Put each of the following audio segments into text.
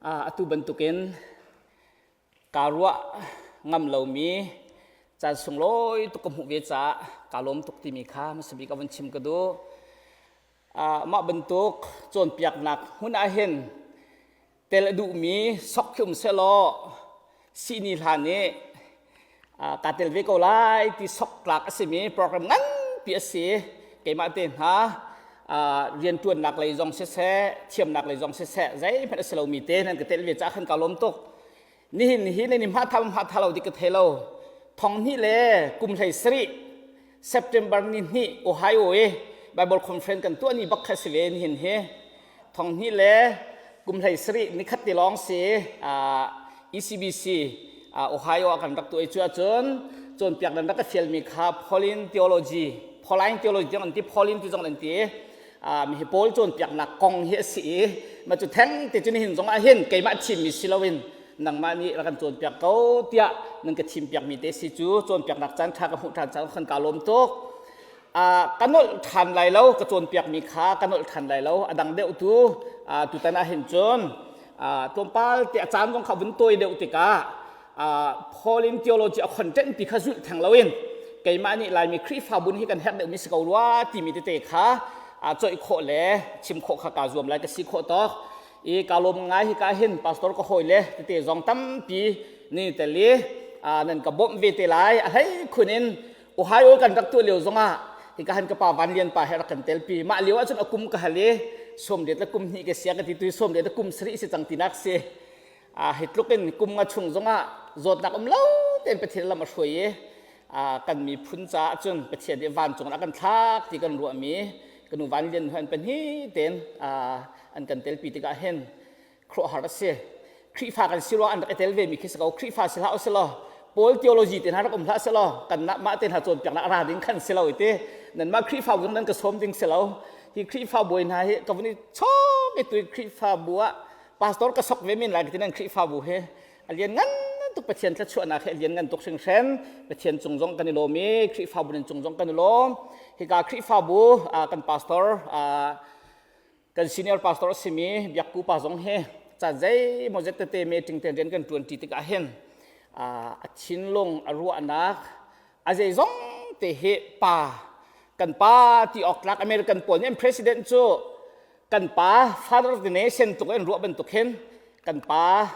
Atu bantukin kaa ruah ngam lomi caan sunglawi tuk ka hmuh ve caah kaa lawm tuk timi kha hmasa bik a vun chim ka duh. Mah bantuk cawnpiaknak hmun ah hin tel a duhmi sok khi um sehlaw sihni hlan i kaa tel ve ko lai ti sok tlak a simi program nganpi a si. Keimah te hna rianṭuannak lei zong siseh, thiamnak lei zong siseh, zeihmanh a si lomi te nan ka tel ve caah khan kaa lawm tuk. Nihin hi nan i hmatha hmatha lo ti ka thei lo. Thong hnih le kum hlei sarih September ni hnih Ohio i Bible conference kan tuah ni bak kha si ve nihin hi. Thong hnih le kum hlei sarih nikhat ti lawng si ECBC Ohio ah kan rak tuah i cu ahcun cawnpiak nan rak ka fialmi kha Pauline theology Pauline theology tiang an ti Pauline ti zong an ti mi hi Paul cawnpiaknak kong hi a si i ma cu theng te cu nihin zong ah hin keimah thimmi si loin nangmah nih rak kan cawnpiak ko tiah nan ka thimpiakmi te si cu cawnpiaknak caan ṭha ka hmuh ṭhan caan khan kaa lawm tuk. Ka nolh ṭhan lai lo, ka cawnpiakmi kha ka nolh ṭhan lai lo. A dang deuh tu tutan ah hin cun tlawmpal te a caan zong kha vun tawi deuh tikah Pauline theology a content ti kha zulh theng loin keimah nih Laimi Khrihfabu nih kan herh deuhmi si ko rua timi tete kha coih khawh le chim khawh kha kaa zuam lai, ka si khawh tawk i kaa lawm ngai. Hika hin pastor ka hawi le tete zong tampi ni tel i nan ka bawmh ve te lai. A hlei khun in Ohio kan rak tuah lio zongah hika han ka pa Van Lian pa he rak kan telpi. Mah lio ahcun a kum ka hal i 80 le kum hnih ka sia ka ti tu 80 le kum sarih si cang tinak si. Hi tluk in kum nga chung zongah zawtnak um lo tein Pathian lam a hruai i kan miphun caah cun Pathian nih vancung ah a kan thlak ti kan ruahmi ka nu Van Lian an pahnih tein an kan telpi tikah hin khuaruahhar a si. Khrihfa kan si ruang an rak i tel vemi khi si ko. Khrihfa si hlah usih law, Paul theology te hna rak um hlah sih law, kan mah te hna cawnpiaknak a ra ding khan si lo i ti. Nanmah Khrihfa zong nan ka sawm ding si lo. Hi Khrihfa bawi hna hi ka vun i chawk i tu Khrihfabu ah pastor ka sok ve men lai ka ti nan Khrihfabu hi a lian ngan tuk. Pathian thluachuahnak hi a lian ngan tuk hringhran. Pathian cung zong kan i lawm i Khrihfabu nan cung zong kan i lawm. Hika Khrihfabu kan pastor, kan senior pastor a simi Biakku pa zong hi caan zeimawzet tete meeting te rian kan ṭuan ṭi tikah hin a thinlung, a ruahnak, a zeizong te hi pa, kan pa ti awk tlak. American pawl nih an president cu kan pa, father of the nation tluk in ruah bantuk hin kan pa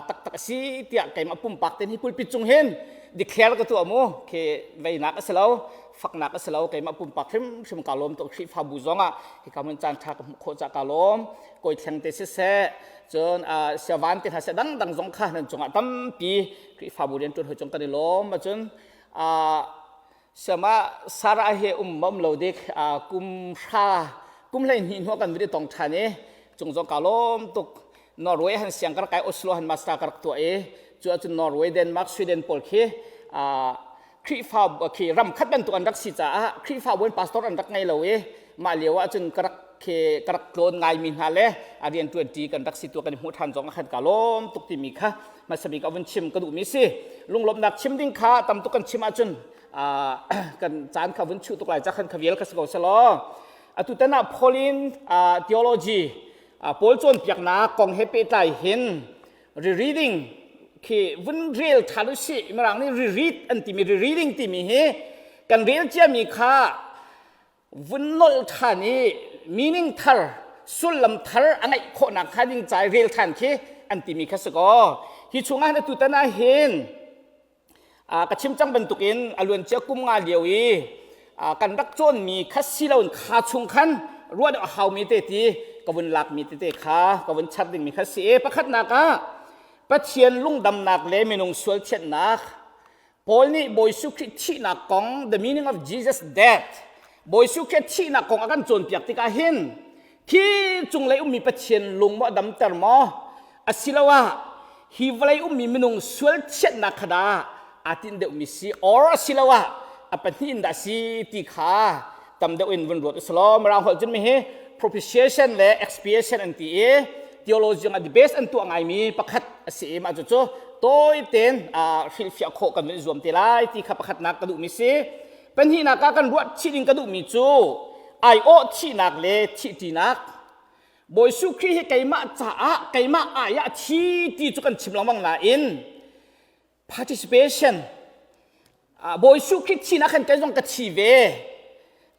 taktak a si tiah keimah pumpak ten hi pulpit cung hin declare ka tuah mu. Khi veinak a si lo, faknak a si lo, keimah pumpak hrimhrim ka lawm tuk. Khrihfabu zong ah hika mun caan ṭha ka hmuh khawh ca ka lawm. Kawi thleng te siseh, cun siavan te hna seh, dangdang zong kha nan cungah tampi Khrihfabu rian ṭuan hoi cung kan i lawm. Cun Siama Sarah he um um lo dik kum hra kum hlei hnih hnu kan vun i tong ṭhan i cung zong ka lawm tuk. Norway han siang ka rak kai, Oslo han master ka rak tuah i cu ahcun Norway, Denmark, Sweden pawl khi Khrihfa khi ram khat bantuk an rak si caah Khrihfabu in pastor an rak ngei lo i mah lio ahcun ka rak khi ka rak tlawn ngaimi hna le a rian ṭuanṭi kan rak si tu kan i hmuh ṭhan zong ah khan ka lawm tuk timi kha hmasa bik a vun chim ka duhmi si. Lunglawmhnak chim ding kha tam tuk kan chim ahcun kan caan kha vun chuh tuk lai ca khan kha vial kha si ko selaw atu tan ah Pauline theology, Paul cawnpiaknak kong he pehtlai hin rereading khi vun rel ṭhan usih. Mirang nih reread an timi, rereading timi hi kan rel ciami kha vun nolh ṭhan i meaning thar, sullam thar a ngeih khawhnak kha ding ca i rel ṭhan khi an timi kha si kaw hi chungah hin atu tan ah hin ka chim cang bantukin a luancia kum nga lio i kan rak cawnmi kha si loin kha chung khan ruah deuh a haumi te ti ka vun lakmi tete kha ka vun char dingmi kha si i pakhatnak ah Pathian lungdamnak le minung sual thianhnak. Paul nih Bawi Jesuh Khrih thihnak kong, the meaning of Jesus death, Bawi Jesuh Khrih thihnak kong a kan cawnpiak tikah hin khi cunglei ummi Pathian lung maw a damter maw, asiloah hi vawlei ummi minung sual thianhnak kha dah aa tinh deuhmi si, or asiloah a pahnih in dah si ti kha tam deuh in vun ruat usalaw. Mirang holh cun mi hi propitiation le expiation an ti i theology ah debate an tuah ngaimi pakhat a si i mah cucu tawi tein hrilhfiah khawh kan vun i zuam te lai ti kha pakhatnak ka duhmi si. Pahnihnak ah kan ruah chih ding ka duhmi cu aiawh thihnak le thihṭinak. Bawi Jesuh Khrih hi keimah caah keimah ai ah thi ti cu kan chim lengmang nain participation Bawi Jesuh Khrih thinak khan kei zong ka thi ve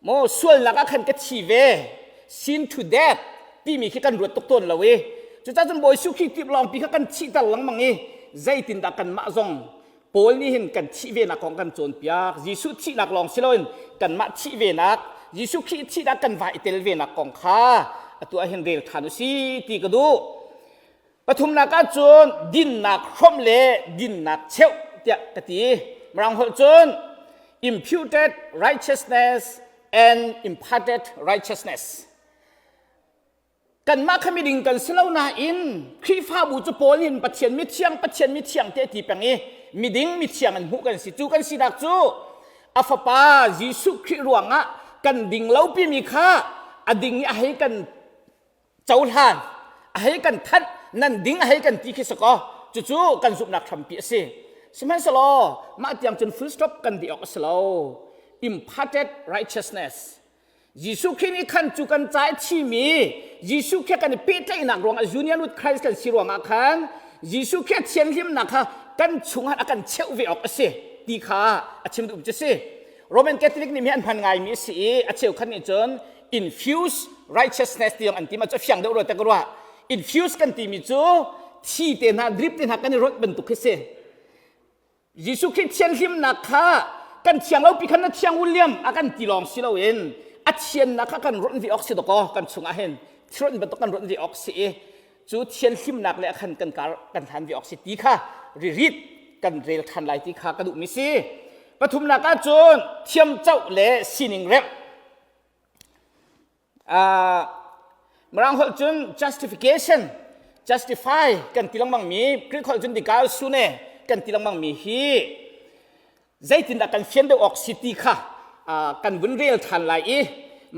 maw sualnak ah khan ka thi ve sin to death timi khi kan ruat tuk tawn lo i cucaah cun Bawi Jesuh Khrih tip lawngpi kha kan thihter lengmang i zeitindah kanmah zong Paul nih hin kan thih venak kong kan cawnpiak. Jesuh thihnak lawng si loin kanmah thih venak, Jesuh Khrih thihnak kan va i tel venak kong kha atu ah hin rel ṭhan u si ti ka duh. Pathumnak ah cun dinnak hrawmh le dinnak cheuh tiah ka ti. Mirang holh cun imputed righteousness and imparted righteousness. Kanmah kha miding kan si lo nain Khrihfabu cu Paul in Pathian mithiang Pathian mithiang te ti peng i miding mithiang an hmuh kan si. Cu kan sinak cu a fapa Jesuh Khrih ruangah kan ding lo pimi kha a ding i a hei kan cohlan a hei kan thanh nan ding a hei kan ti khi si kaw cucu kan zumhnak hrampi a si. Sihmanhsehlaw mah tiang cun full stop kan di awk a si lo. Imparted righteousness Jesuh Khrih nih khan cu kan ca i thimi Jesuh Khrih kan i pehtlaihnak ruangah union with Christ kan si ruangah khan Jesuh Khrih thianhlimnak kha kan chungah a kan cheuh ve awk a si ti kha a chim duh cu si. Roman Catholic nih mi an hman ngaimi a si i a cheukhat nih cun infuse righteousness tiang an ti ma cu a fiang deuh rua te ka ruah. Infuse kan timi cu thi te hna drip te hna kan i rawt bantuk khi si. Jesuh Khrih thianhlimnak kha kan thiang lopi khan na thiang William a kan ti lawng si loin a thiannak kha kan rawnh ve awk si dakaw kan chungah hin thironh bantuk kan rawnh ve awk si i cu thianhlimnak le khan kan kar kan hlan ve awk si ti kha ririt kan rel than lai ti kha ka duhmi si pathumnak ah cun thiamcoh le sining remh Mirang holh cun justification, justify kan ti lengmang mi, Greek holh cun dikaiosune kan ti lengmang mi hi zeitindah kan fian deuh awk si ti kha kan vun rel ṭhan lai i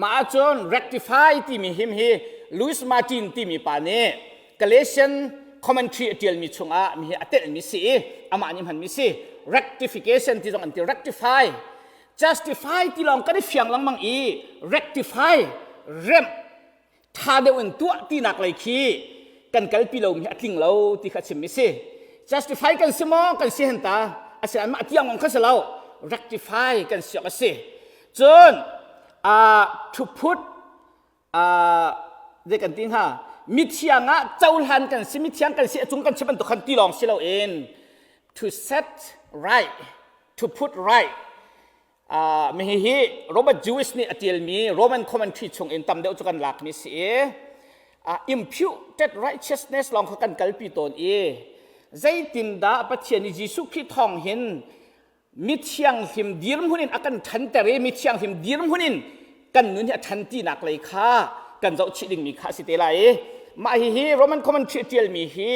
mah ahcun rectify timi him hi Louis Martin timi pa nih Galatian commentary a ṭialmi chungah mi hi a telhmi si i amah nih hmanmi si rectification ti zong an ti rectify Justify ti lawng kan i fiang lengmang i rectify remh tha deuh in tuah tinak lei khi kan kalpi lomi hi a tling lo ti kha chimmi si. Justify kan si maw kan si hen ta asinain mah tiang lawng kha si lo rectify kan si awk a si. Cun uh, to put uh, zei kan ti hnga mithiang ah cohlan kan si mithiang kan si a cung kan si bantuk khan ti lawng si loin to set right to put right uh, mi hi Robert Jewish nih a tialmi Roman commentary chung in tam deuh cu kan lakmi si i uh, imputed righteousness lawng kha kan kalpi tawn i zeitindah Pathian i Jesuh Khrih thawng hin mithianghlim dirhmun in a kan ṭhanter i mithianghlim dirhmun in kan nun hi a ṭhan tinak lei kha kan zohchih dingmi kha a si te lai i mah hihi Roman commentary a ṭialmi hi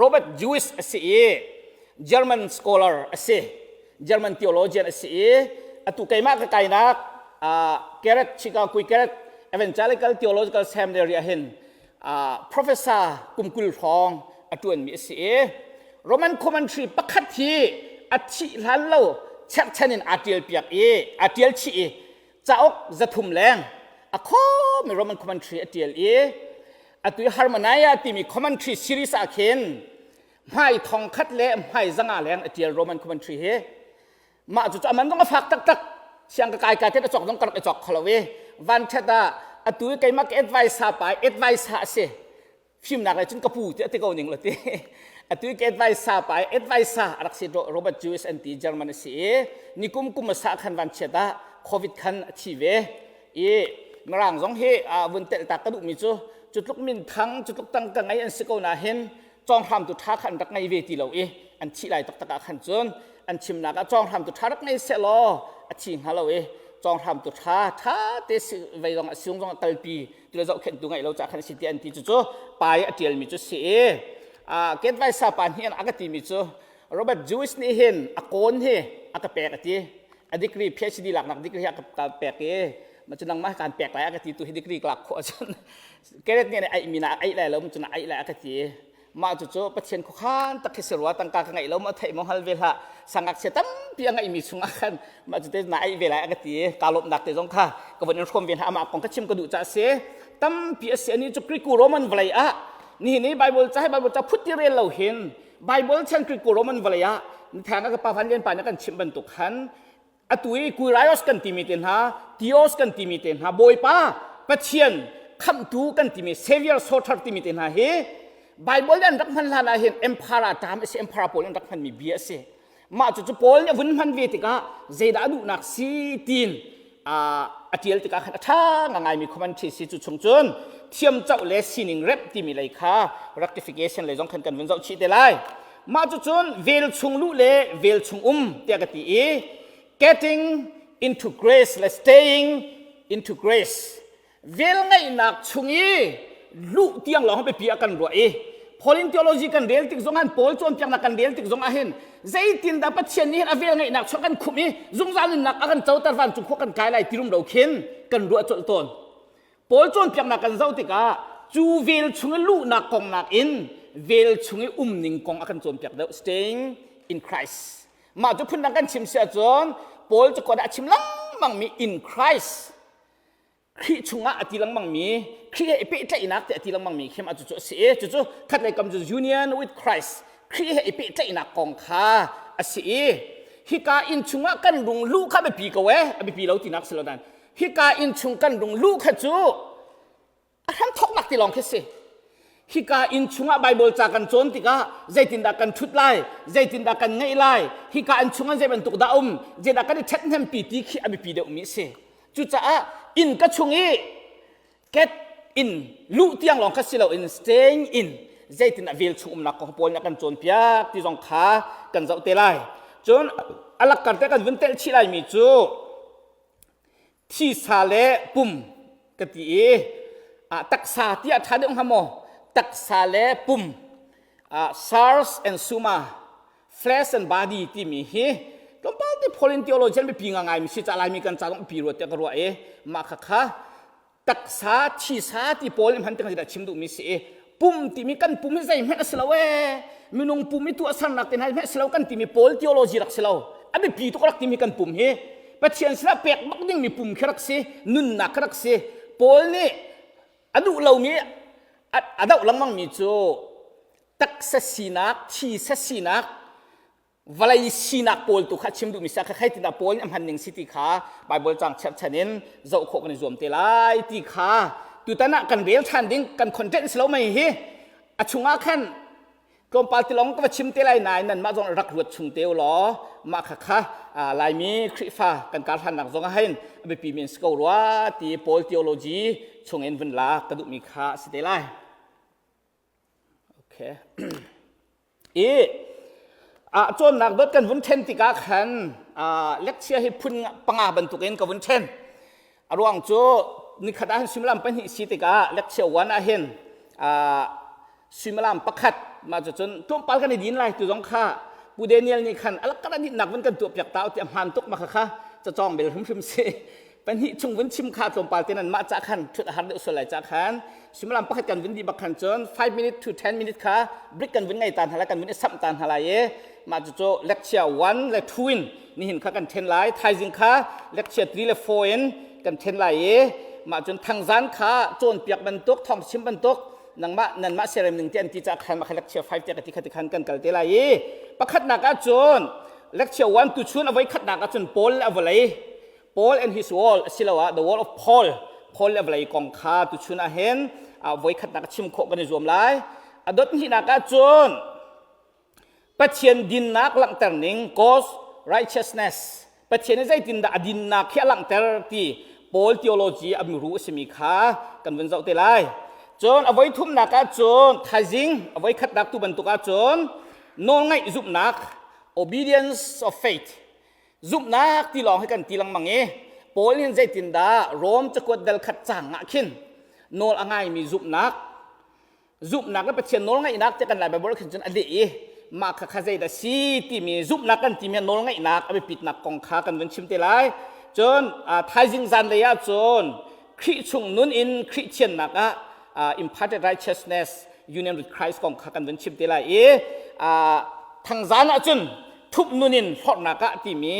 Robert Jewish a si i German scholar a si German theologian a si i atu keimah ka kainak uh, Garrett Chicago Garrett Evangelical Theological Seminary ah hin professor kum 20 hrawng a ṭuanmi a si i Roman commentary pakhat hi a thih hlan lo cherhchan in aa ṭial piak i aa ṭial chih i cauk 300 leng a khomi Roman commentary a ṭial i atu i Harmoniah timi commentary series ah khin hmai thong khat le hmai zanga leng a ṭial Roman commentary hi Mah cu aman zong a fak taktak. Siang ka kai ka te cawk zong ka rak i cawk kho lo i van ṭhat ah atu i keimah ka advice pa advice a si. Fimnak le cun ka pu ti a ti ko ning lo ti. Atu i ka advice pa advice a rak si Robert Jewish an ti German a si i nikum kum a sa khan van chiat ah COVID khan a thi ve. I Mirang zong hi vun telh tak ka duhmi cu cu tluk min thang cu tluk tang ka ngei an si ko na hin cawnghramtu ṭha kha an rak ngei ve ti lo i an thih lai taktak ah khan cun an chimnak ah cawnghramtu ṭha rak ngei seh law a thi hnga lo i cawnghramtu ṭha ṭha te si vei zong a siung zong a kalpi tu le zohkhenhtu ngeih lo ca khan si ti an ti cu cu pa i a ṭialmi cu si i Ketvaisa pa nih a ka timi cu Robert Jewish nih hin a kawn hi a ka pek a ti a degree PhD laknak degree hi a ka pek i ma cu nangmah kaan pek lai a ka ti tu hi degree ka lak khawh ahcun Kenneth nih aih mi na aih lai lo cun aih lai a ka ti mah cu cu Pathian khuakhan tak khi si rua tangka ka ngeih lo ma theih mo hal ve hlah sangakchia tampi a ngeih mi chungah khan mah cu te na aih ve lai a ka ti ka lawmhnak te zong kha ka von in hrawm ve hna amah kong ka chim ka duh ca si. Tampi a si. Ani cu Greek Roman vawlei ah nihin i Bible ca hi Bible ca phut ti rel lo hin Bible chan Greek Roman vawlei ah nithang ka pa Van Lian pa nih kan chimh bantuk khan atu i Kurios kan timi te hna Theos kan timi te hna Bawipa Pathian khamhtu kan timi Savior Soter timi te hna hi Bible an rak hman hlan ah hin emperor term a si emperor pawl an rak hmanmi bia a si mah cu cu Paul nih a vun hman ve tikah zeidah a duhnak si tiin a ṭial tikah khan a ṭha ngaimi commentary si cu chung cun thiam coh le sining remh timi lei kha rectification lei zong khan kan vun zoh chih te lai mah cu cun vel chung luh le vel chung um tiah ka ti i getting into grace le staying into grace Velngeihnak chung i luh tiang lawng biapi ah kan ruah i Pauline theology kan rel tik zong han Paul cawnpiaknak kan rel tik zong ah hin zeitindah Pathian nih hin a velngeihnak chung kan khumh i zungzal nunnak a kan coter vancung khua kan kai lai ti rumro khin kan ruah colh tawn. Paul cawnpiaknak kan zoh tikah cu vel chung i luhnak kong nakin vel chung i umning kong a kan cawnpiak deuh staying in Christ. Mah cu phundang kan chim si ahcun Paul cakuat ah a chim lengmang mi in Christ Khrih chungah a ti lengmangmi Khrih he i pehtlaihnak ti a ti lengmangmi khi mah cucu a si i cucu khatlei kam cu union with Christ Khrih he i pehtlaihnak kong kha a si i hika inn chungah kan rung luh kha biapi ko e a biapi lo tinak si lo dan hika inn chung kan rung luh kha cu a hramthawknak ti lawng khi si hika inn chungah Bible ca kan cawn tikah zeitindah kan ṭhut lai zeitindah kan ngeih lai hika inn chungah zei bantuk dah um zeidah kan i ṭhathnempi ti khi a biapi deuhmi a si Cucaah inn ka chung i get in luh tiang lawng kha si loin staying in zeitin a vel chung umnak kong pawl nih a kan cawnpiak ti zong kha kan zoh te lai. Cun a lakkar te kan vun telh chih laimi cu thisa le pum ka ti i taksa ti a ṭha deuh hnga maw? Taksa le pum SARS and SUMA flesh and body timi hi tlawmpal te Pauline theologian biapi ngaingai mi si ca laimi kan ca zong pi ruat tiah ka ruah i mah kha kha taksa thisa ti pawl hman tiang dah chim duhmi si i pum timi kan pum hi zeihmanh a si lo ee minung pum i tuahsernak te hna hmanh si lo kan timi Paul theology rak si lo a biapi tuk rak timi kan pum hi Pathian sinah pek bak dingmi pum khi rak si nunnak khi rak si Paul nih a duh lomi a doh lengmangmi cu taksa sinak thisa sinak vawlei sinak pawl tu kha chim duhmi si kha tinah pawl nih a hman ning si ti kha Bible cang cherhchan in zoh khawh kan i zuam te lai ti kha tutan ah kan rel ṭhan ding kan content si lo mei hi a chungah khan tlawmpal tilong ka va chim te lai nain nanmah zong rak ruat chung te u law mah kha kha Laimi Khrihfa kan kar hlannak zong ah hin a biapi mi an si ko rua ti Paul theology chungin vun lak ka duhmi kha a si te lai. Okay. I ah cawnnak dot kan vun then tikah khan lecture hi phun panga bantukin ka vun then. A ruang cu nikhat ah hin suimilam pahnih si tikah lecture one ah hin suimilam pakhat mah cu cun tlawmpal kan i din lai tu zong kha Pu Daniel nih khan alak kan dinnak vun kan tuah piak ta ti a hmaan tuk ma kha kha cacawng bel hrimhrim si pahnih chung vun chim kha tlawmpal te nan mah ca khan thut a har deuh sual lai ca khan suimilam pakhat kan vun di bak khan cun 5 minute to 10 minute kha break kan vun ngei ta hna lai kan vun i samh ta hna lai i mah cu lecture 1 le 2 in nihin kha kan then lai thaizing kha lecture 3 le 4 in kan then lai i mah cun thangzan kha cawnpiak bantuk thawng chim bantuk nangmah nanmah siarem ning te an ti ca khan mah kha lecture 5 te ka ti kha ti khan kan kal te lai i pakhatnak ah cun lecture 1 tu chun a voi khatnak ah cun Paul le a vawlei Paul and his wall asiloah the wall of Paul Paul le vawlei kong kha tuchun ah hin voi khatnak chim khawh kan i zuam lai a dot hnihnak ah cun Pathian dinnak langhter ning God's righteousness Pathian nih zeitindah a dinnak khi a langhter ti Paul theology a muru a simi kha kan vun zoh te lai cun a voi thumnak ah cun thaizing a voi khatnak tu bantuk ah cun nawlngaih zumhnak obedience of faith Zumhnak ti lawng hi kan ti lengmang i Paul nih zeitindah Rom cakuat dal khat cang ah khin nawl a ngaimi zumhnak zumhnak le Pathian nawl ngaihnak tiah kan Lai Bible khin cun a leh i mah kha kha zeidah si timi zumhnak kan timi nawl ngaihnak a biapitnak kong kha kan vun chim te lai. Cun thaizing zanlei ah cun Khrih chung nun in Khrih thiannak ah imparted righteousness union with Christ kong kha kan vun chim te lai i thangzan ah cun thup nun in hlorhnak ah timi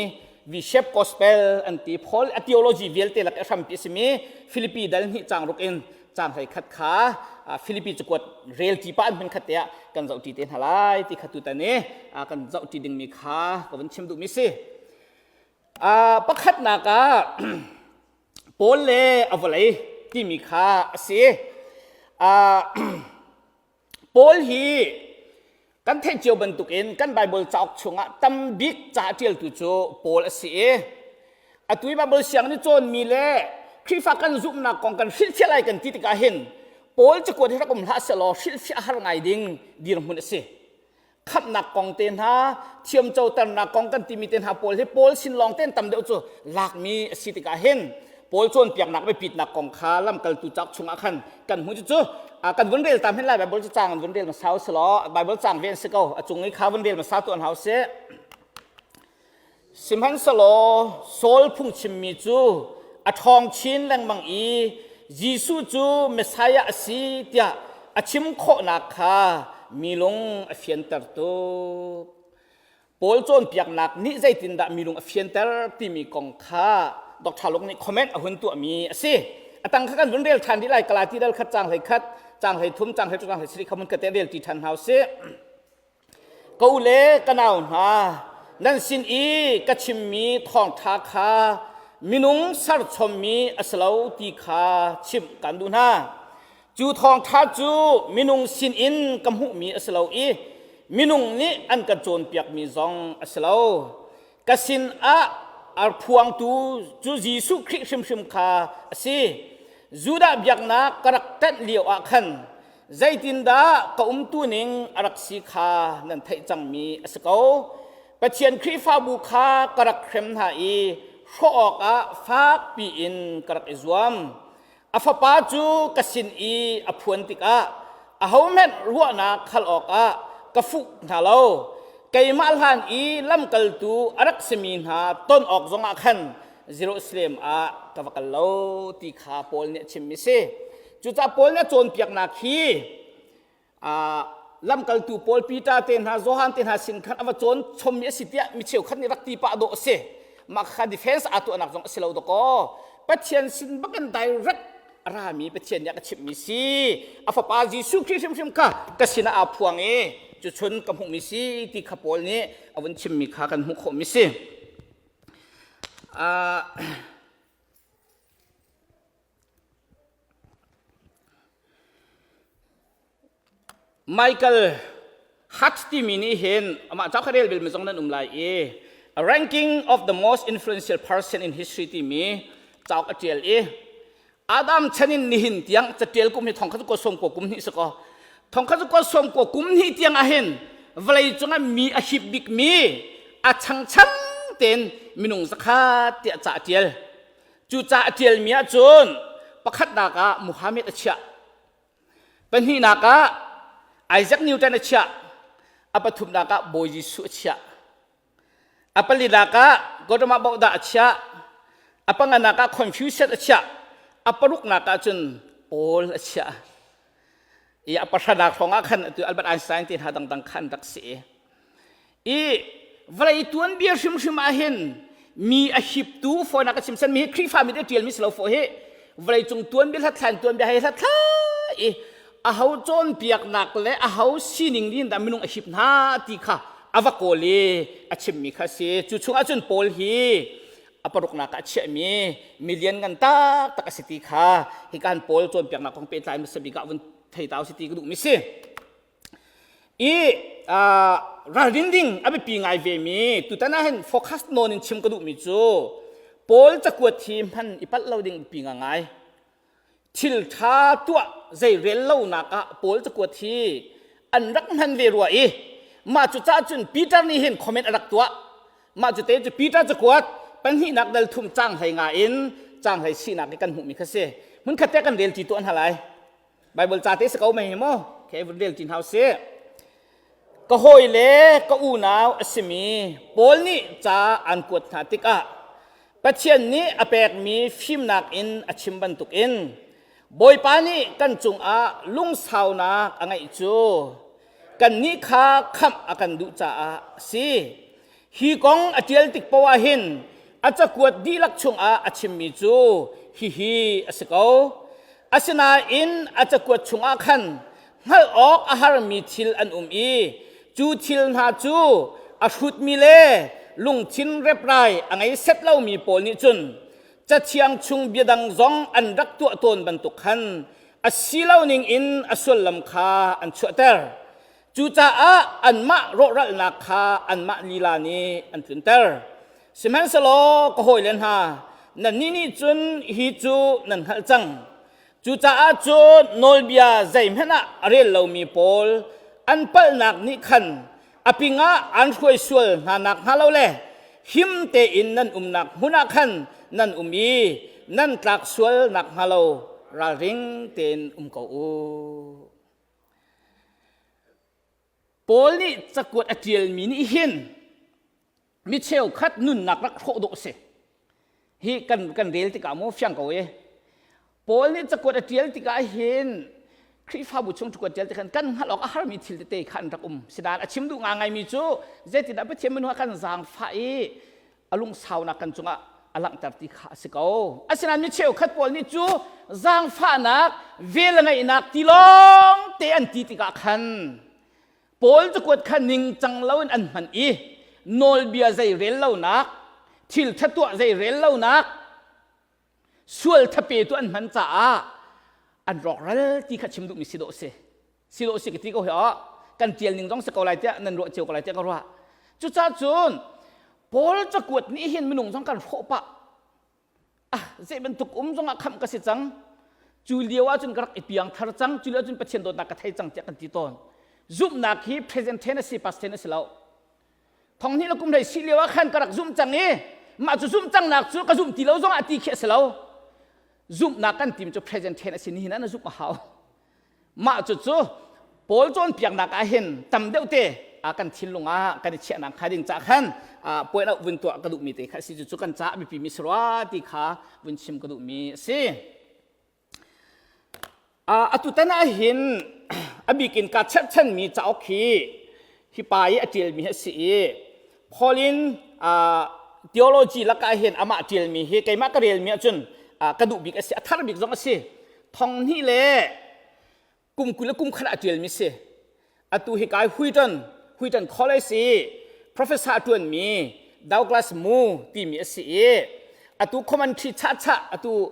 V-shape gospel an ti Paul a theology vialte lak i hrampi a simi Philippi dal hnih cang ruk in. Caang 11 kha Filipi cakuat rel ṭi pah in hmun khat te ah kan zoh ṭi te hna lai ti kha tutan i kan zoh ṭi dingmi kha ka vun chim duhmi si. Pakhatnak ah Paul le a vawlei timi kha a si. Paul hi kan theih cio bantukin kan Baibal cauk chungah tam bik ca a ṭialtu cu Paul a si i atu i Baibal sianginn i cawnmi le Khrihfa kan zumhnak kong kan hrilhfiah lai kan ti tikah hin Paul cakuat hi rak um hlah sehlaw hrilhfiah har ngai ding dirhmun a si. Khamhnak kong te hna, thiamcoternak kong kan timi te hna pawl hi Paul sin lawng tein tam deuh cu lakmi a si tikah hin Paul cawnpiaknak biapitnak kong kha lamkaltu cauk chungah khan kan hmuh cucu kan vun rel tam hin lai Bible cang an vun rel hmasa usih law Bible cang ve an si ko a cung i kha vun rel hmasa tuah hna usih Sihmanhsehlaw Saul phungchimmi cu a ṭhawng chin lengmang i Jesuh cu Messiah a si tiah a chim khawhnak kha mi lung a fianter tuk. Paul cawnpiaknak nih zeitindah mi lung a fianter timi kong kha Dr. Lung nih comment a hun tuahmi a si. A tang kha kan vun rel ṭhan dih lai. Galati dal khat caang 11, caang 13, caang 13, caang 14 kha mun ka te rel ti ṭhan hna usih. Ka u le ka nau hna, nan sin i ka chimmi thawngṭha kha minung serchommi a si lo ti kha chimh kan duh hna. Cu thawngṭha cu minung sinin ka hmuhmi a si lo i minung nih an ka cawnpiakmi zong a si lo. Ka sinah a phuangtu cu Jesuh Khrih hrimhrim kha a si. Judah biaknak ka rak ṭanh lio ah khan zeitindah ka umtu ning a rak si kha nan theih cangmi a si ko. Pathian Khrihfabu kha ka rak hrem hna i hrawh awkah fakpi in ka rak i zuam. A fapa cu ka sin i a phuan tikah ahohmanh ruahnak hal awkah ka fuh hna lo. Keimah hlan i lamkaltu a rak simi hna ton awk zongah khan Jerusalem ah ka va kal lo ti kha Paul nih a chimmi si. Cucaah Paul nih a cawnpiaknak hi lamkaltu pawl Peter te hna Johan te hna sin khan a va cawn chommi a si tiah mi cheukhat nih rak ti pah dawh a si mah kha defense aa tuahnak zong a si lo dakaw Pathian sin bakin direct a rami Pathian nih a ka chimhmi si a fapa Jesuh Khrih hrimhrim kha ka sinah aa phuang i cuchun ka hmuhmi si ti kha Paul nih a vun chimmi kha kan hmuh khawhmi si. Michael Hart timi nih hin amah ca kha rel bel mi zong nan um lai i A Ranking of the Most Influential Person in History timi cauk a ṭial i Adam chan in nihin tiang catial kum hi thong khat ko som ko kum hnih si ko thong khat ko som ko kum hnih tiang ah hin vawlei cungah mi a hip bik mi a changchang tein minung zakhat tiah ca a ṭial Cu ca a ṭialmi ahcun pakhatnak ah Muhammad a chiah. Pahnihnak ah Isaac Newton a chiah. A pathumnak ah Bawi Jesuh a chiah. A palinak ah Gautama Buddha a chiah. A panganak ah Confucius a chiah. A paruknak ah cun Paul a chiah. I a pahranak hrawng ah khan atu Albert Einstein te hna dangdang khan rak si. I vawlei tuanbia hrimhrim ah hin mi a hiptu fawinak a chim san mi hi Khrihfa mi nih ṭialmi si lo fawh hi vawleicung tuanbia hlathlai tuanbia hei hlathlai i aho cawnpiaknak le aho sining nih dah minung a hip hna ti kha a va kawl i a chimmi kha si cu chungah cun Paul hi a paruknak ah chiahmi milian ngan taktak a si ti kha hikan Paul cawnpiaknak kong pehtlai hmasa bik ah vun thei ta usih ti ka duhmi si. I ralrin ding a biapi ngai vemi tutan ah hin focus nawn in chim ka duhmi cu Paul cakuat hi hman i palh lo ding biapi ngai. Thil ṭha tuah zei rel lonak ah Paul cakuat hi an rak hman ve rua i mah cu cah cun Peter nih hin comment a rak tuah. Mah cu te cu Peter cakuat pahnihnak dal thum cang hlei nga in cang hlei sinak i kan hmuhmi kha si. Hmunkhat te kan rel ti tuah hna lai. Bible ca te si ko mei maw? Okay, vun rel ti hna usih. Ka hawi le ka unau a simi Paul nih ca an kuat hna tikah Pathian nih a pekmi fimnak in a chim bantukin Bawipa nih kan cungah lungsaunak a ngeih cu kannih kha khamh a kan duh caah a si. Hi kong a ṭial tik paoh ah hin a cakuat dihlak chungah a chimmi cu hihi a si ko. Asinain a cakuat chungah khan hngalh awk a harmi thil an um i cu thil hna cu a hrutmi le lungthin reprai a ngei set lomi pawl nih cun Cathiang chung biadang zong an rak tuah tawn bantuk khan a si lo ningin a sullam kha an chuahter. Cucaah anmah rawhralhnak kha anmah lila nih an tlunter. Sihmanhsehlaw ka hawile hna, nannih nih cun hi cu nan hngalh cang. Cucaah cun nawlbia zeihmanh ah a rel lomi pawl an palhnak nih khan a pingah an hruai sual hna nakhnga lo le him tein nan umnak hmun ah khan nan um i nan tlak sual nakhnga lo ralring tein um ko u. Paul nih cakuat a ṭialmi nih hin mi cheukhat nunnak rak hrawh dawh a si. Hi kan, kan rel tikah maw fiang ko e. Paul nih cakuat a ṭial tikah hin Khrihfabu chung cakuat ṭial tikhan kan hngalh awk a harmi thil tete kha an rak um. Sidan a chim duh ngaingaimi cu zeitindah Pathian minung ah kan zaangfah i a lungsaunak kan cungah a langhter ti kha a si ko. Asinain mi cheukhat pawl nih cu zaangfahnak, vel ngeihnak ti lawng te an ti tikah khan Paul cakuat kha ningcang loin an hman i nawlbia zei rel lonak, thil ṭha tuah zei rel lonak, sual thape tu an hman caah an rawkral ti kha chim duhmi si dawh si. Si dawh si ka ti ko hi ah kan ṭial ning zong si ko lai tiah nan ruah cio ko lai tiah ka ruah. Cucaah cun Paul cakuat nih hin minung zong kan hrawh pah. Ah, zei bantuk um zongah khamh ka si cang. Cu lio ahcun ka rak i piang thar cang. Cu lio ahcun Pathian dawtnak ka thei cang tiah kan ti tawn. Zumhnak hi present tense a si, past tense a si lo. Thong hnih le kum hlei si lio ah khan ka rak zumh cang i mah cu zumh cangnak cu ka zumh ti lo zongah ti khi a si lo. Zumhnak kan tim cu present tense a si nihin ah na zumh a hau. Mah cucu Paul cawnpiaknak ah hin tam deuh te kan thinlung ah kan i chiahnak kha ding cah khan point out vun tuah ka duhmi te kha a si cucu kan caah biapi mi si rua ti kha vun chim ka duhmi a si. Atu tan ah hin a bik in ka cherhchanmi cauk hi hi pa i a ṭialmi a si i Pauline theology lakah hin amah ṭialmi hi keimah ka relmi ahcun ka duh bik a si a thar bik zong a si thong hnih le kum 20 le kum khat a ṭialmi si atu hi kai Wheaton Wheaton College i professor a ṭuanmi Douglas Moo timi a si i atu commentary chah atu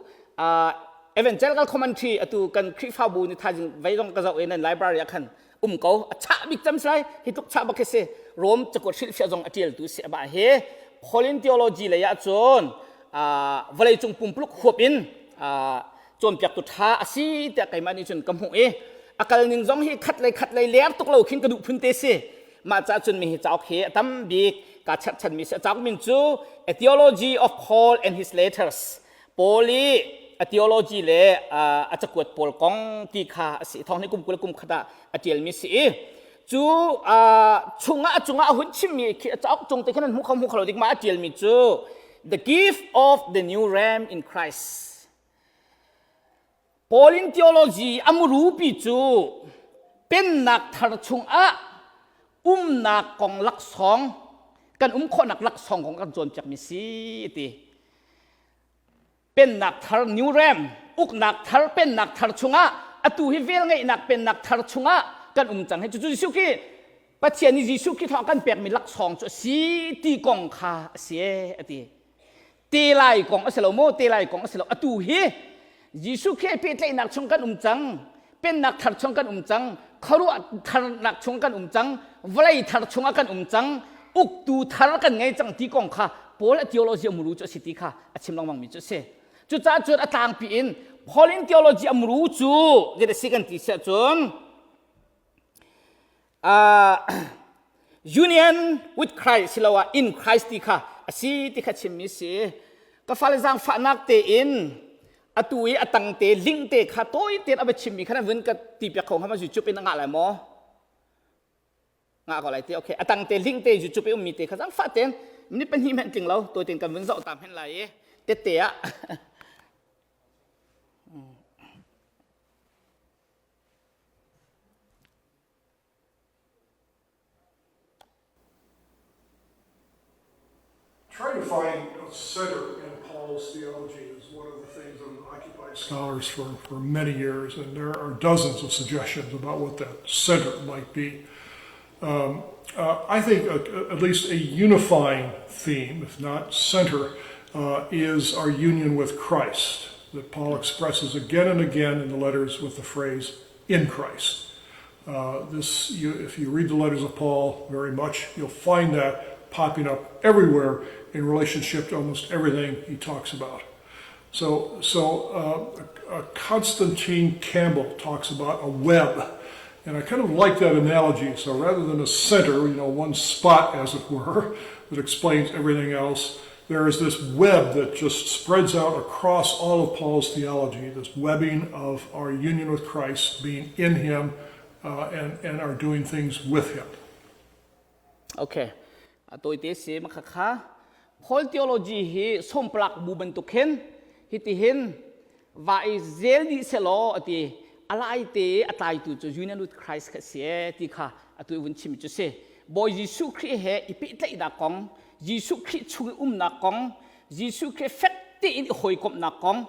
evangelical commentary atu kan Khrihfabu ni thaizing vei zong ka zoh i nan library ah khan um ko a chah bik cem sai hi tluk chah bak hi si Rom cakuat hrilhfiah zong a ṭialtu si amah hi Pauline theology lei ah cun vawleicung pumpuluk huap in cawnpiaktu ṭha a si tiah keimah nih cun ka hmuh i a kal ning zong hi khat lei khat lei leer tuk lo khin ka duh phun te si mah ca cun mi hi cauk hi a tam bik ka cherhchanmi si a cauk min cu A Theology of Paul and His Letters Paul i a theology le a cakuat pawl kong ti kha a si thong ni kum 20 kum khat ah a ṭialmi si i cu chungah a cungah a hun chimmi khi a cauk cung te khan an hmu kho hmu kho lo dik ma a ṭialmi cu the gift of the new realm in Christ Pauline theology a murupi cu pennak thar chungah umnak kong laksawng kan um khawhnak laksawng kong kan cawnpiakmi si ti pennak thar new ram uknak thar pennak thar chungah atu hi vel ngeihnak pennak thar chungah kan um cang hi cucu Jesuh Khrih Pathian nih Jesuh Khrih thawng kan pekmi laksawng cu a si ti kong kha a si a ti te lai kong a si lo maw te lai kong a si lo atu hi Jesuh Khrih pehtlaihnak chung kan um cang pennak thar chung kan um cang khuaruah tharnak chung kan um cang vawlei thar chungah kan um cang uktu thar kan ngei cang ti kong kha Paul a theology a muru cu a si ti kha a chim lengmang mi cu a si cucaah cun a tlangpi in Pauline theology a muru cu zei a si kan ti siah cun uh, union with Christ siloah in Christ ti kha a si ti kha chimmi si ka fale zaangfahnak tein atu i a tang te ling te kha tawi tein a va chimmi kha na vun ka ti piak kho hnga ma YouTube in a ngah lai maw ngah ko lai ti okay a tang te ling te YouTube i ummi te kha zaangfah tein minute pahnih hmanh tling lo tawi tein kan vun zoh ta hmenh lai i tette ah Try to find a center in Paul's. Paul's theology is one of the things that have occupied scholars for, for many years, and there are dozens of suggestions about what that center might be. Um, uh, I think a, at least a unifying theme, if not center, uh, is our union with Christ that Paul expresses again and again in the letters with the phrase in Christ. Uh, this, you, if you read the letters of Paul very much, you'll find that popping up everywhere in relationship to almost everything he talks about. So, so uh, uh, Constantine Campbell talks about a web, and I kind of like that analogy. So rather than a center, you know, one spot, as it were, that explains everything else, there is this web that just spreads out across all of Paul's theology, this webbing of our union with Christ, being in him, uh, and, and our doing things with him. Okay. Toite si makhakha Paul theology hi somplak bu bantuk hin hiti hin va i zel dih selaw ati alai te a tlaitu cu union with Christ kha si ti kha atu vun chim cu si Bawi Jesuh Khrih he i pehtlaihnak kong Jesuh Khrih chung i umnak kong Jesuh Khrih fek tein i hawikomhnak kong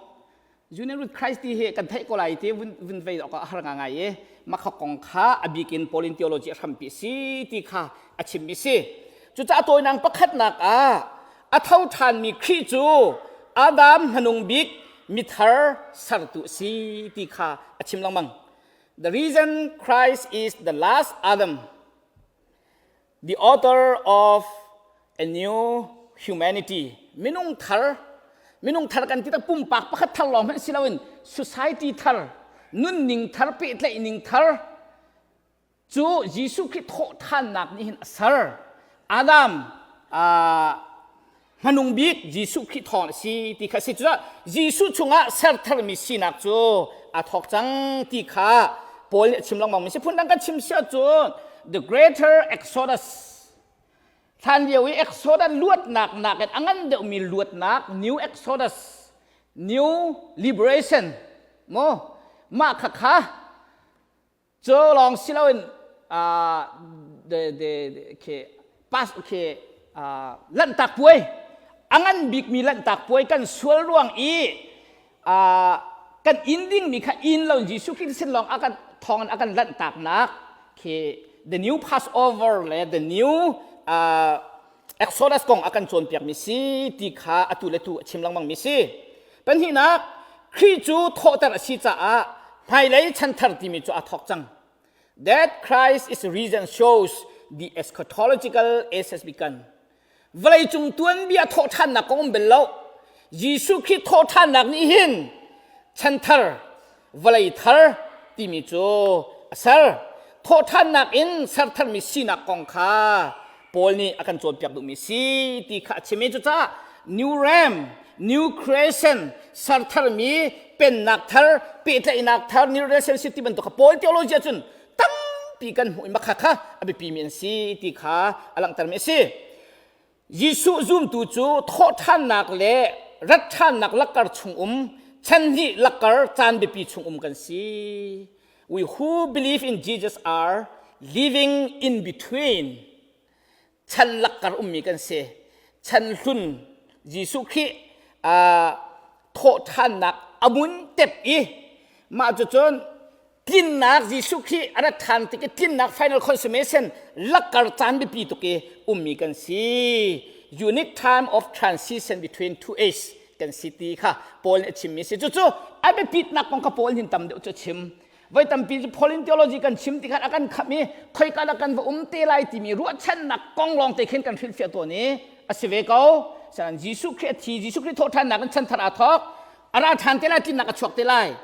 Union with Christ ti hi kan theih ko lai ti vun vun vei awk a har ngai i makha kong kha a bik in Pauline theology a hrampi si ti kha a chimmi si cucaah tawinang pakhatnak ah a tho ṭhanmi Khrih cu Adam hmanung bik mithar sertu a si ti kha a chim lengmang. The reason Christ is the last Adam, the author of a new humanity, minung thar, minung thar kan ti tak pumpak pakhat thar lawng hmanh si loin society thar, nunning thar, pehtlaih ning thar, cu Jesuh Khrih thawhṭhannak nih hin a ser. Adam hmanung bik Jesuh Khrih thawng a si ti kha a si. Cucaah Jesuh chungah ser tharmi sinak cu aa thawk cang ti kha Paul nih a chim lengmang mi si. Phundang kan chim si ahcun the greater exodus hlan lio i exodus luatnak nakin a ngan deuhmi luatnak new exodus new liberation maw mah kha kha Cu lawng si loin the the khi pas khi lanhtak puai a ngan bikmi lanhtak puai kan sual ruang i kan inn dingmi kha inn lo Jesuh Khrist sin lawng a kan thawng in a kan lanhtaknak khi the new Passover le the new Exodus kong a kan cawnpiakmi si ti kha atu le tu a chim lengmangmi si. Pahnihnak, Khrih cu thawhter a si caah hmailei chanthar timi cu aa thawk cang. That Christ is risen shows the eschatological age has begun. Vawleicung tuanbia thawhṭhannak kong um bel lo. Jesuh Khrih thawhṭhannak nih hin chanthar, vawlei thar timi cu a ser. Thawhṭhannak in sertharmi sinak kong kha Paul nih a kan cawnpiak duhmi si ti kha a chim i cucaah new realm, new creation, sertharmi pennak thar, pehtlaihnak thar, new relationship ti bantuk kha Paul theology ahcun tampi kan hmuh i makha kha a biapimi an si ti kha a langhtermi a si. Jesuh zumtu cu thawhṭhannak le rat ṭhannak lakkar chung um, chan hnih lakkar caan biapi chung um kan si. We who believe in Jesus are living in between. Chan lakkar ummi kan si. Chan hlun Jesuh Khrih thawhṭhannak a mun tep i mah cucun tlinnak Jesuh Khrih a rat ṭhan tik i tlinnak final consummation lakkar caan biapi tuk i ummi kan si. Unique time of transition between two ages kan si ti kha Paul nih a chimmi si. Cucu a biapitnak kong kha Paul hin tam deuh cu a chim. Voi tampi cu Pauline theology kan chim ti khan a kan khamh i khoika dah kan va um te lai timi ruahchannak kong lawng te khin kan hrilhfiah tawn i a si ve ko. Sanan Jesuh Khrih a thi, Jesuh Khrih thawhṭhannak in chanthar aa thawk. A ra ṭhan te lai, tlinnak a chuak te lai.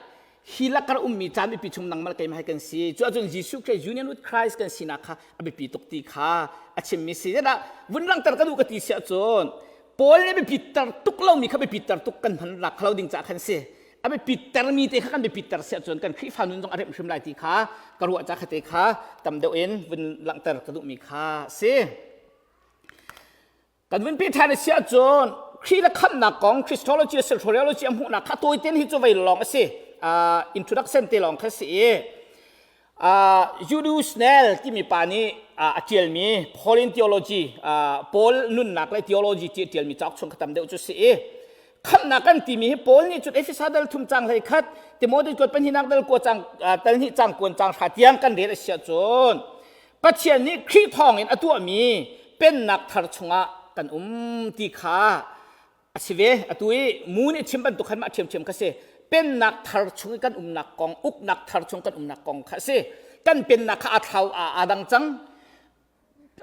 Hi lakar ummi caan biapi chung nangmah le keimah hi kan si. Cu ahcun Jesuh Khrih union with Christ kan sinak kha a biapi tuk ti kha a chimmi si. Zedah vun langhter ka duh ka ti si ahcun Paul nih biapitter tuk lomi kha biapitter tuk kan hman lak kho lo ding caah khan si. A biapittermi te kha kan biapitter si ahcun kan Khrihfa nun zong a remh hrim lai ti kha ka ruah ca khate kha tam deuh in vun langhter ka duhmi kha si. Kan vun pe ṭhan a si ahcun Khrih le khamhnak kong Christology le soteriology a hmuhnak kha tawiten hi cu vei lawng a si. Uh, introduction te lawng kha si i uh, Julius Snell timi pa nih uh, a ṭialmi Pauline theology uh, Paul nunnak le theology ti a ṭialmi cauk chung kha tam deuh cu si i. Khamhnak kan timi hi Paul nih cun Efesa dal thum cang hlei khat Timote kuat pahnihnak dal kua cang tal hnih cang kuan cang hra tiang kan rel a si ahcun Pathian nih Khrih thawngin a tuahmi pennak thar chungah kan um ti kha a si ve. Atu i mu nih chim bantuk khan mah ṭhiamṭhiam kha si. Pennak thar chung i kan umnak kong, uknak thar chung kan umnak kong kha a si. Kan pennak kha aa thlau aa dang cang.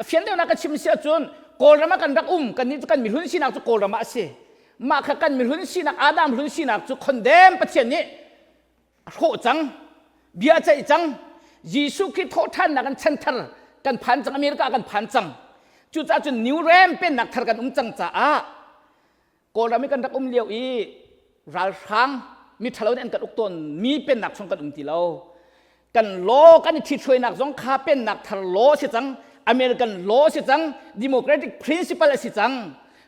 Fian deuhnak ka chim si ahcun Kawlram ah kan rak um kan nih cu kan mihlun sinak cu Kawlram ah a si. Mah kha kan mihlun sinak Adam hlun sinak cu khondem Pathian nih a hrawh cang bia a ceih cang Jesuh Khrih thawhṭhannak in chanthar kan phan cang America kan phan cang cucaah cun New Ram pennak thar kan um cang caah Kawlram i kan rak um lio i ralhrang mi ṭhalo nih an kan uk tawn mi pennak chung kan um ti lo kan law kan i ṭhithruainak zong kha pennak thar law si cang American law si cang democratic principle a si cang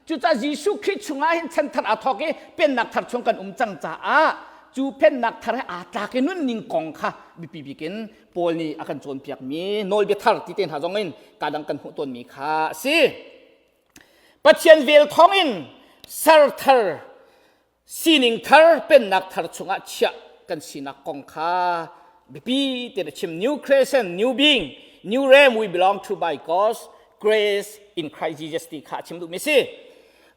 cucaah Jesuh Khrih chungah hin chanthar aa thawk i pennak thar chung kan um cang caah cu pennak thar he aa tlak i nunning kong kha biapi bik in Paul nih a kan cawnpiakmi nawlbia thar ti te hna zong in kadang kan hmuh tawnmi kha a si. Pathian vel thawngin ser thar sining thar pennak thar chungah chiah kan sinak kong kha biapi tein a chim. New creation, new being, new realm we belong to by God's grace in Christ Jesus ti kha a chim duhmi si.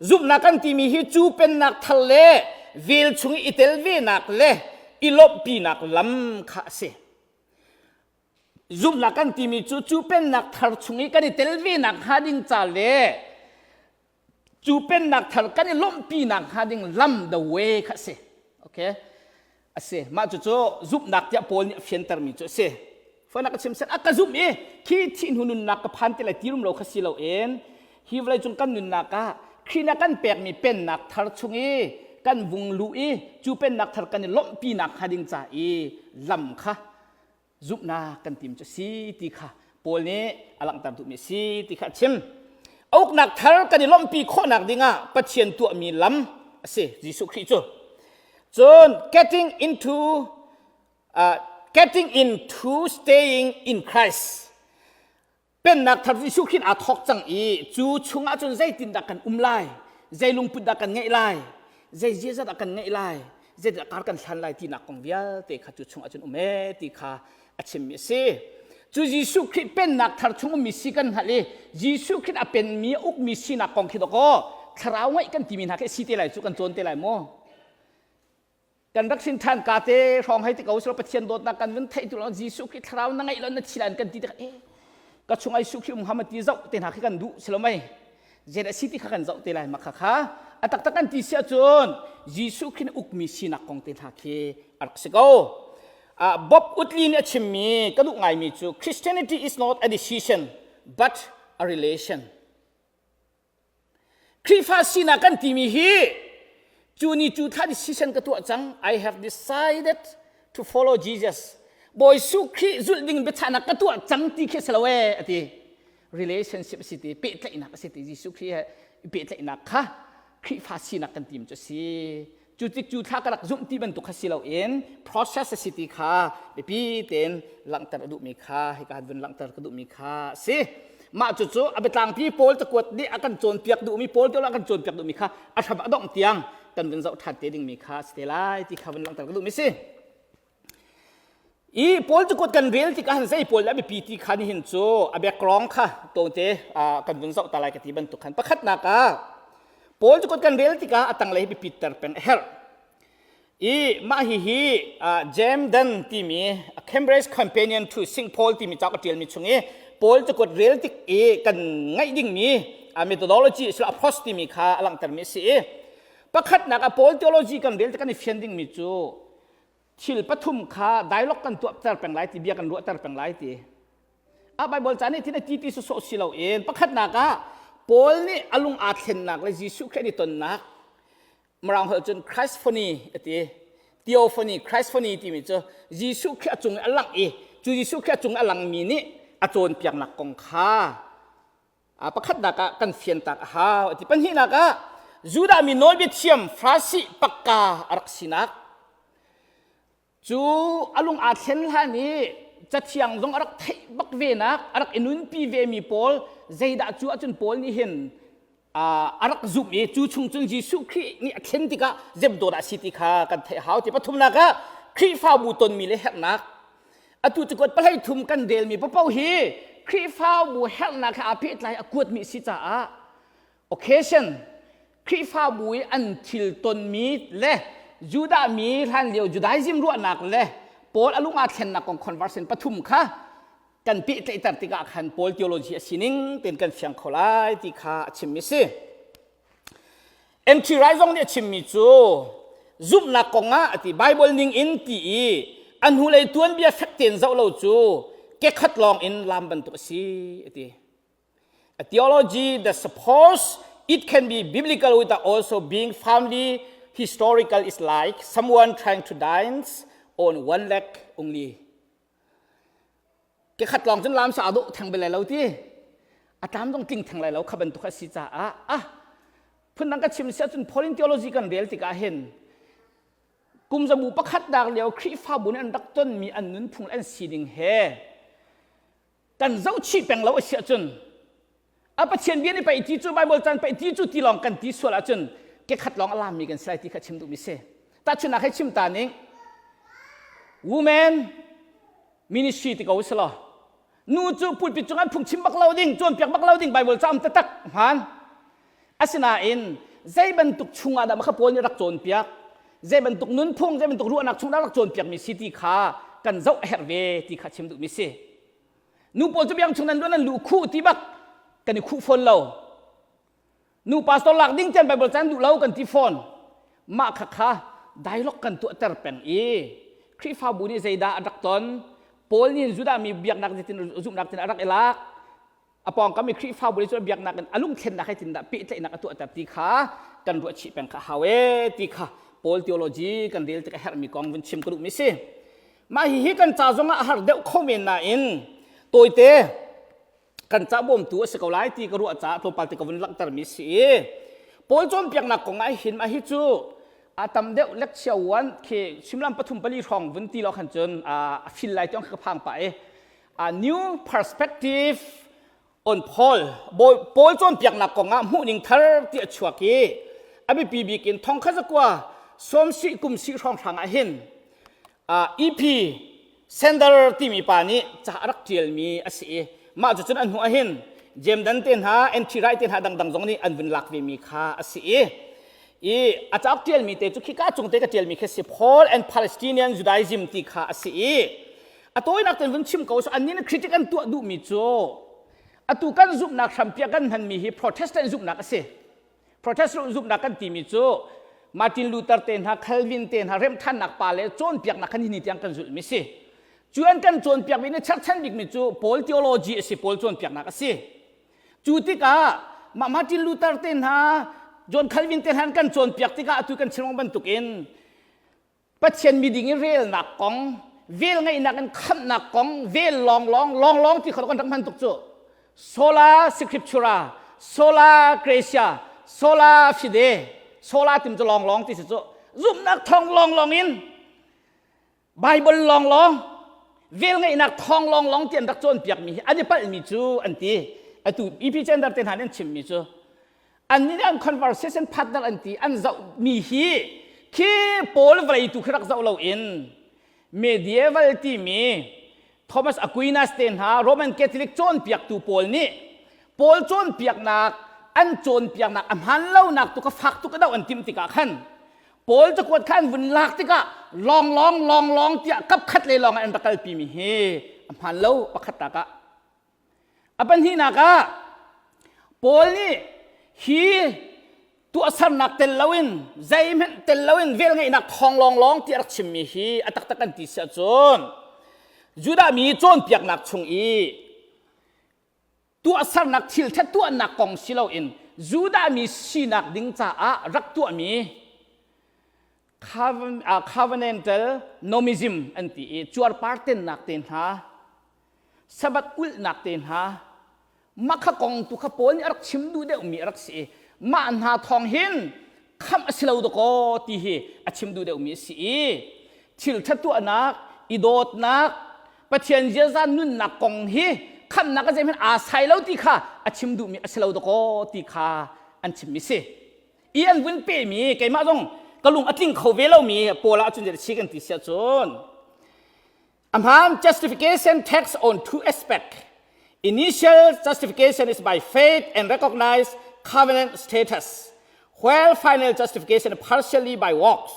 Zumhnak kan timi hi cu pennak thar le vel chung i tel venak le i lawmhpinak lam kha a si. Zumhnak kan timi cu cu pennak thar chung i kan i tel ve nak hnga ding ca le cu pennak thar kan i lawmhpi nak hnga ding lam the way kha a si. Okay? A si. Mah cu cu zumhnak tiah Paul nih a fiantermi cu a si. Fanak ka chim set a ka zumh i khi thih hnu nunnak ka phan ti lai ti rum lo kha si lo in hi vawlei cung kan nunnak ah Khrih na kan pekmi pennak thar chung i kan vung luh i cu pennak thar kan i lawmhpi nak hnga ding ca i lam kha zumhnak kan tim cu si ti kha Paul nih a langhter duhmi a si ti kha a chim. A uknak thar kan i lawmhpi khawhnak dingah Pathian tuahmi lam a si Jesuh Khrih cu. Cun getting into uh, getting into staying in Christ Pennak thar Jesuh Khrih aa thawk cang i cu chungah cun zeitindah kan um lai, zei lungput dah kan ngeih lai, zei ziaza dah kan ngeih lai, zeidah kar kan hlan lai tinak kong vialte kha cu chungah cun um ee ti kha a chimmi a si. Cu Jesuh Khrih pennak thar chung ummi si kan hngalh i Jesuh Khrih a penmi a ukmi sinak kong khi dawkaw thlarau ngeih kan timi hna khi si te lai cu kan cawn te lai maw? Kan rak hrin ṭhan ka te hrawng hei ti ko silo Pathian dawtnak kan vun theih tu lo Jesuh Khrih thlarau na ngeih lo na thi lan kan ti tik eh ka chung ai Jesuh Khrih um hama ti zoh te hna khi kan duh silo mei zei dah si ti kha kan zoh te lai ma kha kha a taktak kan ti si ahcun Jesuh Khrih nih ukmi sinak kong te hna khi a rak si ko. Uh, Bob Utley nih a chimmi ka duh ngaimi cu Christianity is not a decision but a relation. Khrihfa sinak kan timi hi cu ni cu thla decision ka tuah cang. I have decided to follow Jesus. Bawi Jesuh Khrih zulh ding biachahnak ka tuah cang ti khi si lo ee a ti. Relationship a si ti, pehtlaihnak a si ti. Jesuh Khrih he pehtlaihnak kha Khrihfa sinak kan tim cu a si. Cu tik cu thla ka rak zumh ti bantuk kha si loin process a si ti kha biapi tein langhter a duhmi kha hika vun langhter ka duhmi kha a si. Mah cucu a biatlangpi Paul cakuat nih a kan cawnpiak duhmi Paul te a kan cawnpiak duhmi kha a hram a dongh tiang kan vun zoh ṭhan te dingmi kha a si te lai ti kha vun langhter ka duhmi si. I Paul cakuat kan rel tikah han zei pawl dah biapi ti kha nihin cu a background kha tawte kan vun zoh ta lai ka ti bantuk khan pakhatnak ah Paul cakuat kan rel tikah a tanglei hi biapitter peng a herh. I mah hihi James Dunn timi Cambridge Companion to St. Paul timi cauk a ṭialmi chung i Paul cakuat rel tik i kan ngaih dingmi methodology approach timi kha a langhtermi a si i pakhatnak ah Paul theology kan rel tik kan i fian dingmi cu thil pathum kha dialogue kan tuahter peng lai ti bia kan ruahter peng lai ti a Bible ca nih thin a ti ti sawsawh si loin pakhatnak ah Paul nih a lung aa thlennak le Jesuh Khrih an i tonnak Mirang holh cun Christophany a ti theophany Christophany timi cu Jesuh Khrih a cung i a langh i cu Jesuh Khrih a cung i a langmi nih a cawnpiaknak kong kha Pakhatnak ah kan fiantak a hau a ti. Pahnihnak ah Judah mi nawlbia thiam Farasi pakka a rak sinak cu a lung aa thlen hlan i cathiang zong a rak theih bak venak a rak i nunpi vemi pawl zeidah cu ahcun Paul nih hin. A rak zumh i cu chung cun Jesuh Khrih nih a thlen tikah zemdawt a si ti kha kan theih hau ti. Pathumnak ah Khrihfabu tonmi le herhnak. Atu cu kuat pahlei thum kan relmi paoh hi Khrihfabu herhnak he aa pehtlai a kuatmi a si caah occasion Khrihfabu i an thil tonmi le Judah mi hlanlio Judaism ruahnak le Paul a lung aa thlennak kong conversion pathum kha kan pehtlaihter tikah khan Paul theology a sining tein kan fiang kho lai ti kha a chimmi si. N.T. Wright zong nih a chimmi cu zumhnak kongah a ti Bible ning in ti i a hnulei tuanbia fek tein zoh lo cu kekhat lawng in lam bantuk a si a ti. A theology that suppose it can be biblical without also being firmly historical is like someone trying to dance on one leg only. Ke khat lawng cun lam sa dawh theng bel lai lo ti. A tlam zong tling theng lai lo kha bantuk a si caah ah phundang ka chim si ahcun Pauline theology kan rel tikah hin kum zabu pakhat nak lio Khrihfabu nih an rak tonmi an nunphung an sining he kan zohchih peng lo a si ahcun a Pathian bia nih pei ti cu Bible caan pei ti cu ti lawng kan ti sual ahcun ke khat lawng a lammi kan si lai ti kha chim duhmi si. Tahchunhnak hei chim ta ning women ministry ti ko si law nu cu pulpit cung an phungchim bak lo ding cawnpiak bak lo ding Bible caam taktak hmaan. Asinain zei bantuk chungah dah kha Paul nih rak cawnpiak zei bantuk nunphung zei bantuk ruahnak chung dah rak cawnpiakmi si ti kha kan zoh a herh ve ti kha chim duhmi si. Nu pawl cu biang chung nan luan nan luh khuh ti bak kan i khuh fawn lo. Nu pastor lak ding tian Bible caan duh lo kan ti fawn. Mah kha kha dialogue kan tuahter peng i Khrihfabu nih zeidah a rak ton Paul nih Judah mi biaknak zeitin zumhnak tin a rak i lak a pawngkam i Khrihfabu nih cun biaknak in a lungthlennak he tindah pehtlaihnak a tuahter ti kha kan ruah chih peng kha hau e ti kha Paul theology kan rel tik a herhmi kong vun chim ka duhmi si. Mah hihi kan ca zongah a har deuh kho men nain tawite kan ca bawmtu a si ko lai ti ka ruah caah tlawmpal te ka vun langhtermi si i Paul cawnpiaknak kong ah hin mah hi cu a tam deuh lecture one khi suimilam pathum pali hrawng vun ti lo khan cun a fil lai tiang ka phang pah i a new perspective on Paul Paul cawnpiaknak kong ah hmuhning thar ti a chuak i a biapi bik in thong kha zakua sawmsi kum si hrawng hrang ah hin EP Sender timi pa nih ca a rak ṭialmi a si i mah cu cun an hmuh ahhin James Dan te hna N.T. Wright te hna dangdang zong nih an vun lak vemi kha a si i i a cauk ṭialmi te cu khika cung te ka ṭialmi khi si Paul and Palestinian Judaism ti kha a si i a tawinak tein vun chim ko so annih nih critic an tuah duhmi cu atu kan zumhnak hrampiah kan hmanmi hi Protestant zumhnak a si Protestant zumhnak kan timi cu Martin Luther te hna Calvin te hna remthannak pa le cawnpiaknak kha nihin tiang kan zulhmi si. Cu an kan cawnpiakmi nih cherhchan bikmi cu Paul theology a si, Paul cawnpiaknak a si. Cu tikah mah Martin Luther te hna John Calvin te hna an kan cawnpiak tikah atu kan chim bantukin Pathian miding i relnak kong, vel ngeihnak in khamhnak kong, vel lawnglawng, lawnglawng ti kha kan rak hman tuk cu. Sola scriptura, sola gratia, sola fide, sola tim cu lawnglawng ti si cu. Zumhnak thawng lawnglawng in Bible lawnglawng, vel ngeihnak thawng lawnglawng ti an rak cawnpiakmi hi an i palhmi cu an ti. Atu EP Center te hna nih an chimmi cu Annih nih an conversation partner an ti an zohmi hi khi Paul vawlei tu khi rak zoh loin medieval timi Thomas Aquinas te hna Roman Catholic cawnpiaktu pawl nih Paul cawnpiaknak an cawnpiaknak a hmaan lonak tu kha fak tuk a doh an timh tikah khan Paul cakuat kha an vun lak tikah lawnglawng lawnglawng tiah kapkhat le lawng an rak kalpimi hi a hmaan lo pakhat tak ah A pahnihnak ah Paul nih hi tuahsernak tel loin zeihmanh tel loin velngeihnak thawng lawnglawng ti a rak chimmi hi a taktak kan ti si ahcun Judah mi cawnpiaknak chung i tuahsernak thil ṭhat tuahnak kong si loin Judah mi sinak ding caah rak tuahmi covenantal nomism an ti i cuarpar tennak te hna Sabbath ulhnak te hna mah kha kong tu kha Paul nih a rak chim duh deuhmi a rak si i mah hna thawng hin khamh a si lo dakaw ti hi a chim duh deuhmi a si i thil ṭha tuahnak i dawtnak Pathian ziaza nunnak kong hi khamhnak a zeihmanh aa sai lo ti kha a chim duhmi a si lo dakaw ti kha. an chimmi si. I an vun pehmi keimah zong ka lung a tling kho ve lomi pawl ah cun si kan ti siah cun Amhan justification takes on two aspects. Initial justification is by faith and recognized covenant status, while final justification partially by works.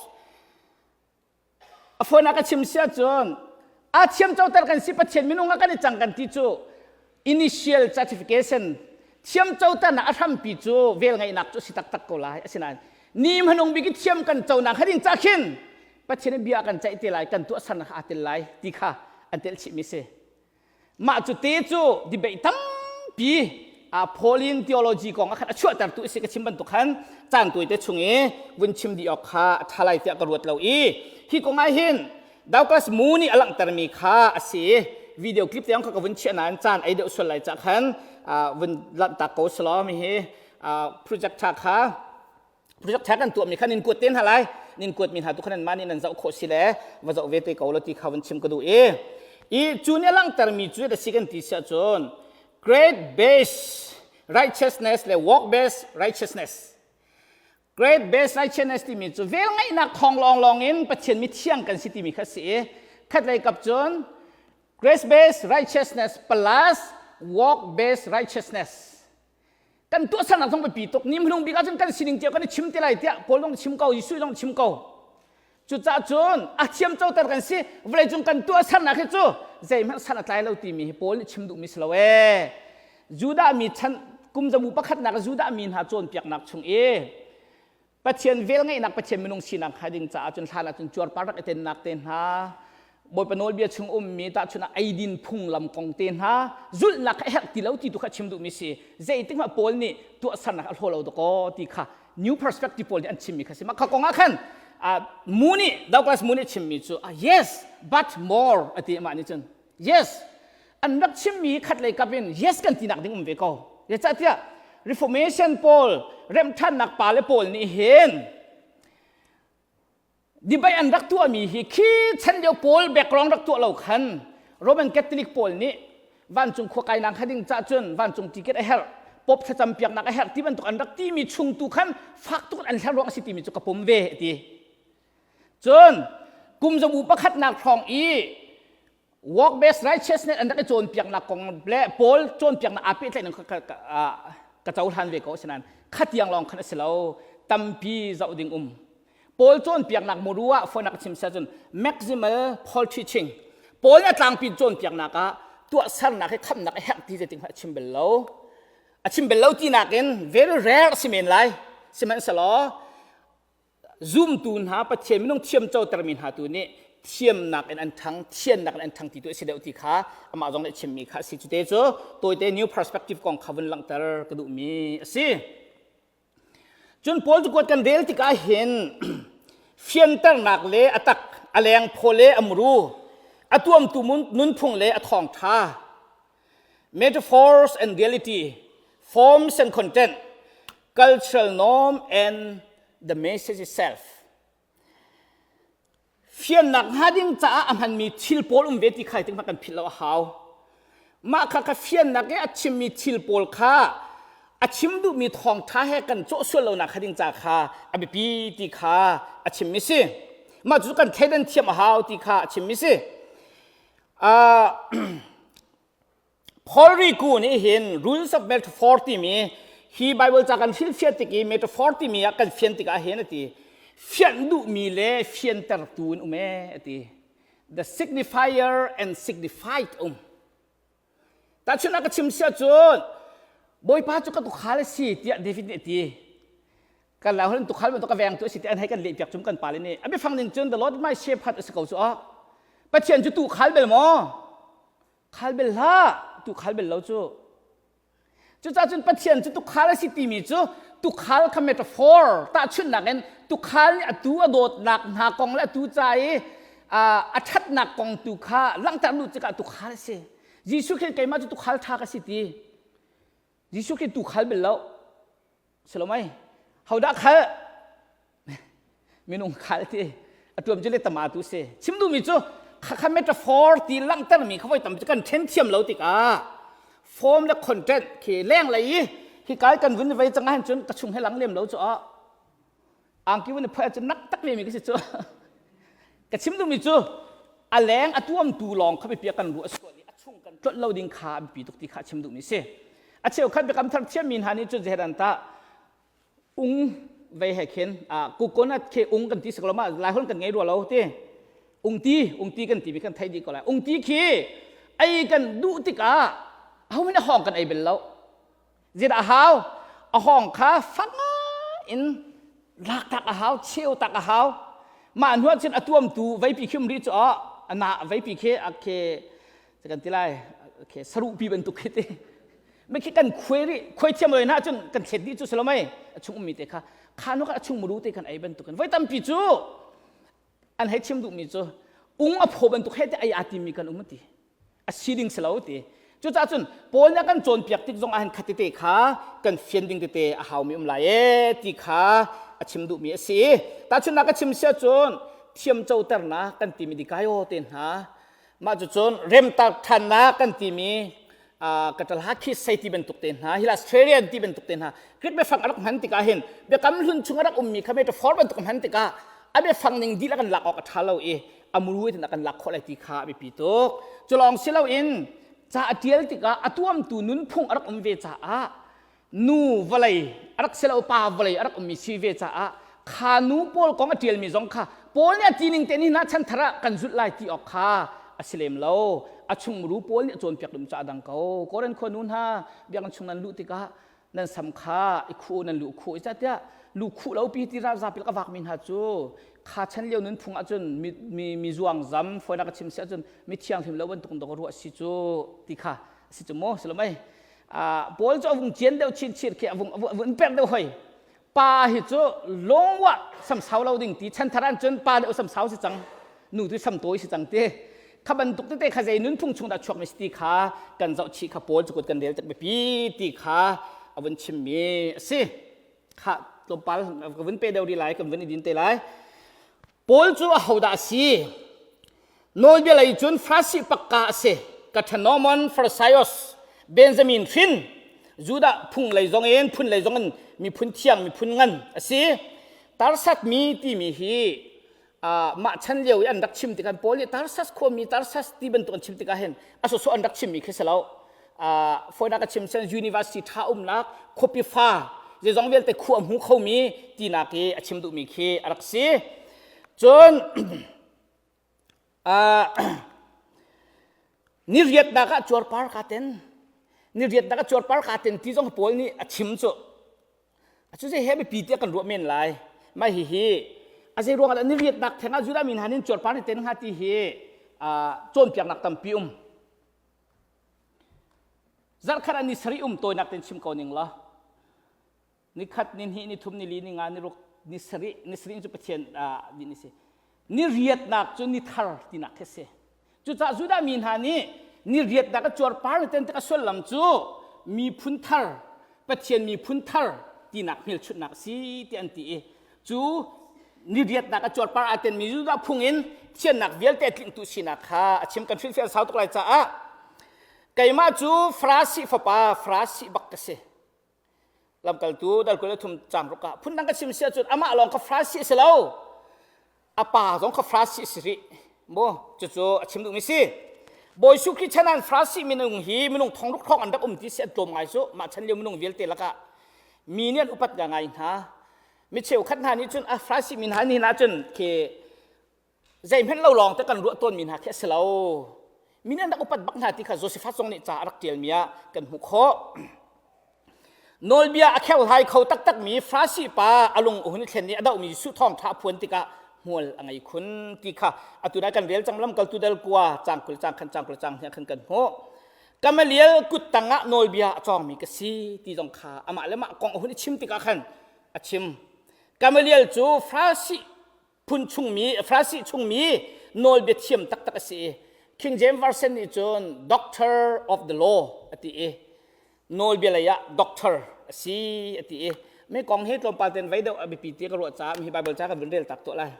A phone ka chim sia cun a thiam coter kan si Pathian minung ah kan i cang kan ti cu initial justification thiam coternak a hrampi cu vel ngeihnak cu si taktak ko lai asinain ni hmanung bik i thiam kan conak hading ca khin Pathian bia kan ceih te lai kan tuahsernak aa tel lai ti kha an telh chihmi si. Mah cu te cu debate tampi a Pauline theology kong ah khan a chuahtertu a si ka chim bantuk khan caan tawite chung i vun chim dih awk kha a ṭha lai tiah ka ruat lo i hi kong ah hin Douglas Moo nih a langhtermi kha a si video clip te kha ka vun chiah nain caan ei deuh sual lai cah khan vun lanhtak ko selaw mi hi projector kha project tha kan tuahmi kha nin kuat te hna lai nin kuatmi hna tu khan mah nih nan zoh khawh si le va zoh ve te ko lo ti kha van chim ka duh i i cu nih a langhtermi cu da si kan ti siah cun grace based righteousness le work based righteousness grace based righteousness timi cu vel ngaihnak thawng lawng lawng in Pathian mithiang kan si timi kha si i khat lei kap cun grace based righteousness plus work based righteousness Kan tuahsernak zong biapi tuk. Ni hmanung bik ahcun kan sining cio kan i chim te lai tiah Paul zong chim ko, Jesuh zong chim ko. Cucaah cun a thiam coter kan si. Vawleicung kan tuahsernak hi cu zeihmanh san a tlai lo timi hi Paul nih chim duhmi si lo ee. Judah mi chan kum zabu pakhatnak Judah mi hna cawnpiaknak chung i Pathian velngeihnak Pathian minung sinak kha ding caah cun hlan ahcun cuarpar rak i tennak te hna Bawipa nawlbia chung ummi tahchun ah eidin phunglam kong te hna zulhnak kha herh ti lo ti tu kha chim duhmi si zeitik hmah Paul nih tuahsernak a hlaw lo dakaw ti kha new perspective pawl nih an chimmi kha si mah kha kong ah khan mu nih Douglas Mu nih chimmi cu yes but more ati amah nih cun Yes, an rak chimmi khat lei kap in yes kan tinak ding um ve ko. Zeicahtiah Reformation pawl remṭhannak pale pawl nih hin debate an rak tuahmi hi khi chan lio pawl background rak tuah lo khan Roman Catholic pawl nih vancung khua kainak kha ding cah cun vancung ticket a herh pop thlacam piaknak a herh ti bantuk an rak timi chung tu khan fak tuk an hler ruang a si timi cu ka pom ve ti. Cun kum zabu pakhatnak hrawng i work based righteousness an rak i cawnpiaknak kong le Paul cawnpiaknak aa pehtlaih ning ka cohlan ve ko asinain khatiang lawng khan a si lo tampi zoh ding um Paul cawnpiaknak muru ah phone a chim sia cun maximal Paul teaching Paul a tlangpi cawnpiaknak ah tuahsernak hi khamnak a herh ti zeitik hmanh a chim bal lo a chim bal lo tinak in very rare a si men lai sihmanhsehlaw Zumtu hna Pathian minung thiam cotermi hna tu nih thiamnak in an ṭhang, thiannak in an ṭhang ti tu a si deuh ti kha amah zong nih a chimmi kha a si. Cute cu tawite new perspective kong kha vun langhter ka duhmi a si. Cun Paul cakuat kan rel tikah hin fianternak le a tak, a leng phaw le a muru, a tuamtu nunphung le a thawngṭha, metaphors and reality, forms and content, cultural norm and the message itself. Fiannak hnga ding caah a hmanmi thil pawl um ve ti khai tik kan philh lo a hau. Mah kha kha fiannak i a chimmi thil pawl kha a chim duhmi thawngṭha he kan cawh sual lonak kha ding ca kha a biapi ti kha a chimmi si. Mah cu kan thleidan thiam a hau ti kha a chimmi si. Uh, Paul Riku nih hin Rules of Metaphor timi hi Bible ca kan hrilhfiah tik i metaphor timi ah kan fian tikah hin a ti fianh duhmi le fiantertu in um ee a ti the signifier and signified um tahchunhnak ka chim sia cun Bawipa cu ka tukhal a si tiah David nih a ti kan lai holh tukhal bantuk ka vengtu a si ti an hei kan lehpiak cum kan pale nih a biafang ning cun the Lord my shepherd a si ko cu ah Pathian cu tukhal bel maw Khal bel hlah, tu khal bel lo cu. Cucaah cun Pathian cu tukhal a si timi cu tukhal kha metaphor tahchunhnak in tukhal nih atu a dawtnak hna kong le atu ca i a ṭhatnak kong tu kha langhter duh tikah tukhal a si. Jesuh Khrih keimah cu tukhal ṭha ka si ti. Jesuh Khrih tukhal bel lo. Si lo mei? Hodah khal? Minung khal ti a tuam cu le tama tu si. Chim duhmi cu khakha metaphor ti langhtermi kha voi tam cu kan then thiam lo tikah form le content khi leng lei i. Hi kai kan vun vei cang ahhin cun ka chung he lang lem lo cu a angki vun i phoih ahcun nak tak ve mi ka si cu. Ka chim duhmi cu a leng a tuamtu lawng kha biapia kan ruah sual i a chung kan tlolh lo ding kha a biapi tuk ti kha a chim duhmi si. A cheukhat biakam thar thiammi hna nih cun zehiran tah ung vei he khin coconut khi ung kan ti sak lo ma lai holh kan ngei rua lo ti ungti ungti kan ti mi kan thei dih ko lai ungti khi ei kan duh tikah ahohmanh a hawng kan ei bel lo zit a hau a hawng kha fak in lak tak a hau cheu tak a hau mah hnu cun a tuamtu veipi khim ri cu a na veipi khi a khi kan ti lai khi saruhpi bantuk khi ti mi khi kan khuai rih khuai thiam lo na cun kan thlet dih cu si lo mei a chung ummi te kha kha nu kha a chung muru te kan ei bantuk in voi tampi cu an hei chim duhmi cu ung a phaw bantuk he te ei aa timi kan um ti a si ding si lo ti cucaah cun Paul nih a kan cawnpiak tik zong ah hin khatete kha kan fian ding tete a haumi um lai e ti kha a chim duhmi a si tahchunhnak ka chim sia cun thiamcoternak kan timi dikaio te hna mah cucun remtak ṭhannak kan timi katalha sei ti bantuk te hna Australian ti bantuk te hna Greek biafang a rak hman tikah hin biakam hlun chung a rak ummi kha metaphor bantuk hman tikah a biafang ning dihlak kan lak awk a ṭha lo i a muru in a kan lak khawh lai ti kha a biapi tuk cu lawng si loin ca a ṭial tikah a tuamtu nunphung a rak um ve caah nu vawlei a rak si lo pa vawlei a rak ummi si ve caah kha nu pawl kong a ṭialmi zong kha Paul nih a ti ning te ni hna chanthar ah kan zulh lai ti awk kha a si lem lo a chungmuru Paul nih a cawnpiak dum ca dang ko Korin khua nu hna biakinn chung nan luh tikah nan sam kha i khuh nan lu khuh i tiah lu khuh lo pi ti zapi lak a vakmi hna cu kha chan lio nunphung ahcun mi mi mi zuang zam foinak a chim si ahcun mi thianghlim lo bantuk dok ruah si cu ti kha si cu maw si lo mei Paul cu a vung cian deuh chin chin khi a vung a vun perh deuh hoi pa hi cu longwa samsau lo ding ti chanthar an cun pa deuh samsau si cang nu tu samtawi si cang ti kha bantuk tete kha zei nunphung chung dah chuak mi si ti kha kan zoh chih kha Paul cu kut kan rel tik biapi ti kha a vun chimmi a si kha tlawmpal ka vun pe deuh rih lai kan vun i din te lai Paul cu ahodah a si? Nawlbia lei cun Farasi pakka a si. Kaṭhanomon Farisaios, Benjamin hrin, Judah phung lei zong in phun lei zong in miphun thiang miphun ngan a si. Tarsat mi timi hi mah chan lio i an rak chim tikah Paul nih Tarsas khuami Tarsas ti bantuk an chim tikah hin a sawsawh an rak chimmi khi si lo. Fawinak ka chim sen university ṭha umnak khuapi fa zeizong vialte khua hmu khomi tinak i a chim duhmi khi a rak si. Cun ni riatnak ah cuarpar kaa ten ni riatnak ah cuarpar kaa ten ti zong Paul nih a chim cu cu zei he biapi tiah kan ruah men lai mah hihi a zei ruangah dah ni riatnak theng ah Judah mi hna nih cuarpar ni ten hnga ti hi cawnpiaknak tampi um Zarhkhat ah ni sarih um tawinak tein chim ko ning law ni khat ni hnih ni thum ni li ni nga ni ruk ni sarih ni sarih cu Pathian ni ni si ni riatnak cu ni thar tinak khi si cucaah Judah mi hna nih ni riatnak a cuarpar ni ten tik a sullam cu miphun thar Pathian miphun thar tinak hmelchunhnak a si ti an ti i cu ni riatnak a cuarpar aa tenmi Judah phung in thiannak vialte a tlingtu sinak kha a chim kan hrilhfiah sau tuk lai caah keimah cu Farasi fapa Farasi bak ka si lamkaltu dal 23 cang ruk ah phundang ka chim si ahcun amah lawng kha Farasi a si lo a pa zong kha Farasi a si rih mu cucu a chim duhmi si Bawi Jesuh Khrih chan ah Farasi minung hi minung thong ruk thong an rak um ti si an tlawm ngai cu mah chan lio minung vialte lakah mi nih an upat ngai hna mi cheukhat hna nih cun a Farasi mi hna nih cun khi zeihmanh lo lawng te kan ruah tawnmi hna khi a si lo mi nih an rak upat bak hna ti kha Josephat zong nih ca a rak ṭialmi ah kan hmuh khawh nawlbia a kherhlai kho taktakmi Farasi pa a lung a hun i thlen i a dohmi Jesuh thawngṭha a phuan tikah hmual a ngei khun ti kha atu dai kan rel cang lamkaltu dal kua cang 20 cang khan cang 20 cang hnih khan kan hmuh Gamaliel kut tangah nawlbia a cawngmi ka si ti zong kha amah le mah kong a hun i chim tikah khan a chim. Gamaliel cu Farasi phun chungmi Farasi chungmi nawlbia thiam taktak a si i King James Version nih cun Doctor of the Law a ti i nawlbia lei ah doctor a si a ti i mi kong hi tlawmpal ten vei deuh a biapi ti ka ruah caah hi Bible ca kan vun rel tak tuah lai.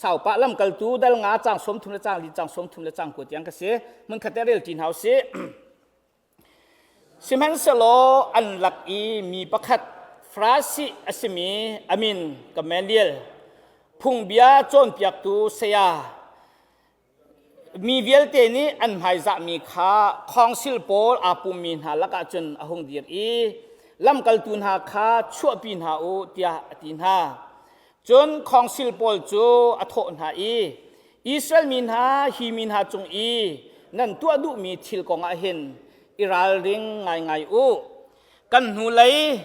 Saupa lamkaltu dal nga cang 30 le cang li cang 30 le cang kua tiang ka si hmunkhat te rel ṭi hna usih. Sihmanhsehlaw an lak i mi pakhat Farasi a simi a min Gamaliel, phungbia cawnpiaktu saya, mi vialte nih an hmaizahmi kha khawngsil pawl aa pummi hna lakah cun a hung dir i lamkaltu hna kha chuahpi hna u tiah a ti hna. Cun khawngsil pawl cu a thawh hna i, Israel mi hna, hi mi hna cung i nan tuah duhmi thil kongah hin i ralring ngaingai u. Kan hnulei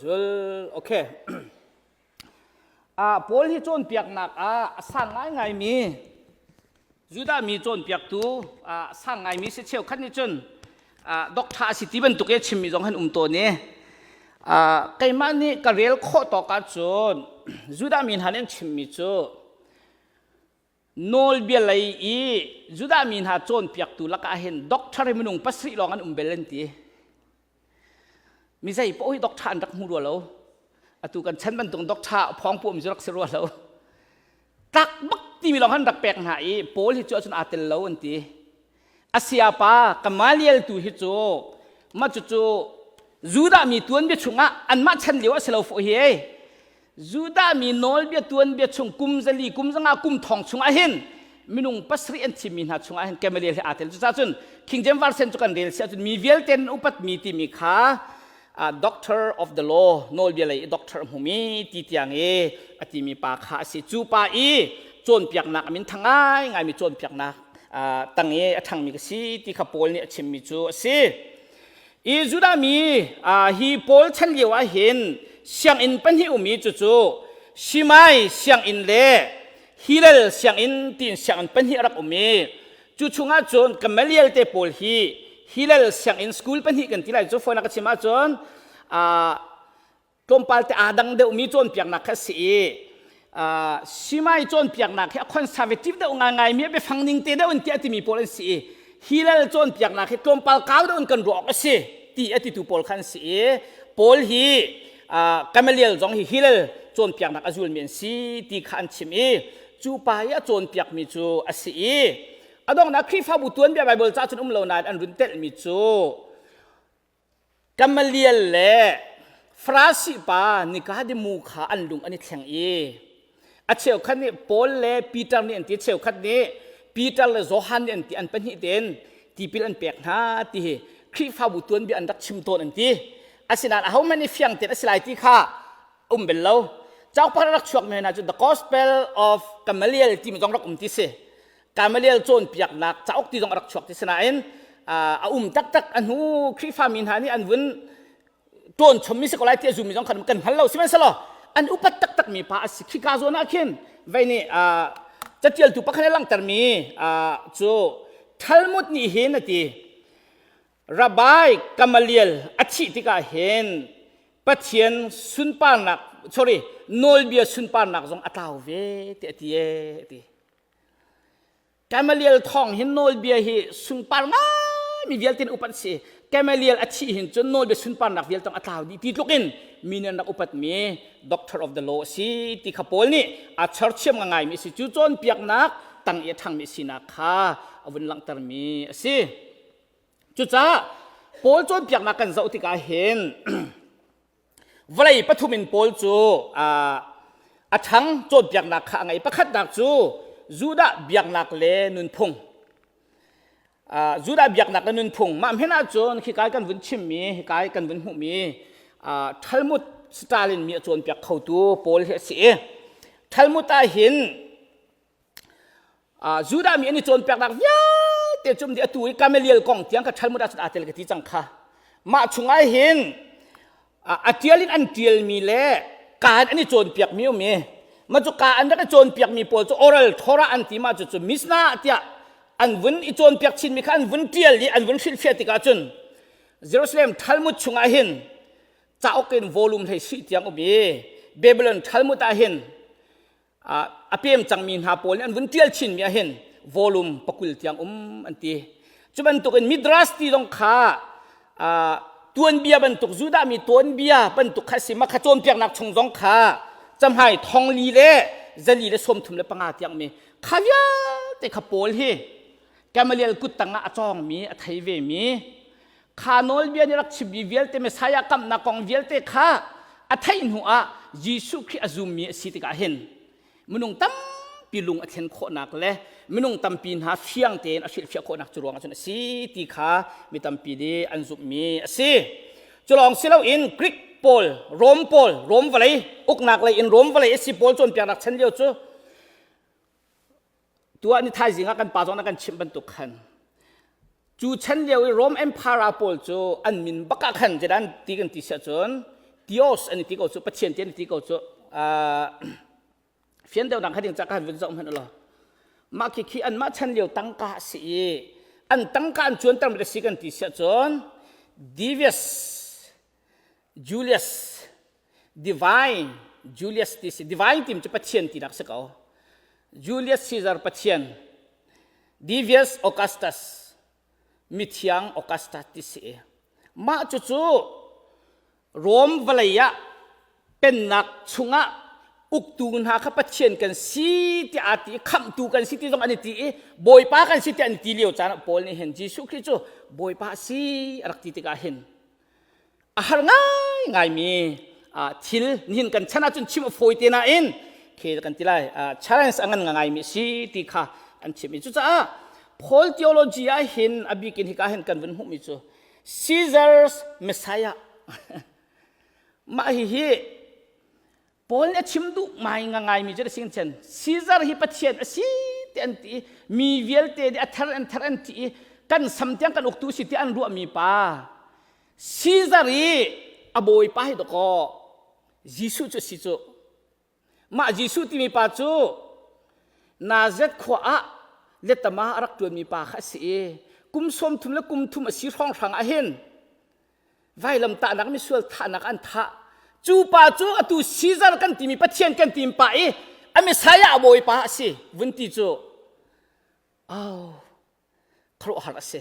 Zul okay. Ah Paul hi cawnpiaknak ah a sang ngaingaimi Judah mi cawnpiaktu ah sang ngaimi si cheukhat nih cun doctor a si ti bantuk i chimmi zong han um tawn i keimah nih ka rel khawh tawk ahcun Judah mi hna nih an chimmi cu nawlbia lei i Judah mi hna cawnpiaktu lakah hin doctor hi minung pasarih lawng an um bel an ti. Mi zei paoh hi doctor an rak hmu rua lo. Atu kan chan bantuk doctor phawng pu um cu rak si rua lo. Tlak bak timi lawng han rak pek hna i Paul hi cu ahcun aa tel lo an ti. A siapa Gamaliel tu hi cu mah cucu Judah mi tuanbia chungah anmah chan lio a si lo fawh hi ei. Judah mi nawlbia tuanbia chung kum zali kum zanga kum thong chungah hin minung pasarih an thimmi hna chungah hin Gamaliel hi aa tel. Cucaah cun King James Version cu kan rel si ahcun mi vialte an upatmi timi kha uh, doctor of the law nawlbia lei i doctor a hmumi ti tiang i a timi pa kha a si. Cu pa i cawnpiaknak a min thang ngaingaimi cawnpiaknak uh, tang i a ṭhangmi ka si ti kha Paul nih a chimmi cu a si. I Judah mi hi Paul chan lio ah hin sianginn pahnih um i cucu Shimai sianginn le Hillel sianginn tiin sianginn pahnih a rak um i cu chungah cun Gamaliel te pawl hi Hillel sianginn school pahnih kan ti lai cu fawinak ka chim ahcun tlawmpal te aa dang deuhmi cawnpiaknak kha a si i Shimai cawnpiaknak hi a conservative deuh ngaingaimi a biafang ning te deuh in tiah timi pawl an si i Hillel cawnpiaknak hi tlawmpal kau deuh in kan ruah awk a si ti a titu pawl kha an si i Paul hi Gamaliel zong hi Hillel cawnpiaknak a zulmi an si ti kha an chim i cu pa i a cawnpiakmi cu a si i a donghnak Khrihfabu tuanbia Baibal ca cun um lo nain an run telhmi cu Gamaliel le Farasi pa Nikadimu kha an lung an i thleng i a cheukhat nih Paul le Peter nih an ti cheukhat nih Peter le Johan nih an ti an pahnih tein tipil an pek hna ti hi Khrihfabu tuanbia an rak chim tawn an ti asinain ahohmanh nih fiang tein a si lai ti kha um bel lo cauk pakhat rak chuakmi hna cu The Gospel of Gamaliel timi zong rak um ti si Gamaliel cawnpiaknak cauk ti zong a rak chuak ti si nain a um taktak a hnu Khrihfami hna nih an vun ṭawn chommi si ko lai ti a zummi zong khan kan hngal lo sihmanhsehlaw an upat taktakmi pa a si khika zawn ah khin vei nih catialtu pakhat a langhtermi cu Talmud nih hin a ti Rabbi Gamaliel a thih tikah hin Pathian sunparnak sorry nawlbia sunparnak zong a tlau ve ti a ti ee ti. Gamaliel thawng hin nawlbia hi sunpar ngaimi vialte in upat si. Gamaliel a thih hin cun nawlbia sunparnak vial tong a tlau dih ti tluk in mi nih an rak upatmi doctor of the law a si ti kha Paul nih a cherchiam ngaimi a si. Cu cawnpiaknak tang i a ṭhangmi sinak kha a vun langhtermi a si. Cucaah Paul cawnpiaknak kan zoh tikah hin vawlei pathum in Paul cu a ṭhang cawnpiaknak kha a ngei. Pakhatnak cu Judah biaknak le nunphung. Judah biaknak le nunphung mah hmen ahcun khikai kan vun chimmi hikai kan vun hmuhmi Talmud Stalin mi a cawnpiak khotu Paul hi a si i Talmud ah hin Judah mi an i cawnpiaknak vialte cu atu i Gamaliel kong tiang kha Talmud ah cun aa tel ka ti cang kha mah chungah hin a ṭial in an ṭialmi le kaan an i cawnpiakmi um i mah cu kaa an rak i cawnpiakmi pawl cu oral Torah an ti mah cucu Mishnah tiah an vun i cawnpiak chinmi kha an vun ṭial i an vun hrilhfiah tikah cun Jerusalem Talmud chungah hin cauk in volume hlei sih tiang um i Babylon Talmud ah hin a pem cangmi hna pawl nih an vun ṭial chinmi ah hin volume pakul tiang um an ti. Cu bantukin Midrash ti zong kha tuanbia bantuk Judah mi tuanbia bantuk kha si makha cawnpiaknak chung zong kha camhai thongli le zali le 35 tiang mi kha vialte kha Paul hi Gamaliel kut tangah a cawngmi a thei ve mi kha nawlbia nih rak chimmi vialte Messiah kamhnak kong vialte kha a theih hnu ah Jesuh Khrih a zummi a si tikah hin minung tampi lung a thlen khawhnak le minung tampi hna fiang tein a hrilhfiah khawhnak cu ruangah cun a si ti kha mi tampi nih an zumhmi a si. Cu lawng si loin Greek pawl, Rom pawl, Rom vawlei uknak lei in Rom vawlei a si pawl cawnpiaknak chan lio cu Tuah ni thaizing ah kan pa zong na kan chimh bantuk khan cu chan lio i Rome Empire pawl cu an min bak ah khan zeidah an ti kan ti siah cun Theos an i ti ko cu Pathian ti an i ti ko cu fian deuh kha ding ca kan vun zoh hmanh law mah khi khi anmah chan lio tangka a si i an tangka an cuanter mi si kan ti siah cun Divius Julius Divine Julius ti si Divine tim cu Pathian tinak si ko Julius Caesar Pathian Divius Augustus mithiang Augustus ti si mah cucu Rome vawlei ah pennak chungah uktu hna kha Pathian kan si tiah aa ti i khamhtu kan si ti zong an i ti i Bawipa kan si tiah an ti lio caan ah Paul nih hin Jesuh Khrih cu Bawipa a si a rak ti tikah hin a har ngaingaimi thil nihin kan chan ahcun chim a fawi te nain khi kan ti lai challenge a ngan ngaimi si ti kha an chim i cucaah Paul theology ah hin a bikin hika hin kan vun hmuhmi cu Caesar's Messiah mah hihi Paul nih a chim duh ngai ngaimi cu sing chan Caesar hi Pathian a si ti an ti mi vialte nih a ther an ther an ti i kan sam tiang kan uktu si ti an ruahmi pa Caesar i a bawipa hi dakaw Jesuh cu si cu mah Jesuh timi pa cu Nazareth khua ah letama a rak ṭuanmi pa kha a si i kum 30 le kum thum a si hrawnghrang ah hin Vailamtahnak misual thahnak an thah. Cu pa cu atu Caesar kan timi Pathian kan tim pa i a Messiah a bawipa a si vun ti cu oh khuaruahhar a si.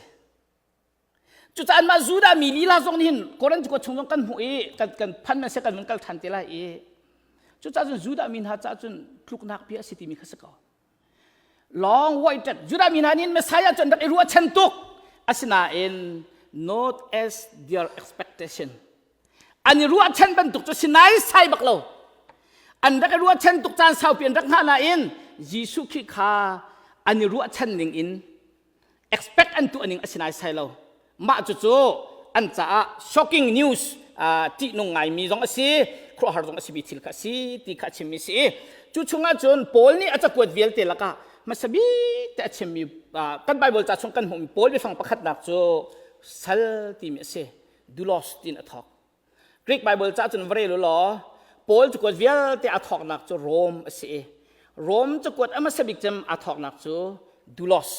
Cucaah mah Judah mi lila zong nih hin Korinth khua chung zong kan hmuh i kan kan phan man se kan vun kal ṭhan te lai i cucaah cun Judah mi hna caah cun tluknak bia a si timi kha si ko. Long waited. Judah mi hna nih Messiah cu an rak i ruahchan tuk. Asinain not as their expectation. An i ruahchan bantuk cu sinai sai bak lo. An rak i ruahchan tuk caan saupi an rak hngah nain Jesuh Khrih kha an i ruahchan ning in expect an tuah ning a si naisai lo mah cucu an caah shocking news ṭihnung ngaimi zong a si khuaruahhar zong a simi thil kha a si ti kha a chimmi si i cu chungah cun Paul nih a cakuat vialte lakah hmasa bik te a chimmi kan Bible ca chung kan hmuhmi Paul biafang pakhatnak cu sal timi a si doulos tiin a thawk Greek Bible ca cun va rel u law Paul cakuat vialte aa thawknak cu Rome a si i Rome cakuat a hmasa bik cem aa thawknak cu Doulos.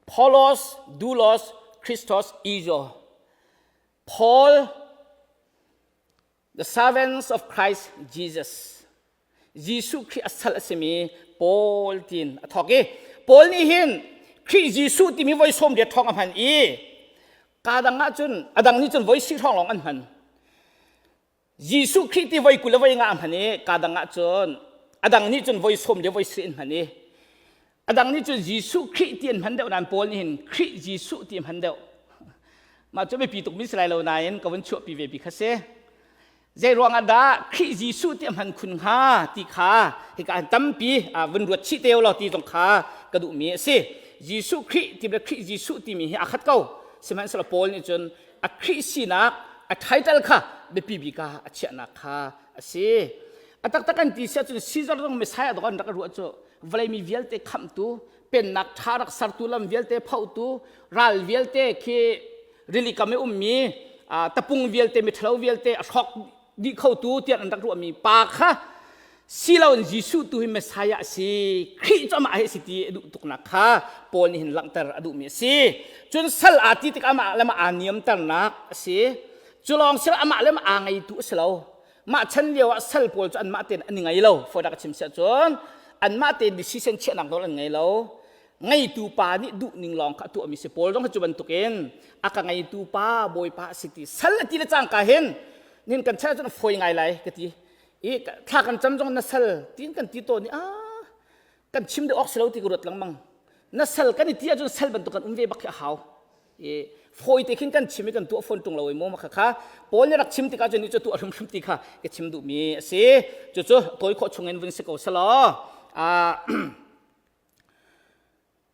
Paulos, Doulos, Christos, Izo. Paul, the servants of Christ Jesus. Jesuh Khrih a sal a simi Paul tiin a thawk i Paul nih hin Khrih Jesuh timi voi 80 thawng a hman i. Ka dang ah cun a dang nih cun voi si hrawng lawng an hman. Jesuh Khrih ti voi 20 le voi nga a hman i ka dang ah cun a dang nih cun voi sawm le voi sarih an hman i a dang nih cun Jesuh Khrih ti an hman deuh nain Paul nih hin Khrih Jesuh ti a hman deuh. Mah cu biapi tuk mi si lai lo nain ka vun chuahpi ve bi kha si. Zei ruangah dah Khrih Jesuh ti a hman khun hnga ti kha hika tampi vun ruat chih te law ti zong kha ka duhmi a si. Jesuh Khrih ti le Khrih Jesuh timi hi a khat ko. Sihmanhsehlaw Paul nih cun a Khrih sinak a title kha biapi bik ah a chiahnak kha a si. A taktak kan ti siah cun Caesar zong Messiah dawk an rak ruah cu vawlei mi vialte khamhtu pennak ṭha rak sertu lam vialte phohtu ral vialte khi rili kam i ummi tapung vialte miṭhalo vialte a hrawk dih khotu tiah an rak ruahmi pa kha si loin Jesuh tu hi Messiah a si Khrih cu amah hi a si ti a duh tuknak kha Paul nih hin langhter a duhmi a si cun sal aa ti tikah amah le amah aa niamternak a si cu lawng si lo amah le amah aa ngeitu a si lo mah chan lio ah sal pawl cu anmah tein an i ngei lo fawi dah ka chim siah cun anmah tein decision chiahnak nawl an ngei lo ngeitu pa nih duh ning lawng kha a tuahmi si pawl zong cu bantukin a ka ngeitu pa bawipa a si ti sal a ti le cangka hin nin kan chan ahcun a fawi ngai lai ka ti i thla kan cam zong na sal tiin kan ti tawn i a kan chim deuh awk si lo ti ka ruat lengmang na sal kan i ti ahcun sal bantuk kan um ve bak khi a hau i fawi te khin kan chim i kan tuah fawn ṭung lo i maw kha kha Paul nih rak chim tikah cun cu tuah hrimhrim ti kha ka chim duhmi a si cucu tawi khawh chungin vun si ko selaw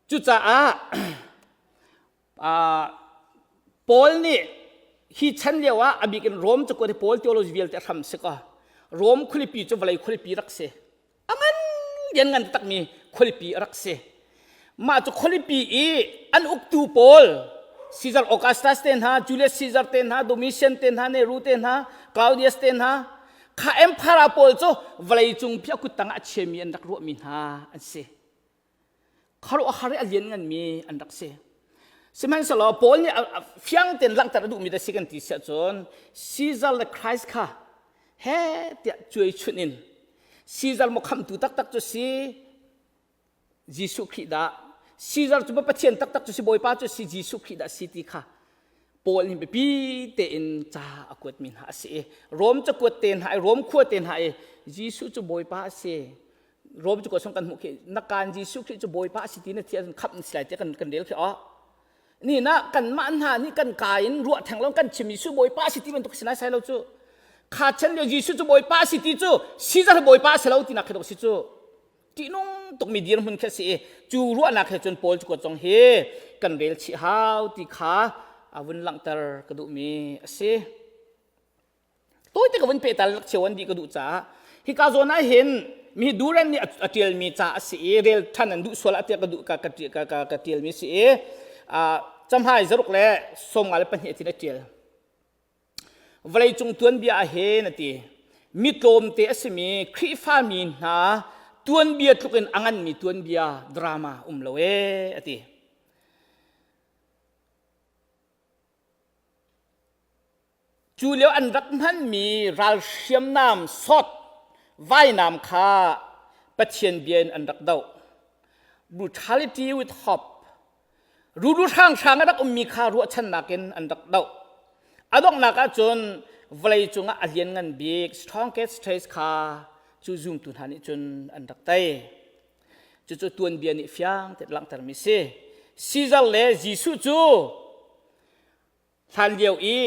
cucaah Paul nih hi chan lio ah a bik in Rom cakuat hi Paul theology vialte a hram si kaw Rom khualipi cu vawlei khualipi rak si a ngan lianngan takmi khualipi a rak si. Mah cu khualipi i an uktu pawl Caesar Augustus te hna, Julius Caesar te hna, Domitian te hna, Nero te hna, Claudius te hna, kha emperor pawl cu vawleicung pi a kuttang ah a chiami an rak ruahmi hna an si. Khuaruahhar i a liannganmi an rak si. Sihmanhsehlaw Paul nih fiang tein langhter a duhmi da si kan ti siah cun Caesar le Christ kha he tiah cuai chunh in Caesar maw khamtu taktak cu si Jesuh Khrih dah Caesar cu Pathian taktak cu si Bawipa cu si Jesuh Khrih dah si ti kha Paul nih biapi tein ca a kuatmi hna a si i Rom cakuat te hna i Rom khua te hna i Jesuh cu Bawipa a si Rom cu ko kan hmuh khi na kaan Jesuh Khrih cu Bawipa a si ti na thi ahcun khamh na si lai tiah kan kan rel khi oh ni na kanmah hna nih kan ka in ruah theng lo kan chim Jesuh Bawipa a si ti bantuk si lai sai lo cu kha chan lio Jesuh cu Bawipa a si ti cu Caesar Bawipa a si lo tinak khi dok si cu ṭihnung tukmi dirhmun khi a si i cu ruahnak he cun Paul cu kuat zong hi kan rel chih hau ti kha a vun langhter ka duhmi a si. Tawite ka vun pehtal rak cheu an dih ka duh caah hika zawn ah hin mi Duran nih a ṭialmi ca a si i rel ṭhan an duh sual ah tiah ka duh ka ka ka ka ka ṭialmi si i camhai zaruk le 52 tin a ṭial. Vawleicung tuanbia ah hin a ti mi tlawmte a simi Khrihfami hna tuanbia tluk in a nganmi tuanbia drama um lo ee a ti. Cu lio an rak hmanmi ral hriamnam sawt vainam kha Pathian bia in an rak doh. Brutality with hope. Ruru hranghrang a rak ummi kha ruahchannak in an rak doh. A donghnak ahcun vawlei cungah a lianngan bik strongest trace kha cu zumtu hna nih cun an rak tei. Cucu tuanbia nih fiang tein langhtermi si. Caesar le Jesuh cu hlan lio i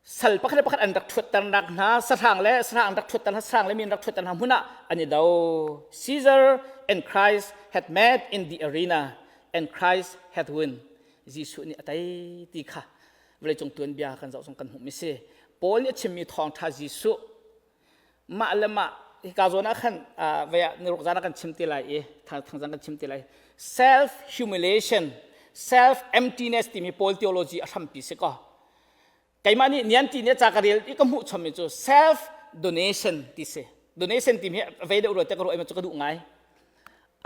sal pakhat le pakhat an rak ṭhuatternak hna sahrang le sahrang an rak ṭhuatter hna sahrang le mi an rak ṭhuatter hna hmun ah an i do Caesar and Christ had met in the arena and Christ had won Jesuh nih a tei ti kha vawleicung tuanbia kan zoh zong kan hmuhmi si Paul nih a chimmi thawngṭha Jesuh mah le mah hika zawn ah khan vei ah niruk zan ah kan chim te lai i thangzang kan chim te lai self humiliation self emptiness timi Paul theology a hrampi si ko keimah nih nian ti nih ca ka rel i ka hmuh chommi cu self donation ti si donation timi hi vei deuh rua te ka ruah i cu ka duh ngai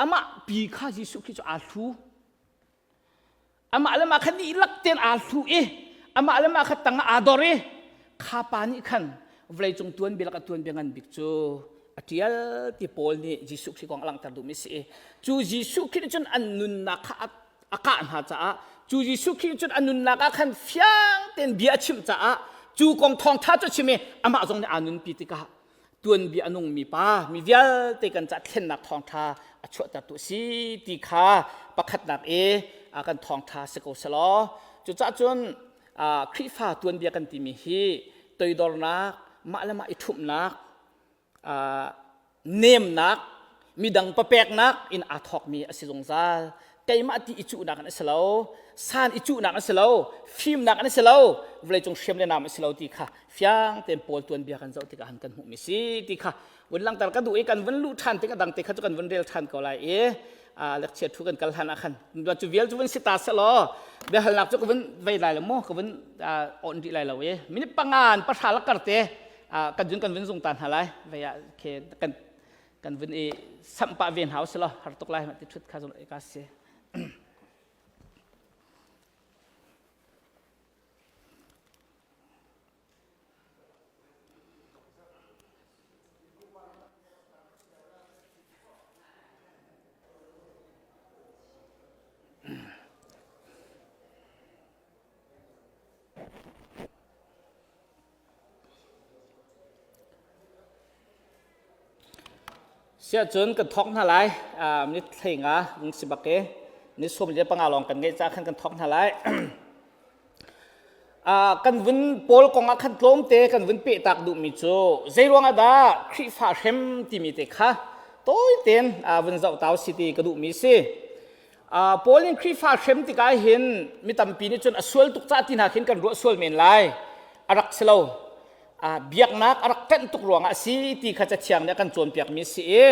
amah pi kha Jesuh Khrih cu aa hlu Amah le mah kha dihlak tein aa hlu i amah le mah kha tang ah aa dor i kha pa nih khan vawleicung tuanbia lak a tuanbia ngan bik cu a ṭial ti Paul nih Jesuh Khrih kong a langhter duhmi a si i cu Jesuh Khrih nih cun an nunnak kha a kah hna caah Cu Jesuh Khrih cun a nunnak ah khan fiang tein bia a chimh caah cu kong thawngṭha cu a chim i amah zong nih aa nunpi tikah tuanbia a nungmi pa mi vialte kan cah thlennak thawngṭha a chuahtertu a si ti kha pakhatnak i kan thawngṭha si ko selaw. Cucaah cun Khrihfa tuanbia kan timi hi toidornak, mah le mah i ṭhumhnak, nemnak, midang papeknak in aa thawkmi a si zungzal. Keimah ti i cuhnak an si lo, san i cuhnak an si lo, fimnak an si lo, vawleicung hriam le nam a si lo ti kha fiang tein Paul tuanbia kan zoh tikah han kan hmuhmi si ti kha vun langhter ka duh i kan vun luh ṭhan tik a dang te kha cu kan vun rel ṭhan ko lai i lecture thu kan kal hlan ah khan cu vial cu vun si ta selaw biahalnak cu ka vun vei lai lo mu, ka vun on rih lai lo i minute panga in pahra lakar te kan jun kan vun zung ta hna lai vei ah khe kan kan vun i samh pah ve hna usih law har tuk lai ti thut kha zong ka si. Siahcun kan thawk hna lai. Ni thlei nga vung si bak i ni 15 lawng kan ngeih caah khan kan thawk hna lai. Kan vun Paul kong ah khan tlawmte kan vun pehtak duhmi cu zei ruangah dah Khrihfa hrem timi te kha tawi tein vun zoh tau si ti ka duhmi si. Paul in Khrihfa hrem tikah hin mi tampi nih cun a sual tuk ca ti hna khin kan ruah sual men lai. A rak si lo. Biaknak a rak ṭanh tuk ruangah a si ti kha Cathiang nih a kan cawnpiakmi a si i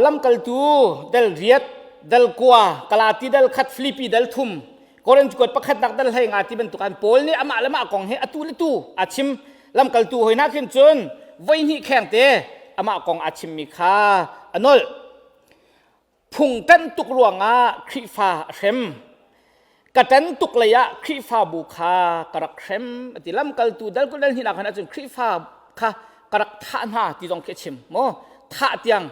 lamkaltu dal riat, dal kua, Galati dal khat, Filipi dal thum, Korinth kuat pakhatnak dal hlei nga ti bantuk an Paul nih amah le mah kong hi atu le tu a chim. Lamkaltu hoi hna khin cun voi hnih kheng te amah kong a chimmi kha a nolh. Phung ṭanh tuk ruangah Khrihfa a hrem. Ka ṭan tuk lei ah Khrihfabu kha ka rak hrem a ti. Lamkaltu dal kul dal hnihnak khan ahcun Khrihfa kha ka rak thah hna ti zong khi a chim. Maw thah tiang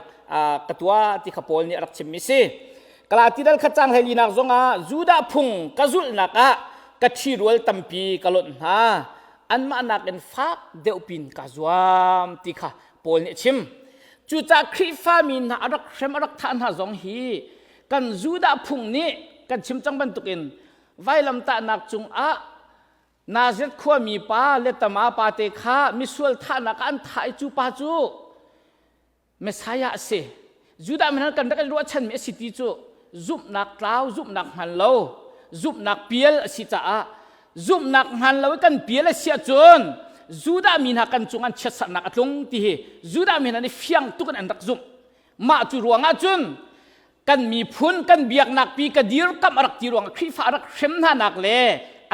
ka tuah ti kha Paul nih a rak chimmi si. Galati dal khat cang hleilinak zongah Judah phung ka zulhnak ah ka ṭhirual tampi ka lonh hna. Anmah nakin fak deuh pin ka zuam ti kha Paul nih a chim. Cucaah Khrihfami hna a rak hrem a rak thah hna zong hi kan Judah phung nih kan chim cang bantukin vailamtahnak cungah Nazareth khuami pa le tama pa te kha misual thahnak ah an thah i cu pa cu Messiah a si. Judah mi hna kan rak i ruahchanmi a si ti cu zumhnak tlau, zumhnak hman lo, zumhnak pial a si caah zumhnak hman lo i kan pial a si ahcun Judah mi hna kan cung an chiatserhnak a tlung ti hi Judah mi hna nih fiang tuk in an rak zumh. Mah cu ruangah cun kan miphun kan biaknak pi ka dirkamh a rak ti ruangah Khrihfa a rak hrem hna nak le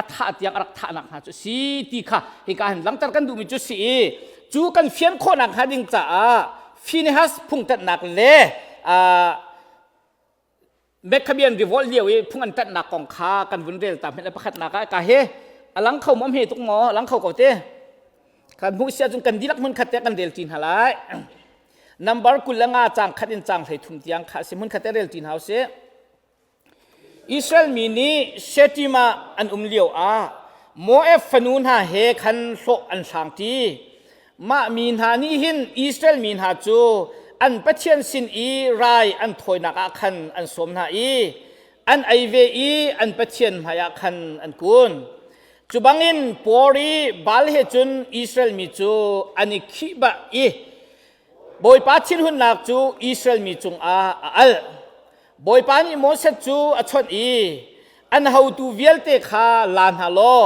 a thah tiang a rak thahnak hna cu si ti kha hika hin langhter kan duhmi cu si i cu kan fian khawhnak hnga ding caah Phinehas phungṭanhnak le Maccabean revolt lio i phung an ṭanhnak kong kha kan vun rel ta hmenh le pakhatnak ah ka he a lang kho maw hme tuk maw lang kho ko te kan hmuh si ahcun kan dihlak hmun khat te kan rel ṭi hna lai. Number 25 caang khat in caang 13 tiang kha a si. Hmun khat te rel ṭi hna usih. Israel mi nih Shittim ah an um lio ah Moab fanu hna he khan hlawh an hrang ṭi. Mah mi hna nih hin Israel mi hna cu an Pathian sin i rai an thawinak ah khan an sawm hna i an ei ve i an Pathian hmaiah khan an kun. Cu bangin Peor i Baal he cun Israel mi cu an i khihbah i Bawipa thinhunnak cu Israel mi cungah a alh. Bawipa nih Moses cu a chawnh i an hotu vialte kha la hna law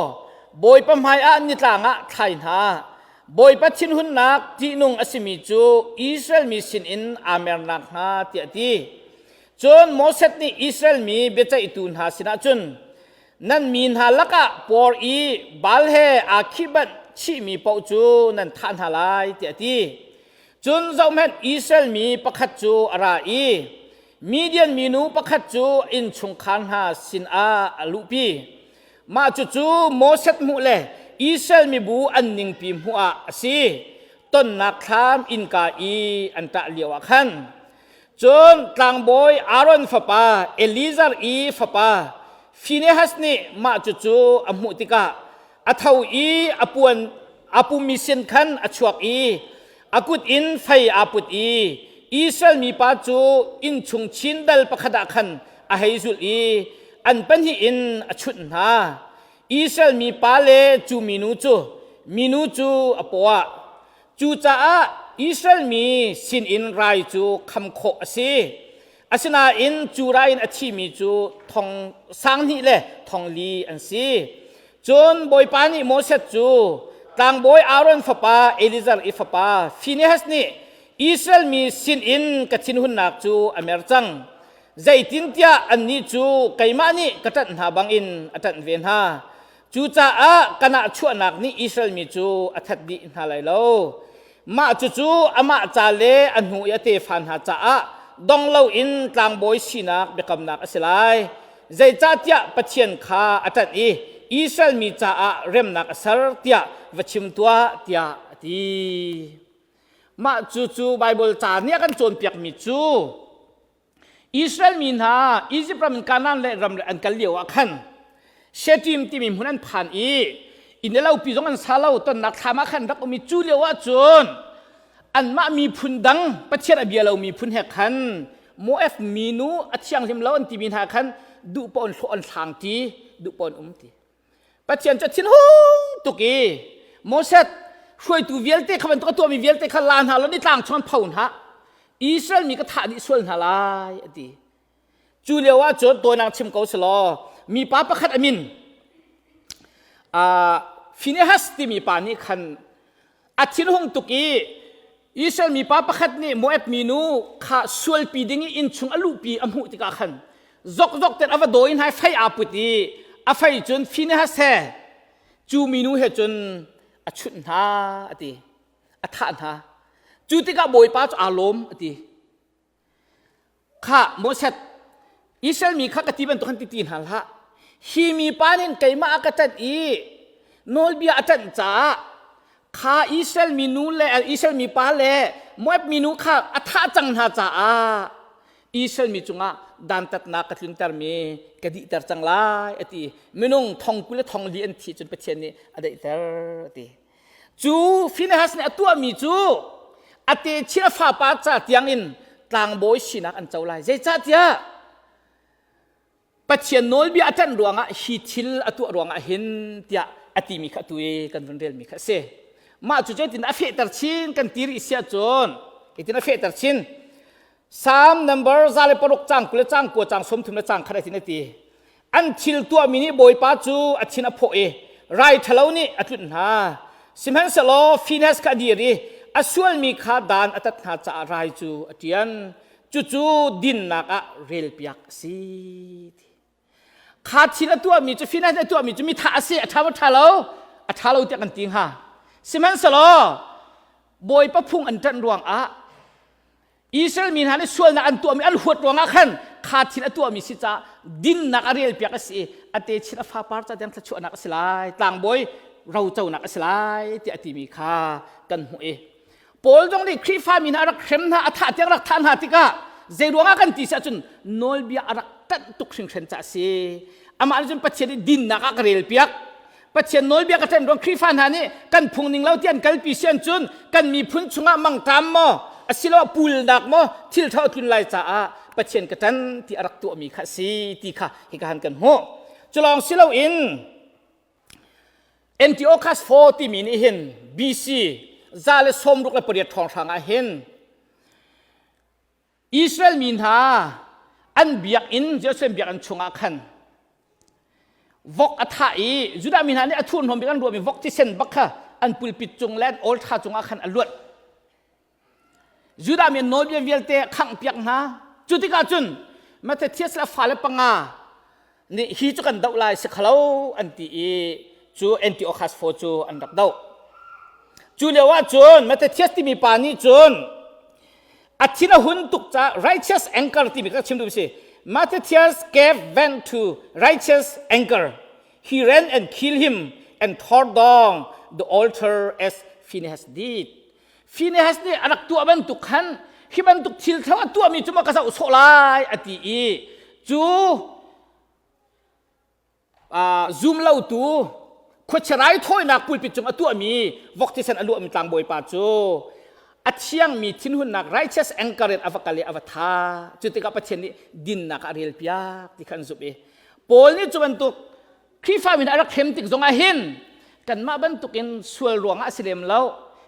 Bawipa hmaiah nitlang ah thlai hna. Bawipa thinhunnak ṭihnung a simi cu Israel mi sinin aa mer nakhnga tiah a ti. Cun Moses nih Israel mi biaceihtu hna sinah cun nan mi hna lakah pawr i Baal he aa khihbanh chihmi paoh cu nan thah hna lai tiah a ti. Cun zohhmanh, Israel mi pakhat cu a ra i Midian minu pakhat cu innchungkhar hna sinah a luhpi. Mah cucu Moses hmuh le Israel mibu an ningpi hmuh ah a si. Tonnak thlam innka i an ṭah lioah khan. Cun tlangbawi Aaron fapa Eleazar i fapa. Phinehas nih mah cucu a hmuh tikah a tho i a puan a pummi sin khan a chuak i a kut in fei aa put i Israel mipa cu innchung chin dal pakhat ah khan a hei zulh i an pahnih in a chunh hna. Israel mipa le cu minu cu minu cu a paw ah Cucaah Israel mi sinin rai cu kham khawh a si. Asinain cu rai in a thimi cu thong sang hnih le thong li an si. Cun Bawipa nih Moses cu tlangbawi Aaron fapa Elizar i fapa Phinehas nih Israel mi sinin ka thinhunnak cu a mer cang. Zeitintiah annih cu keimah nih ka ṭanh hna bangin a ṭanh ve hna. Cucaah ka nahchuahnak nih Israel mi cu a that dih hna lai lo. Mah cucu amah ca le a hnu i a tefa hna caah dong loin tlangbawi sinak biakamnak a si lai. Zeicahtiah Pathian kha a ṭanh i Israel mi caah remnak a ser tiah va chim tuah tiah a ti. Mah cucu Baibal ca nih a kan cawnpiakmi cu Israel mi hna Izipt ram in Kanaan le ram an kal lio ah khan Shittim timi hmun an phan i inn le lopi zong an sa lo tonnak thlam ah khan rak um i cu lio ah cun anmah miphun dang Pathian a bia lo miphun he khan Moab minu a thianghlim lo an timi hna khan duh paoh an hlawh an hlang ti duh paoh an um ti Pathian cu a thinhung tuk i Moses hruaitu vialte kha bantuk a tuahmi vialte kha la hna law nitlang chung an pho hna Israel mi ka thah dih sual hna lai a ti cu lio ah cun tawinak chim ko selaw mipa pakhat a min uh, Phinehas timi pa nih khan a thinhung tuk i Israel mipa pakhat nih Moab minu kha sualpi ding i innchung a luhpi a hmuh tikah khan zokzok ten a va dawi hna i fei aa put i a fei cun Phinehas he cu minu he cun a chunh hna a ti a thah hna cu tikah Bawipa cu aa lawm a ti Khah Moses, Israel mi kha ka ti bantuk khan ti ti hna hlah. Hi mipa nih keimah a ka ṭanh i nawlbia a ṭanh caah kha Israel minu le Israel mipa le Moab minu kha a thah cang hna caah Israel mi cungah dantatnak ka tluntermi ka dihter cang lai a ti. Minung thong 20 le thong li an thih cun Pathian nih a daihter a ti. Cu Phinehas nih a tuahmi cu a techin a fapa ca tiangin tlangbawi sinak an co lai. Zeicahtiah Pathian nawlbia a ṭanh ruangah hi thil a tuah ruangah hin tiah a timi kha atu i kan vun relmi kha a si. Mah cu cutin a fehter chin kan ti rih si ahcun hitin a fehter chin. Psalm number 106 cang 20 le cang 9 cang 30 le cang khat a tin a ti. An thil tuahmi nih Bawipa cu a thin a phawh i rai ṭhalo nih a tlunh hna. Sihmanhsehlaw Phinehas kha a dir i a sualmi kha dan a tat hna caah rai cu a ṭian. Cucu dinnak ah relpiak a si. Kha thil a tuahmi cu Phinehas nih a tuahmi cu mi thah a si, a ṭha maw ṭha lo? A ṭha lo tiah kan ti hnga. Sihmanhsehlaw Bawipa phung an ṭanh ruangah Israel mi hna nih sualnak an tuahmi an huat ruangah khan kha thil a tuahmi si caah dinnak a relpiak a si i a techin a fapar ca tiang thluachuahnak a si lai tlangbawi roconak a si lai tiah a timi kha kan hmuh i Paul zong nih Khrihfa mi hna a rak hrem hna a thah tiang rak thah hna tikah zei ruangah kan ti si ahcun nawlbia a rak ṭanh tuk hringhran ca a si amah nih cun Pathian nih dinnak ah ka relpiak Pathian nawlbia ka ṭanh ruang Khrihfa hna nih kan phung ning lo ti an kalpi si ahcun kan miphun chungah mangṭam maw asiloah pulnak maw thil ṭha a tlun lai caah Pathian ka ṭan ti a rak tuahmi kha a si ti kha hika han kan hmuh. Cu lawng si loin Antiochus IV timi nih hin BC 168 ṭhawnghrang ah hin Israel mi hna an biakinn Jerusalem biakinn chungah khan vok a thah i Judah mi hna nih a thurhnawm bik an ruahmi vok thisen bak kha an pulpit cung le an altar cungah khan a luat. Judah mi an nawlbia vialte khanghpiak hna. Cu tikah cun Mattathias le a fale panga nih hi cu kan doh lai si khalo an ti i cu Antiochus IV cu an rak doh. Cu lio ah cun Mattathias timi pa nih cun a thin a hun tuk ca righteous anger timi ka chim duh si Mattathias gave vent to righteous anger he ran and killed him and tore down the altar as Phinehas did Phinehas nih a rak tuah bantuk khan hi bantuk thil thalo a tuahmi cu ma ka zoh sawh lai a ti i cu. Zum lotu khuachia raithawinak pulpit cung a tuahmi vok thisen a luahmi tlangbawi pa cu a thiangmi thinhunnak righteous anger in a va kal i a va tha. Cu tikah Pathian nih dinnak a rel piak ti kha an zumh i Paul nih cu bantuk Khrihfa mi a rak hrem tik zongah hin kanmah bantukin sual ruangah a si lem lo,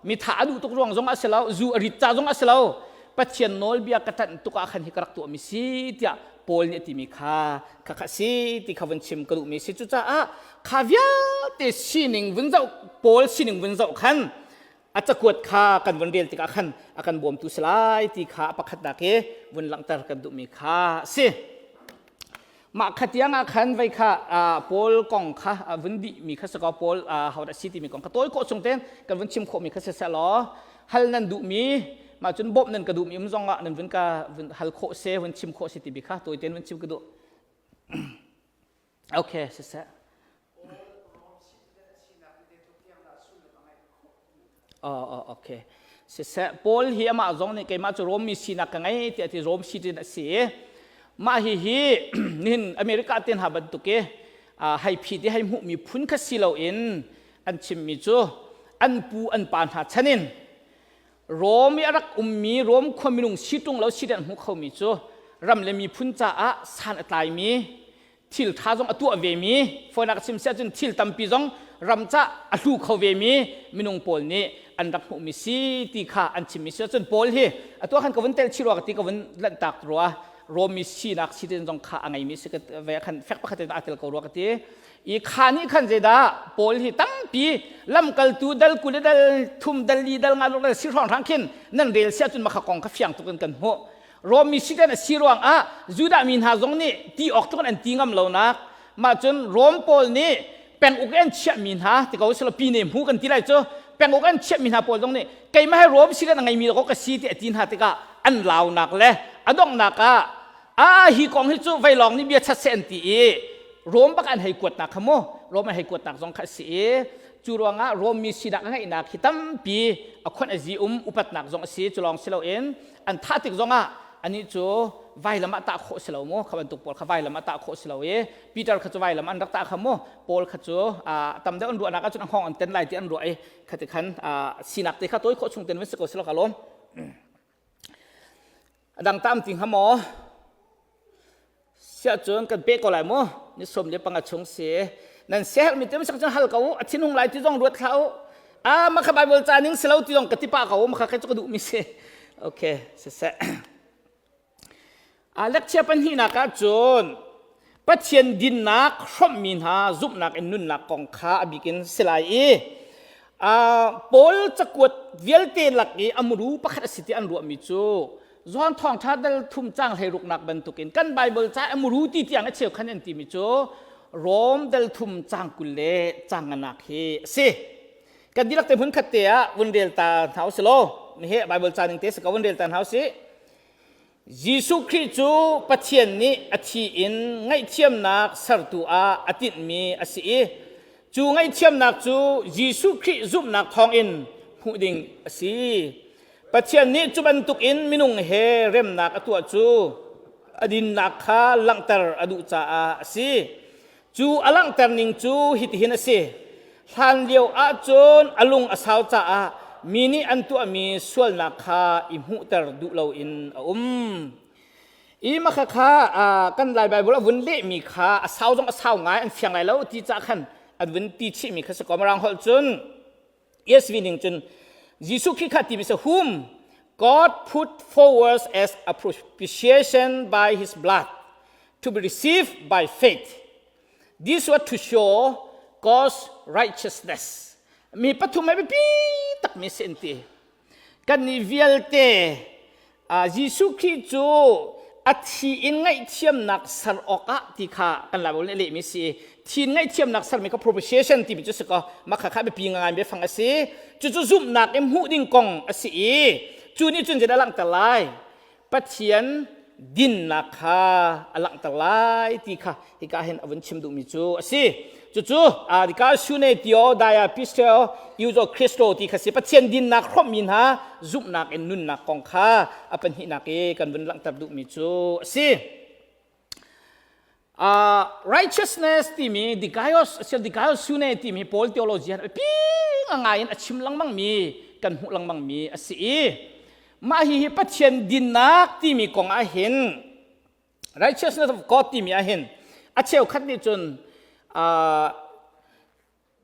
mi tha a duh tuk ruang zong a si lo, zu a rit ca zong a si lo, Pathian nawlbia ka ṭanh tuk ah khan hi ka rak tuahmi si tiah Paul nih a timi kha kha kha si ti kha vun chim ka duhmi si. Cucaah kha vialte sining vun zoh Paul sining vun zoh khan a cakuat kha kan vun rel tikah khan a kan bawmtu si lai ti kha a pakhatnak i vun langhter kan duhmi kha a si. Mah kha tiang ah khan vei kha Paul kong kha vun dihmi kha si kaw Paul hodah si timi kong kha tawi khawh chung tein kan vun chim khawhmi kha si seh law hal nan duhmi mah cun bawmh nan ka duhmi um zong ah nan vun ka vun hal khawh se vun chim khawh si timi kha tawi tein vun chim ka duh. Okay, siseh. Oh, oh, okay. Siseh, Paul hi amah zong nih keimah cu Rom mi sinak ka ngei tiah ti Rom citizen a si i mah hi hi nihin America te hna bantuk i hei phi ti hei hmuhmi phun kha si loin an chimmi cu an pu an pa hna chan in Rom i a rak ummi Rom khua minung si ṭung lo si an hmu khomi cu ram le miphun caah san a tlaimi thil ṭha zong a tuah vemi fawinak chim si ahcun thil tampi zong ram ca a hlu kho vemi minung pawl nih an rak hmuhmi si ti kha an chimmi si ahcun Paul hi a tuah khan ka vun tel chih rua ka ti ka vun lanhtak rua Romi sinak citizen zong kha a ngeimi si ka ve khan fek pakhat in aa tel ko rua ka ti I kha nih khan zeidah Paul hi tampi lamkaltu dal 20 le dal thum dal li dal nga dal si hrawng hrang khin nan rel sia cun makha kong kha fiang tuk in kan hmuh. Rom mi si a si ruang ah Judah mi hna zong nih ti awk tuk in an ti ngam lonak mah cun Rom pawl nih peng uk an chiah mi hna ti ko silo pi ne hmu kan ti lai cu peng uk an chiah mi hna pawl zong nih keimah hi Rom si a ngei mi ko ka si ti a ti hna tikah an launak le a donghnak ah A hi kong hi cu veilawng nih bia chat seh an ti i Rom bak an hei kuatnak kha mu Rom an hei kuatnak zong kha a si i cu ruangah Rom mi sinak a ngeihnak hi tampi a khonh a zi um upatnak zong a si cu lawng si loin an thah tik zongah anih cu vailam ah tah khawh si lo mu kha bantuk pawl kha vailam ah tah khawh si lo i Peter kha cu vailam an rak tah kha mu Paul kha cu tam deuh an ruahnak ahcun a hngawng an ten lai ti an ruah i khati khan sinak te kha tawi khawh chung ten van si ko si lo ka lawm A dang tam ti hnga maw? Siah cun kan peh ko lai mu. Ni 15 chung si. Nan siaherhmi te sak cun hal ko u. A thinhung lai ti zong ruat hlah u. Ah, maka Bible ca ning si lo ti zong ka ti pah ko u. Maka kai cu ka duhmi si. Okay, siseh. A lecture pahnihnak ah cun Pathian dinnak hrawmhmi hna zumhnak in nunnak kong kha a bik in si lai i Paul cakuat vialte lak i a muru pakhat a si ti an ruahmi cu Johan Thawngṭha dal thum cang hleiruknak bantukin kan Baibal ca a muru ti tiang a cheukhan an timi cu Rom dal thum cang 20 le cang nganak hi a si. Kan dihlak te hmun khat te ah vun rel ta hna usih law, hi Baibal ca ning te si ko vun rel ta hna usih. Jesuh Khrih cu Pathian nih a thi in ngaihthiamnak sertu ah a tinhmi a si i cu ngaihthiamnak cu Jesuh Khrih zumhnak thawngin hmuh ding a si. Pathian nih cu bantukin minung he remnak a tuah cu a dinnak kha langhter a duh caah a si. Cu a langhter ning cu hitihin a si. Hlan lio ahcun a lung a sau caah mi nih an tuahmi sualnak kha i hmuhter duh loin a um. I makha kha kan Lai Baibal a vun lehmi kha a sau zong a sau ngai an fiang lai lo ti caah khan an vun ti chihmi kha si ko. Mirang holh cun ESV ning cun Jesuh Khrih kha timi si whom God put forward as a propitiation by his blood to be received by faith. This was to show God's righteousness. Mi pathum ai biapi takmi si an ti. Kan nih vialte Jesuh Khrih cu a thi in ngaihthiamnak ser awkah ti kha kan Bible nih a lehmi si. Thi in ngaihthiamnak sermi kha propitiation timi cu si kaw mah kha kha biapi ngai biafang a si. Cucu zumhnak in hmuh ding kong a si i cu nih cun zeidah a langhter lai? Pathian dinnak kha a langhter lai ti kha hika hin a vun chim duhmi cu a si. Cucu dika sune tio dia pisteo iuzo Christo ti kha si Pathian dinnak hrawmmi hna zumhnak in nunnak kong kha a pahnihnak i kan vun langhter duhmi cu a si. Righteousness timi dikaios asial dikaiosune timi Paul theology han pi ngai in a chim lengmang mi kan hmuh lengmang mi a si i mah hi hi Pathian dinnak timi kong ah hin righteousness of God timi ah hin a cheukhat nih cun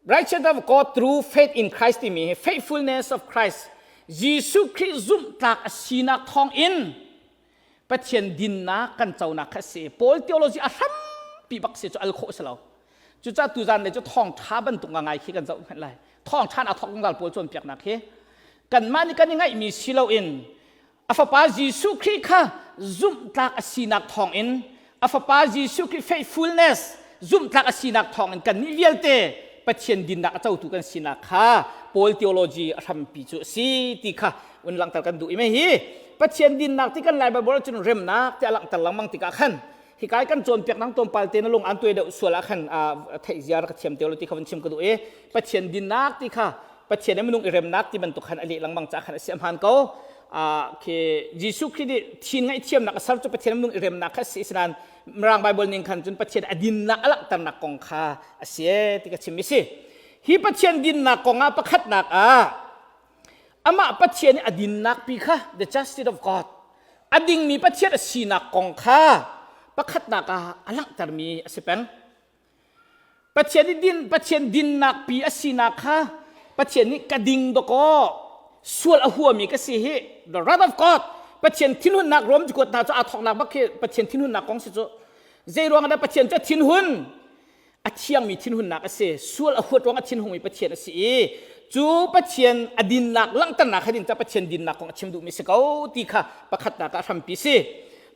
Righteousness of God through faith in Christ timi hi faithfulness of Christ Jesuh Khrih zumhtlak a sinak thawng in Pathian dinnak kan conak kha a si. Paul theology a hrampi bak si cu al khawh si lo. Cucaah tuzan le cu thawngṭha bantuk ngai khi kan zoh hmanh lai. Thawngṭha a thawk zungzal Paul cawnpiaknak hi kanmah nih kan i ngaihmi si loin A fapa Jesuh Khrih kha zumhtlak a sinak thawngin a fapa Jesuh Khrih faithfulness zumhtlak a sinak thawngin kannih vialte Pathian dinnak a cotu kan sinak kha Paul theology a hrampi cu a si ti kha un langhter kan duh i hi Pathian dinnak ti kan Lai Bible cun remnak ti a langhter lengmang tikah khan hikai kan cawnpiak nang tlawmpal te na lung an tuai deuh sual ah khan theih ziar ka thiam te lo ti kha van chim ka duh i Pathian dinnak ti kha Pathian le minung i remnak ti bantuk khan a leh lengmang ca khan a si a hmaan ko khi Jesuh Khrih nih thin ngaihthiamnak a ser cu Pathian minung i remnak kha a si sinain Mirang Bible ning khan cun Pathian a dinnak a langhternak kong kha a si ti ka chim mi si hi Pathian dinnak kong ah pakhatnak ah amah Pathian i a dinnak pi kha the justice of God a dingmi Pathian a sinak kong kha pakhatnak ah a langhtermi a si peng Pathian i din Pathian dinnak pi a sinak kha Pathian nih ka ding dawkaw sual a huami ka si hi the wrath of God Pathian thinhunnak Rom kuat hna cu aa thawknak bak khi Pathian thinhunnak kong si cu zei ruang dah Pathian cu a thinhun a thiangmi thinhunnak a si sual a huat ruang a thinhungmi Pathian a si i cu Pathian a dinnak langhternak kha din ca Pathian dinnak kong a chim duhmi si ko ti kha pakhatnak ah hrampi si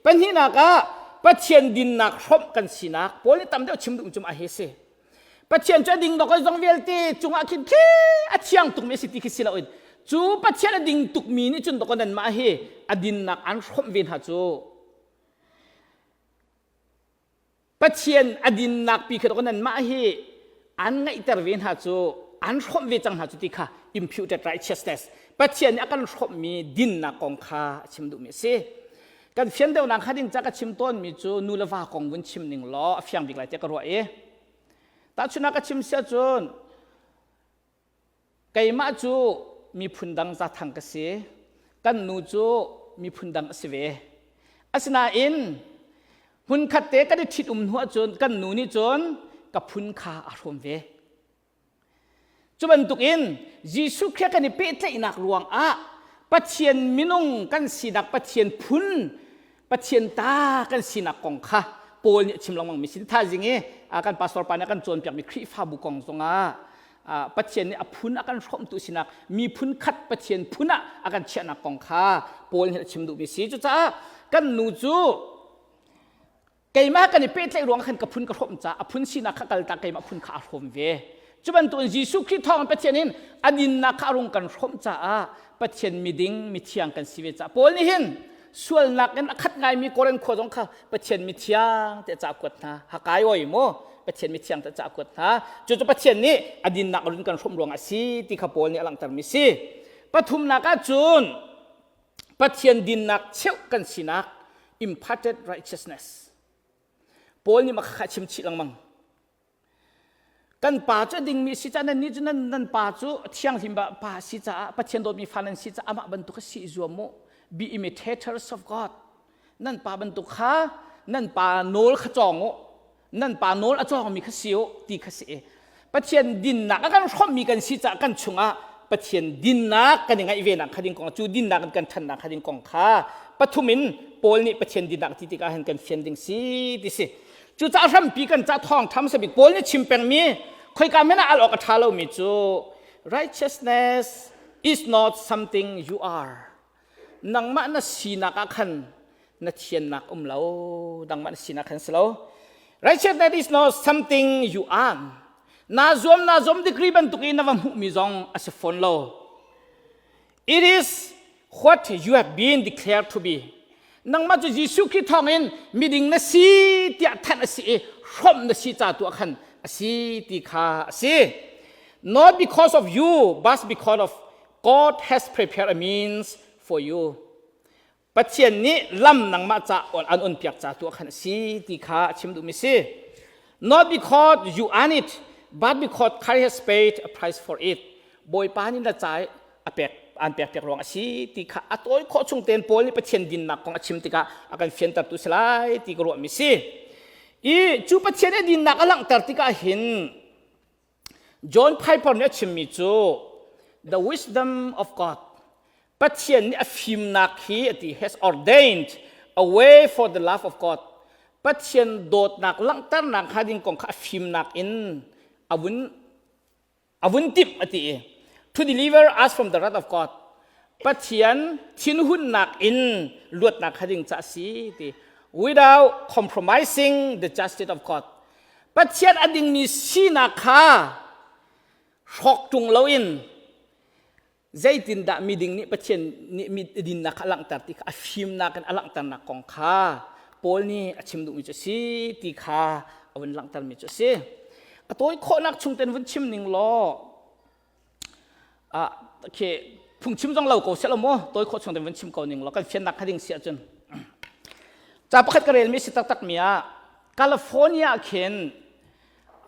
pahnihnak ah Pathian dinnak hrawmh kan sinak Paul nih tam deuh chim duh cum a hi si Pathian cu a ding dok zong vialte cungah khin khi a thiang tukmi a si ti khi si loin cu Pathian a ding tukmi nih cun dok nanmah hi a dinnak an hrawmh ve hna cu Pathian a dinnak pi kha nanmah hi an ngaihter ve hna cu an hrawmh ve cang hna cu ti kha imputed righteousness Pathian nih a kan hrawmhmi dinnak kong kha a chim duhmi a si. Kan fian deuhnak kha ding ca ka chim tawnmi cu nu le va kong vun chim ning law a fiang bik lai tiah ka ruah i tahchunhnak ka chim sia cun Keimah cu miphun dang zathang ka si. Kan nu cu miphun dang a si ve. Asinain hmunkhat te kan i ṭhit-um hnu ahcun kan nu nih cun ka phun kha a hrawm ve. Cu bantukin Jesuh Khrih kan i pehtlaihnak ruangah Pathian minung kan sinak Pathian phun Pathian ta kan sinak kong kha Paul nih a chim lengmang mi sin thaizing i kan pastor pa nih a kan cawnpiakmi Khrihfabu kong zongah Pathian nih a phun a kan hrawmtu sinak miphun khat Pathian phun ah a kan chiahnak kong kha Paul nih a chim duhmi si cucaah kan nu cu keimah kan i pehtlaih ruang khan ka phun ka hrawm ca a phun sinak kha kaltak keimah phun kha a hrawm ve cu bantukin Jesuh Khrih thawng Pathian in a dinnak kha a rung kan hrawmh caah Pathian miding mithiang kan si ve caah Paul nih hin sualnak in a khat ngaimi Korin khua zong kha Pathian mithiang te ca kuat hna hakai oi mu Pathian mithiang te ca kuat hna cu cu Pathian nih a dinnak a run kan hrawmh ruang a si ti kha Paul nih a langhtermi si pathumnak ah cun Pathian dinnak cheuh kan sinak imparted righteousness Paul nih mah kha chim chih lengmang kan pa cu a dingmi si caah nan nih cu nan, nan pa cu thianghlim pa si caah Pathian dawtmi fa nan si caah amah bantuk si i zuam mu be imitators of God nan pa bantuk kha nan pa nawl kha cawng u nan pa nawl a cawngmi kha si u ti kha si Pathian dinnak a kan hrawmhmi kan si caah kan chungah Pathian dinnak kan i ngaih ve nak kha ding kong cu dinnak in kan ṭhannak kha ding kong kha pathum in Paul nih Pathian dinnak ti tikah hin kan fian ding si ti si cucaah hrampi kan ca thawng tham sabik Paul nih chim pengmi khoika men ah al awk a ṭha lomi cu righteousness is not something you are nangmah na sinak ah khan na thiannak um lo dangmah na sinak khan si lo righteousness is not something you earn na zuam na zuam degree bantuk in na va hmuhmi zong a si fawn lo it is what you have been declared to be nangmah cu Jesuh Khrih thawngin miding na si tiah thanh a si i hrawmh na si ca tu ah khan a si ti kha a si not because of you but because of God has prepared a means for you. Pathian nih lam nangmah ca an on piak ca tu ah khan a si ti kha a chim duhmi si. Not because you earn it, but because Christ has paid a price for it. Bawipa nih na ca a pek an pek piak ruang a si ti kha a tawi khawh chung tein Paul nih Pathian dinnak kong a chim tikah a kan fiantertu si lai ti ka ruahmi si. I cu Pathian a dinnak a langhter tikah hin John Piper nih a chimmi cu the wisdom of God Pathian nih a fimnak hi a ti has ordained a way for the love of God Pathian dawtnak langhternak hnga ding kong kha a fimnak in a vun a vun timh a ti i to deliver us from the wrath of God Pathian thinhunnak in luatnak hnga ding ca a si ti without compromising the justice of God Pathian a dingmi sinak kha hrawk ṭung loin zeitindah miding nih Pathian nih mi dinnak kha a langhter ti kha a fimnak in a langhternak kong kha Paul nih a chim duhmi cu a si ti kha a vun langhtermi cu a si. A tawi khawhnak chung ten vun chim ning law ah khi phungchim zong lo ko seh lo maw tawi khawh chung ten vun chim ko ning law kan fiannak kha ding si ahcun ca pakhat ka relmi si taktak mi ah California khin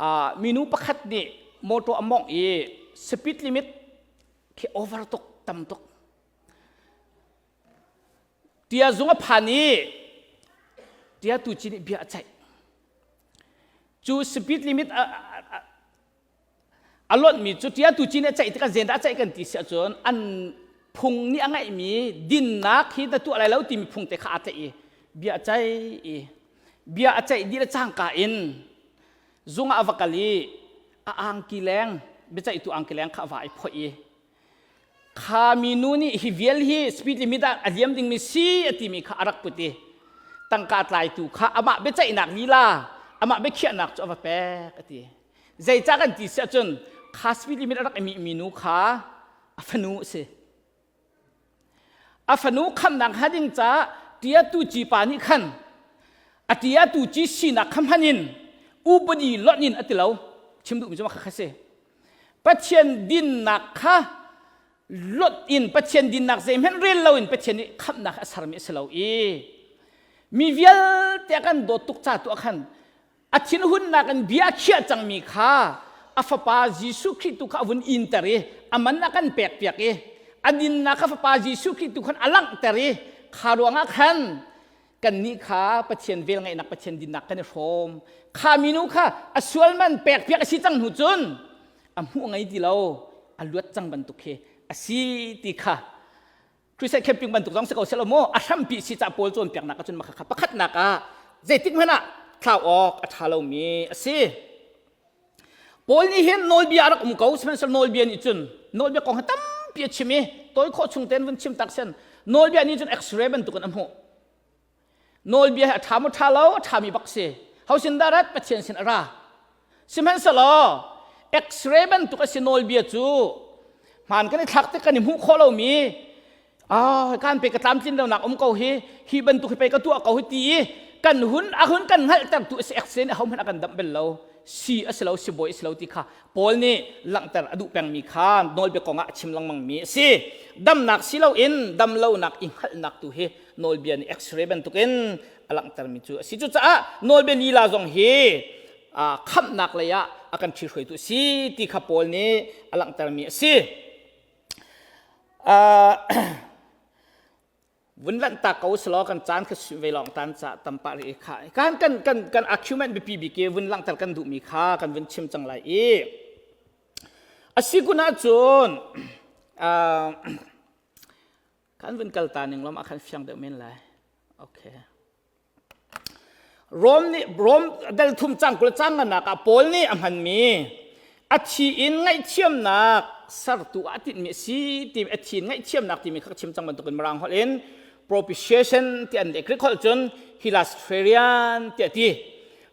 uh, minu pakhat nih motor a mawngh i speed limit khi over tuk tam tuk tia zung a phan i tia tu ci nih bia a ceih cu speed limit a, a, a lonhmi cu tia tu ci nih a ceih tikah zen dah a ceih kan ti si ahcun an phung nih a ngeihmi dinnak hi na tuah lai lo timi phung te kha aa tlaih i bia a ceih i bia a ceih dih le cangka in zung ah a va kal i a angki leng biaceihtu angki leng kha a va i phoih i Kha minu nih hi vial hi speed limit ah a liam dingmi si a timi kha a rak put i tangka tlaitu kha amah biaceihnak lila amah biakhiahnak cu a va pek a ti. Zeicah kan ti si ahcun kha speed limit a rak i mihmi nu kha a fanu a si. A fanu khamnak hnga ding caah tiatu ci pa nih khan a tiatu ci sinak kha hman in upadi lonh in a ti lo. Chim duhmi cu mah kha si. Pathian dinnak kha lot in Pathian dinnak zeihmanh rel loin Pathian nih khamhnak a sermi a si lo i mi vialte a kan dawt tuk ca tu ah khan a thinhunnak in bia a khiah cangmi kha a fapa Jesuh Khrih tu kha a vun inter i a man a kan pekpiak i a dinnak kha fapa Jesuh Khrih tu khan a langhter i kha ruangah khan kannih kha Pathian velngeihnak Pathian dinnak kan i hrawm kha minu kha a sual man pekpiak a si cang hnu cun a hmuh ngei ti lo a luat cang bantuk khi a si ti kha Crusade camping bantuk zong si ko selaw maw a hrampi si ca pawl cawnpiaknak ahcun mah kha pakhatnak ah zeitik hmanh ah thlau awk a ṭha lomi a si Paul nih hin nawlbia a rak um ko sihmanhsehlaw nawlbia nih cun nawlbia kong hi tampi a chim i tawi khawh chung tein vun chim tak sen nawlbia nih cun x-ray bantukin a hmuh nawlbia hi a ṭha maw ṭha lo a ṭhami bak si ho sin dah rat Pathian sin a ra sihmanhsehlaw x-ray bantuk a si nawlbia cu hmaan kan i thlak tik kan i hmuh khawh lomi ah kan pe ka tlamtlin lonak um ko hi hi bantuk hi pei ka tuah ko hi ti i kan hun a hun kan hngalhter tu a si accident ho hmanh a kan damh bel lo si a si lo si bawi a si lo ti kha Paul nih langhter a duh pengmi kha nawlbia kong ah a chim lengmang mi a si damnak si loin dam lonak i hngalhnak tu hi nawlbia nih x-ray bantukin a langhtermi cu a si cucaah nawlbia lila zong hi khamhnak lei ah a kan ṭhihruaitu a si ti kha Paul nih a langhtermi a si Vun lanhtak ko selaw kan caan kha ve lawng tan ca tampa ri kha kan kan kan kan argument biapi bik i vun langhter kan duhmi kha kan vun chim cang lai i a si kun ahcun kan vun kal ta ning lom ah khan fiang deuh men lai okay Rom nih Rom dal thum cang 20 cang nganak ah Paul nih a hmanmi a thi in ngaihthiamnak sertu ah tinhmi a si ti a thi in ngaihthiamnak timi kha ka chim cang bantukin Mirang holh in propitiation ti an leh Greek holh cun hilasterion ti a ti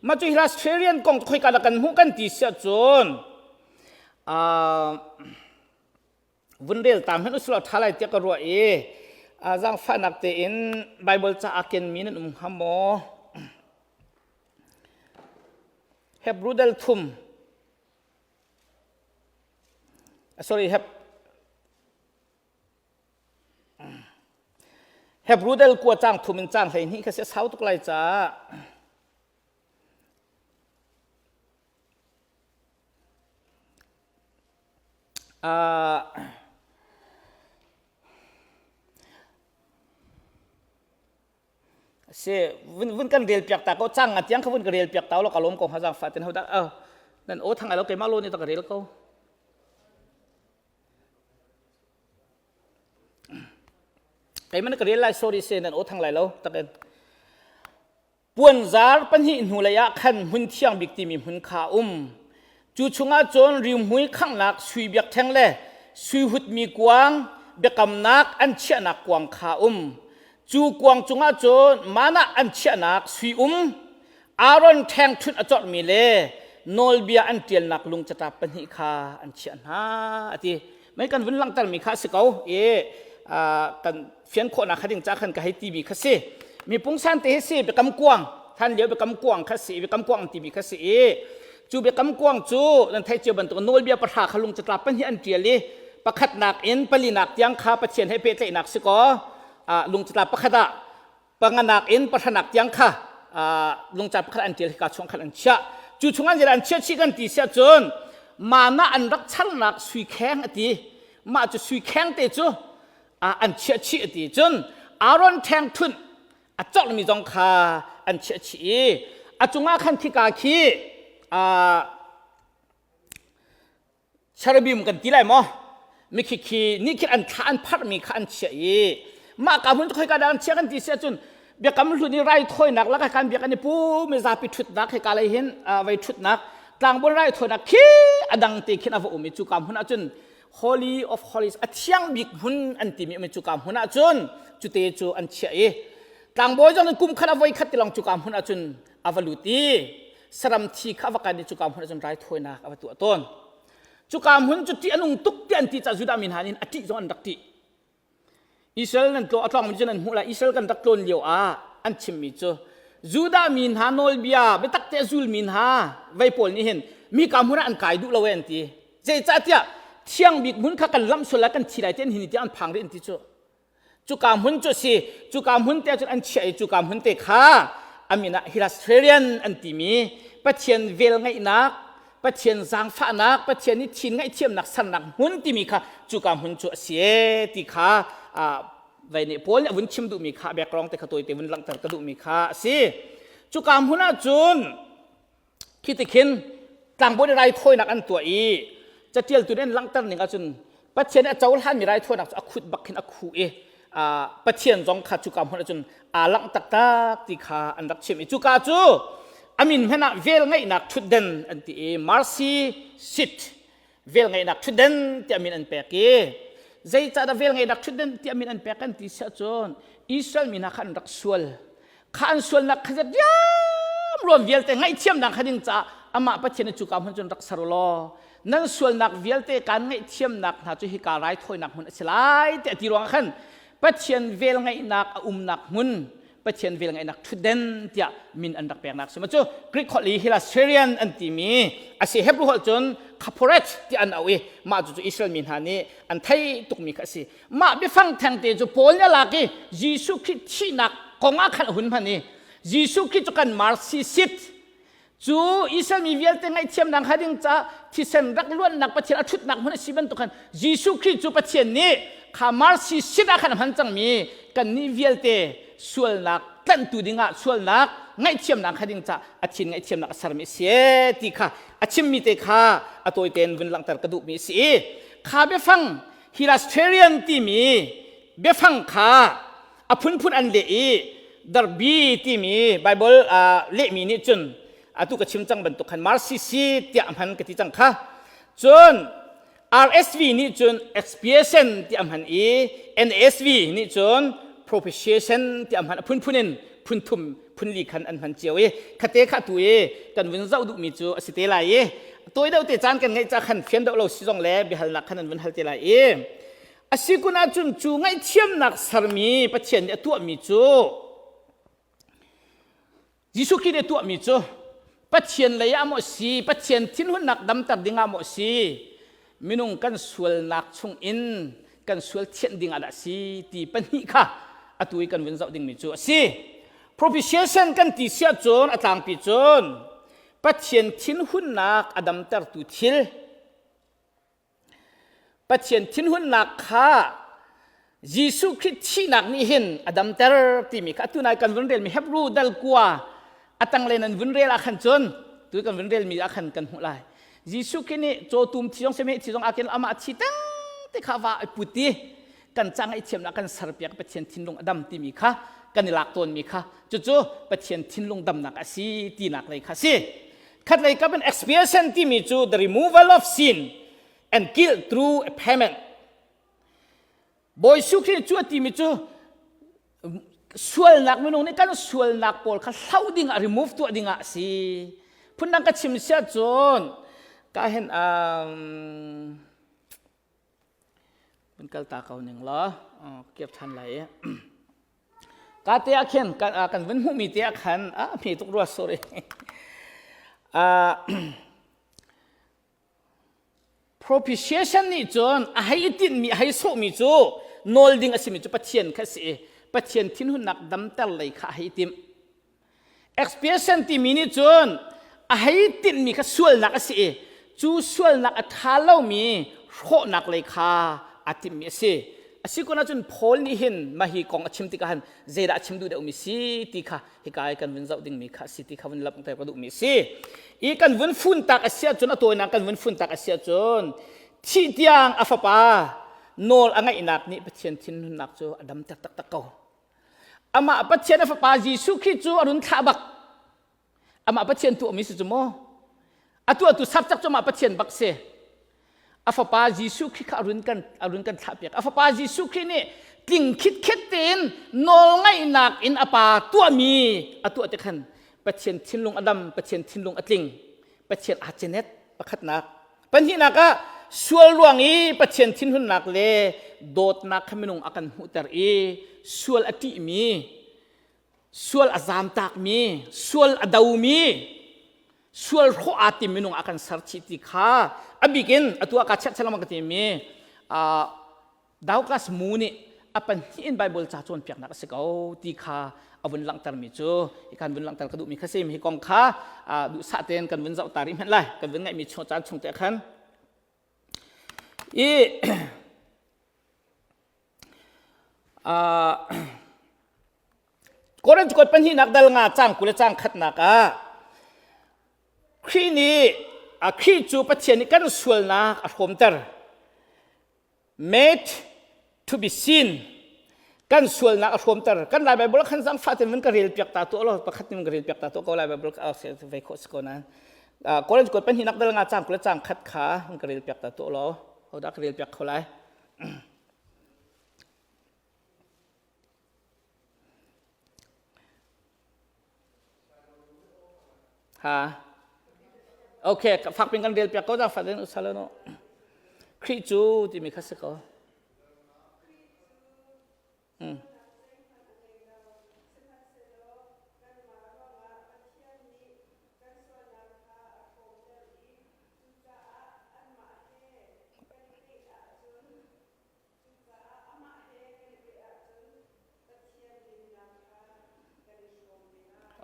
mah cu hilasterion kong khoika dah kan hmuh kan ti si ahcun vun rel ta hmanh usulaw ṭha lai tiah ka ruah i zaangfahnak tein Bible ca aa kenmi nan um hnga maw? Hebrew dal thum sorry Heb. Hebrew del kua cang thum in cang 12 kha si sau tuk lai caah Si vun kan rel piak ta ko cang nga tiang kha vun ka rel piak ta lo ka lawm ko ha fa ten ho dah nan o thang ai lo keimah lo ni ta ka rel ko. Keimah ka rel lai sorry se nan o thang lai lo takin. Puanzar pahnih hnulei ah khan hmun thiang bik timi hmun kha a um. Cu chungah cun rimhmui khanghnak sui biakṭheng le sui hutmi kuang biakamnak an chiahnak kuang kha a um. Cu kuang cungah cun manna an chiahnak sui um, Aaron ṭhengṭhunh a corhmi le nawlbia an ṭialnak lung catlap pahnih kha an chiah hna a ti. Mei kan vun langhtermi kha a si ko i kan fian khawhnak kha ding ca khan ka hei timi kha si. Mi pungsan te hi si biakam kuang than lio biakam kuang kha si biakam kuang timi kha si i cu biakam kuang cu nan theih cio bantuk nawlbia pahra kha lung catlap pahnih an ṭial i pakhatnak in palinak tiang kha Pathian he pehtlaihnak si kaw lung catlap pakhat ah panganak in pahranak tiang kha lungca pakhat an ṭial hika chung khan an chiah. Cu chung an an chiah chih kan ti siah cun mana an rak charnak sui kheng a ti. Mah cu sui kheng te cu an chiah chih a ti. Cun Aaron ṭheng thunh a corhmi zong kha an chiah chih i a cungah khan khika khi cherubim kan ti lai maw? Mikhi khi nih khin an thla an pharhmi kha an chiah i mah ka hmun khoi ka dah an chiah kan ti si ahcun biakam hlun i raithawinak lakah kan biak an i pu mizapi ṭhutnak hika lei hin vei ṭhutnak tlangbawi raithawinak khi a dang te khin a va um i cu ka hmun ahcun Holy of Holies a thiang bik hmun an timi um i cu ka hmun ahcun cute cu an chiah i tlangbawi zong kum khat a voi khat ti lawng cu ka hmun ahcun a va lut i saram thi kha a va kan i cuka hmun ah cun raithawinak a va tuah tawn. Cuka hmun cu ṭih a nung tuk ti an ti caah Judah mi hna nih a ṭih zong an rak ṭih. Israel nan tlaw a tlawngmi cu nan hmuh lai. Israel kan rak tlawn lio ah an chimmi cu Judah mi hna nawlbia biatak te a zulmi hna vei pawl nih hin mi ka hmun ah an kai duh lo e an ti. Zeicahtiah thiang bik hmun kha kan lamh sual lai kan thi lai ti an hin tiah an phang rih an ti cu. Cuka hmun cu a si. Cuka hmun te cun an chiah i cuka hmun te kha a min ah Hilasterian an timi Pathian velngeihnak, Pathian zaangfahnak, Pathian nih thin ngaihthiamnak sernak hmun timi kha cuka hmun cu a si e ti kha vei nih Paul nih a vun chim duhmi kha background te kha tawite vun langhter ka duhmi kha a si. Cuka hmun ah cun Khi ti khin tlangbawi nih raithawinak an tuah i catialtu nih an langhter ning ahcun Pathian nih a cohlanmi raithawinak cu a khut bak khin a khuh i Pathian zong kha cuka hmun ahcun aa langh taktak ti kha an rak chim i cuka cu a min hmanh ah velngeihnak ṭhutden an ti i mercy seat velngeihnak ṭhutden tiah min an pek i zeicahdah velngeihnak ṭhutden tiah min an pek kan ti siah cun Israel mi hna kha an rak sual kha an sualnak kha diam ruam vialte ngaihthiamnak kha ding caah amah Pathian cu ka hmun cun rak ser law nan sualnak vialte kaan ngaihthiamnak hna cu hika raithawinak hmun a si lai tiah ti ruangah khan Pathian velngeihnak a umnak hmun Pathian velngeihnak ṭhutden tiah min an rak peknak si cu Greek holh i Hilasterian an timi a si. Hebrew holh cun Kaporet tiah an auh i mah cu Israel mi hna nih an theih tukmi kha a si. Mah biafang thengte cu Paul nih a lak i Jesuh Khrih thihnak kong ah khan a hun hman i Jesuh Khrih cu kan mercy seat cu Israel mi vialte ngaihthiamnak hnga ding caah thisen rak luannak Pathian a ṭhutnak hmun a si bantuk khan Jesuh Khrih cu Pathian nih kha mercy seat ah khan a hman cangmi kannih vialte sualnak tlanhtu dingah sualnak ngaihthiamnak hnga ding caah a thin ngaihthiamnak a sermi a si ti kha a chimmi te kha a tawi tein vun langhter ka duhmi a si i kha biafang Hilasterian timi biafang kha a phunphun an leh i Darby timi Bible lehmi nih cun atu ka chim cang bantuk khan mercy seat tiah a hman ka ti cang kha. Cun RSV nih cun expiation tiah a hman i NASV nih cun propitiation tiah a hman. A phunphun in phunthum phunli khan an hman cio i khate kha tu i kan vun zoh duhmi cu a si te lai i tawi deuh te caan kan ngeih ca khan fian deuh lo si zong le biahalnak khan an vun hal te lai i A si kun ahcun cu ngaihthiamnak sermi Pathian nih a tuahmi cu Jesuh Khrih nih a tuahmi cu Pathian lei ah maw si, Pathian thinhunnak damter ding ah maw si, minung kan sualnak chung in kan sual thianh ding ah dah si ti pahnih kha. atu i kan vun zoh dingmi cu a si. Propitiation kan ti siah cun a tlangpi cun Pathian thinhunnak a damtertu thil Pathian thinhunnak kha Jesuh Khrih thihnak nih hin a damter timi kha atu nai kan vun relmi Hebrew dal kua a tanglei nan vun rel ah khan cun tu kan vun relmi ah khan kan hmuh lai. Jesuh Khrih nih cawtum thi zong sehmeh thi zong akin amah thi teng te kha va i put i kan ca ngaihthiamnak kan serpiak Pathian thinlung a dam timi kha kan i lak tawnmi kha cucu Pathian thinlung damnak a si tinak lei kha si. Khat lei kap in expiation timi cu the removal of sin and guilt through a payment Bawi Jesuh Khrih cu a timi cu sualnak minung nih kan sualnak pawl kha hloh ding ah remove tuah ding ah a si. Phundang ka chim siah cun ka hen um, vun kal ta ko ning law kir than lai i ka te ah khin kan vun hmuhmi te ah khan a hme tuk rua sorry Propitiation nih cun a hei i tinhmi a hei sawhmi cu nawl ding a simi cu Pathian kha a si i Pathian thinhunnak damter lei kha a hei timh. Expiation timi nih cun a hei tinhmi kha sualnak a si i cu sualnak a ṭha lomi hrawhnak lei kha aa timhmi a si. A si kun ahcun Paul nih hin mah hi kong a chim tikah hin zeidah a chim duh deuhmi si ti kha hika i kan vun zoh dingmi kha a si ti kha vun langhter ka duhmi a si. I kan vun funtak a si ahcun a tawinak kan vun funtak a si ahcun thih tiang a fapa nawl a ngaihnak nih Pathian thinhunnak cu a damter taktak ko. Amah Pathian a fapa Jesuh Khrih cu a run thlah bak. Amah Pathian tuahmi si cu maw? A tuahtu sapcak cu amah Pathian bak si. A fapa Jesuh Khrih kha a run kan a run kan thlahpiak. A fapa Jesuh Khrih nih tling khitkhet tein nawlngaihnak in a pa tuahmi a tuah te khan Pathian thinlung a dam, Pathian thinlung a tling, Pathian aa cenet pakhatnak. Pahnihnak ah sual ruang i Pathian thinhunnak le dawtnak kha minung a kan hmuhter i sual a ṭihmi sual a zamtakmi, sual a domi, sual hrawh aa tim minung a kan ser chih ti kha a bik in atu ah ka chiah lengmang ka timi Douglas Moo nih a pahnih in Bible ca cawnpiaknak a si ko ti kha a vun langhtermi cu hi kan vun langhter ka duhmi kha si hi kong kha duhsah tein kan vun zoh ta rih hmanh lai kan vun ngaihmi chung caan chung te khan i Korinth kuat pahnihnak dal nga cang 20 le cang khatnak ah Khrih nih Khrih cu Pathian nih kan sualnak a hrawmter made to be seen kan sualnak a hrawmter kan Lai Bible khan zangfah ten vun ka rel piak ta tuah law pakhat nin ka rel piak ta tuah ko Lai Bible ka ve khawh si ko nain Korinth kuat pahnihnak dal nga cang 20 le cang khat kha vun ka rel piak ta tuah law hodah ka rel piak kho lai Ha. Okay, fakpin kan rel piak ko da fatin usalano. Khrih cu timi kha si ko. Hmm.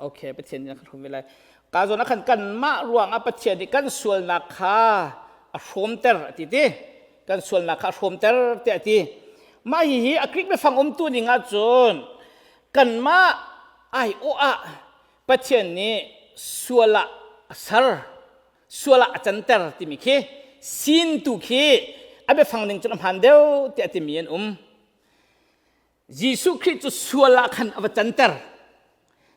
Okay, Pathian nih a kan hrawm ve lai. Ka zawn ah khan kanmah ruangah Pathian nih kan sualnak kha a hrawmter a ti ti. Kan sualnak kha a hrawmter tiah a ti. Mah hihi a Greek biafang umtu ning ahcun kanmah aiawh ah Pathian nih sual ah a ser. Sual ah a canter timi khi sin tu khi a biafang ning cun a hmaan deuh tiah timi an um. Jesuh Khrih cu sual ah khan a va canter.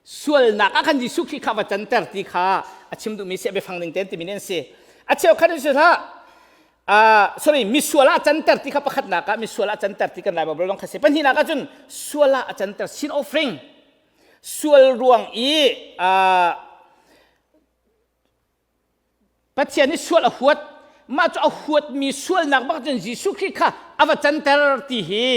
Sualnak ah khan Jesuh Khrih kha a va canter ti kha a chim duhmi si a biafang ning tein timi nih an si. A cheukhat in si hlah uh, sorry misual ah canter ti kha pakhatnak ah misual ah canter ti kan Lai Bible lawng kha si. Pahnihnak ah cun sual ah a canter sin offering sual ruang i uh, Pathian nih sual a huat. Mah cu a huatmi sualnak bak cun Jesuh Khrih kha a va canter ti hi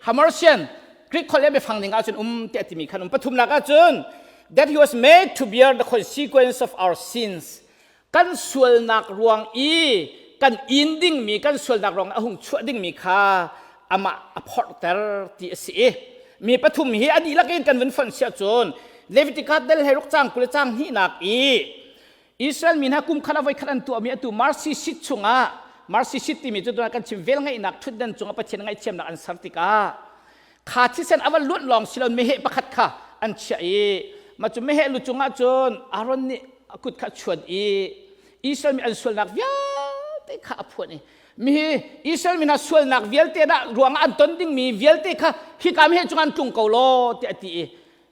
Hamarsian Greek holh le biafang ning ahcun um tiah timi khan um. Pathumnak ahcun that he was made to bear the consequence of our sins. Kan sualnak ruang i kan in dingmi kan sualnak ruang a hung chuah dingmi kha amah a phorhter ti a si i. Mi pathum hi a dihlak in kan vun fonh siah cun Leviticus del he ruk cang 20 cang hnihnak i Israel mi hna kum khat a voi khat an tuahmi atu mercy seat chungah, mercy seat timi cu kan chim vel ngeihnak ṭhutdan cungah Pathian ngaihthiamnak an ser tikah kha thisen a va luanh lawng si lo, meheh pakhat kha an chiah i mah cu meheh lu cungah cun Aaron nih a kut kha a chuan i Israel mi an sualnak vialte kha a phuan i mihi Israel mi hna sualnak vialte dah ruangah an ton dingmi vialte kha hika meheh cungah an tlung ko law tiah a ti i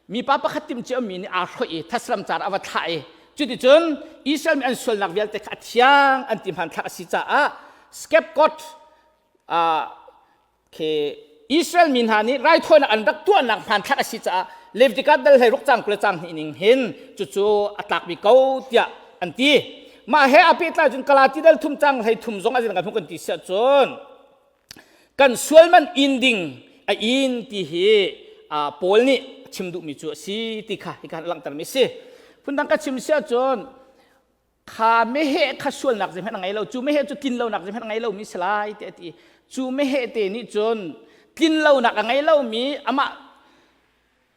mipa pakhat tim cia mi nih aa hroih i thasram car a va thlah i cuticun Israel mi an sualnak vialte kha a thiang an ti hmanthlak a si caah scapegoat khi Israel mi hna nih raithawinak an rak tuahnak hmanthlak a si caah Leviticus dal hlei ruk cang 20 cang hnih ning hin cucu a tlakmi ko tiah an ti. Mah he a pehtlai cun Galati dal thum cang 33 zong a kan hmuh kan ti siah cun kan sual man in ding a in ti hi Paul nih a chim duhmi cu a si ti kha hika langhtermi a si. Phundang ka chim siah cun kha meheh kha sualnak zeihmanh a ngei lo, cu meheh cu tlinlonak zeihmanh a ngei lomi si lai tiah a ti. Cu meheh te nih cun tlinlonak a ngei lomi, amah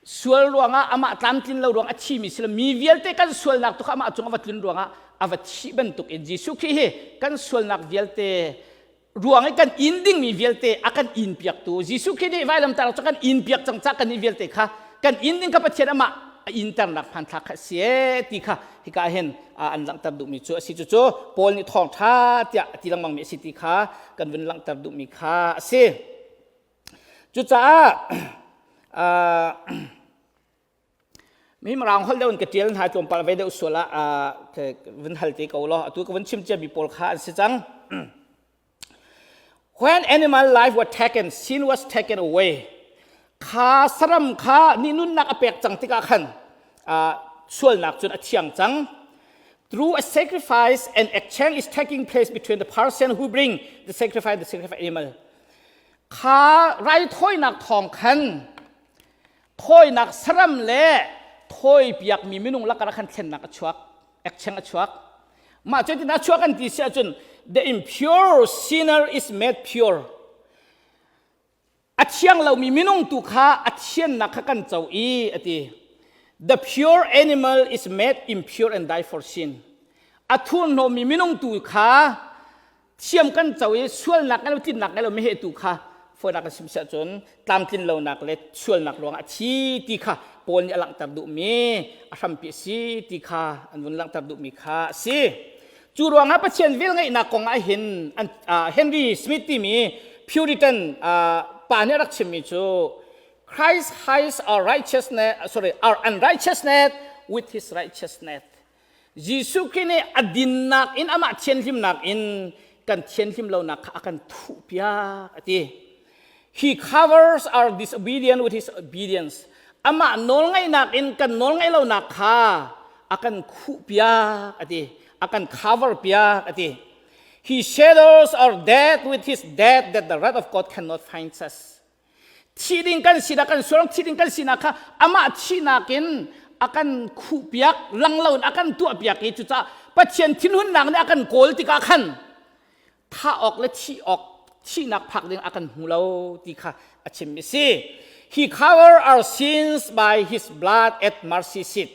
sual ruangah, amah tlamtlin lo ruang a thimi si lo, mi vialte kan sualnak tu kha amah cung a va tlun ruangah a va thih bantuk in Jesuh Khrih hi kan sualnak vialte ruang i kan in dingmi vialte a kan in piaktu Jesuh Khrih nih vailamtar cu kan in piak cang ca kan nih vialte kha kan in ding kha Pathian amah a internak hmanthlak kha si e ti kha hika hin an langhter duhmi cu a si. Cucu Paul nih thawngṭha tiah a ti lengmang mi a si ti kha kan vun langhter duhmi kha a si. Cucaah Mi Mirang holh deuh in ka ṭial hna, tlawmpal ve deuh sual ah vun hal te ko law atu ka vun chim ciami pawl kha an si cang. When animal life was taken, sin was taken away. Kha saram kha ni nunnak a pek cang tikah khan sualnak cun a thiang cang. Through a sacrifice, an exchange is taking place between the person who bring the sacrifice and the sacrifice animal. Kha raithawinak thawng khan thawinak saram le thawipiakmi minung lakah khan thlennak a chuak, ekcheng a chuak. Mah cu tin a chuak an ti si ahcun the impure sinner is made pure, a thiang lomi minung tu kha a thiannak kha kan co i a ti. The pure animal is made impure and die for sin. A thurhnawmmi minung tu kha thiam kan co i sualnak kan tlinnak ngai lo meheh tu kha fawinak kan sim siah cun tlamtlin lonak le sualnak ruangah a thi ti kha Paul nih a langhter duhmi a hrampi a si ti kha an vun langhter duhmi kha a si. Cu ruangah Pathian velngeihnak kong ah hin Henry Smith timi Puritan pa nih a rak chimmi cu Christ hides our righteousness, sorry, our unrighteousness with his righteousness. Jesuh Khrih nih a dinnak in, amah thianhlimnak in kan thianhlim lonak kha a kan thuhpiak a ti. He covers our disobedience with his obedience. Amah nawlngaihnak in kan nawlngaih lonak kha a kan khuhpiak a ti. A kan cover piak a ti. He shadows our death with his death that the wrath of God cannot find us. Thi ding kan sinak, kan sual thi ding kan sinak kha amah thihnak in a kan khuhpiak, lang loin a kan tuahpiak i cucaah Pathian thinhunnak nih a kan kawl tikah khan thah awk le thih awk, thihnak phak ding a kan hmu lo ti kha a chim a si. He cover our sins by his blood at mercy seat.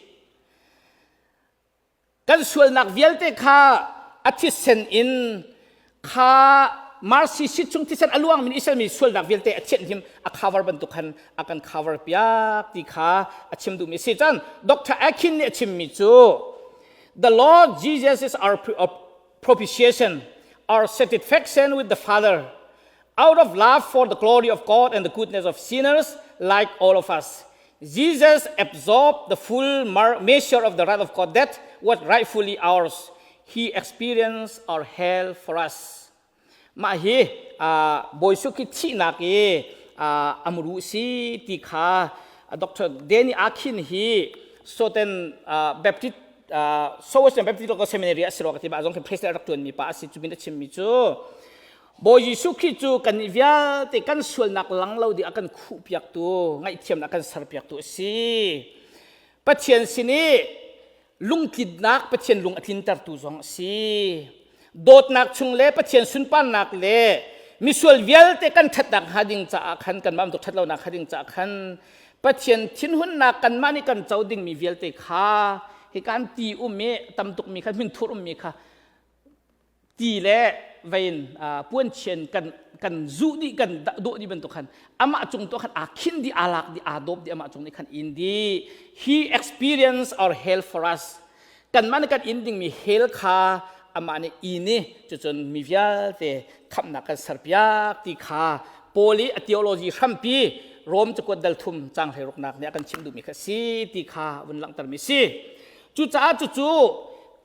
Kan sualnak vialte kha a thisen in kha mercy seat chung thisen a luang min Israel mi sualnak vialte a thianhlim, a cover bantuk khan a kan cover piak ti kha a chim duhmi si. Cun Dr. Akin nih a chimmi cu the Lord Jesus is our propitiation, our satisfaction with the Father, out of love for the glory of God and the goodness of sinners like all of us. Jesus absorbed the full measure of the wrath of God that was rightfully ours. He experienced our hell for us. Mah hi Bawi Suk hi thihnak i amru si ti kha Dr. Danny Akin hi Southern Baptist, Southern Baptist Local Seminary a si rua ka ti ba zong khi president rak tuanmi pa a si. Cu min a chimmi cu Bawi Jesuh Khrih cu kan nih vialte kan sualnak lang lo ding a kan khuhpiaktu, ngaihthiamnak a kan serpiaktu a si. Pathian sin i lungtlinnak, Pathian lung a tlintertu zong a si. Dawtnak chung le Pathian sunparnak le Misual vialte kan ṭhatnak hnga ding caah khan kanmah bantuk ṭhat lonak hnga ding caah khan Pathian thinhunnak kanmah nih kan co dingmi vialte kha hi kan ti um i tam tukmi kha hminthur ummi kha ti le vein puanchian kan kan zuh dih kan dawh dih bantuk khan amah cung tu khan aa khin dih aa lak dih aa dawp dih amah cung nih khan in dih. He experience our hell for us. Kanmah nih kan in dingmi hell kha amah nih in i cucun mi vialte khamhnak kan serpiak ti kha Paul i a theology hrampi Rom cakuat dal thum cang hleiruknak nih a kan chimh duhmi kha si ti kha vun langhtermi si. Cucaah cucu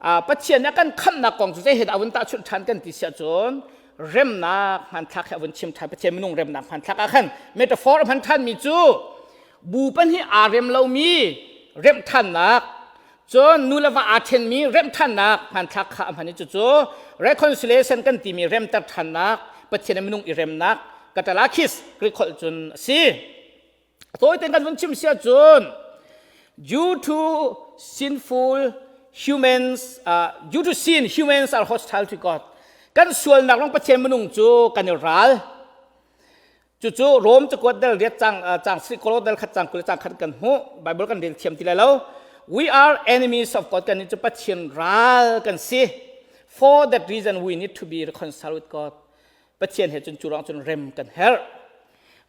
Pathian nih a kan khamhnak kong cu zei he dah a vun tahchunh ṭhan kan ti si ahcun remnak hmanthlak he a vun chim ṭhan. Pathian minung remnak hmanthlak ah khan metaphor a hman ṭhanmi cu bu pahnih aa rem lomi remh ṭhannak, cun nu le va aa ṭhenmi remh ṭhannak hmanthlak kha a hman i cucu reconciliation kan timi remter ṭhannak, Pathian le minung i remnak katalakis Greek holh cun a si. Tawi tein kan vun chim si ahcun due to sinful humans due to sin humans are hostile to God. Kan sualnak rong Pathian minung cu kan i ral. Cucu Rom cakuat dal riat cang cang sri kolo dal khat cang kul cang khat kan hmuh. Bible kan rel thiam ti lai lo. We are enemies of God. Kan cu Pathian ral kan si. For that reason we need to be reconciled with God. Pathian he cun cu ruang cun rem kan herh.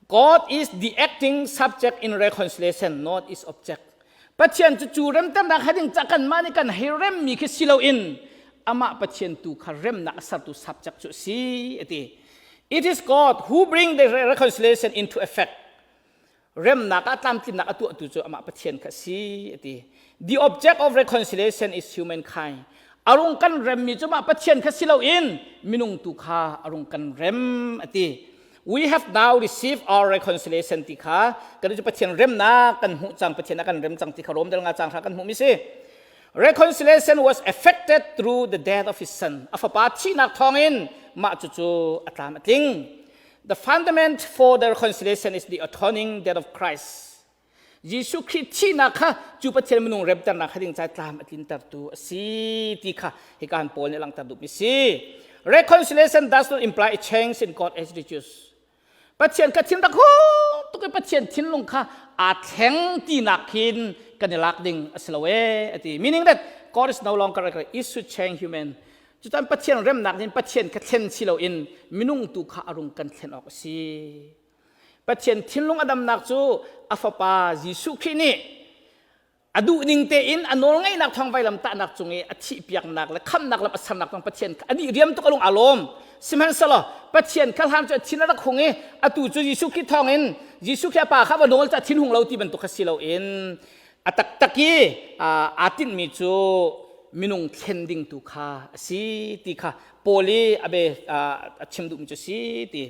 God is the acting subject in reconciliation, not its object. Pathian cu cu remternak hading ca kanmah nih kan hei remmi khi si loin amah Pathian tu kha remnak a sertu subject cu a si a ti. It is God who bring the reconciliation into effect. Remnak ah tlamtlinnak a tuahtu cu amah Pathian kha a si a ti. The object of reconciliation is humankind. A rung kan remmi cu mah Pathian kha si loin minung tu kha a rung kan rem a ti. We have now received our reconciliation ti kha kan cu Pathian remnak kan hmuh cang, Pathian a kan rem cang ti kha Rom dal nga cang hra kan hmuh mi si. Reconciliation was effected through the death of his son. A fapa thihnak thawngin mah cucu a tlam a tling. The fundament for the reconciliation is the atoning death of Christ. Jesuh Khrih thihnak kha cu Pathian minung remternak kha ding cai tlam a tlintertu a si ti kha hika han Paul nih langhter duhmi si. Reconciliation does not imply a change in God's attitudes. Pathian kha thin rak tuk i Pathian thinlung kha aa thleng tinak khin kan i lak ding a si lo ee a ti. Meaning that God is no longer a is to change human. Cutan Pathian remnak nih Pathian kha thlen si loin minung tu kha a rung kan thlen awk a si. Pathian thinlung a damnak cu a fapa Jesuh Khrih nih a duh ning tein a nawlngeihnak thawng vailam tahnak cung i a thihpiaknak le khamnak lam a sernak thawng Pathian kha a dih riam tuk a lung aa lawm. Sihmanhsehlaw Pathian kha hlan cu a thin a rak hung i atu cu Jesuh Khrih thawng in Jesuh Khrih a pa kha va nawl cu a thin hung lo ti bantuk kha si loin a taktak i aa tinhmi cu minung thlen ding tu kha a si ti kha Paul i a be a chim duhmi cu a si ti.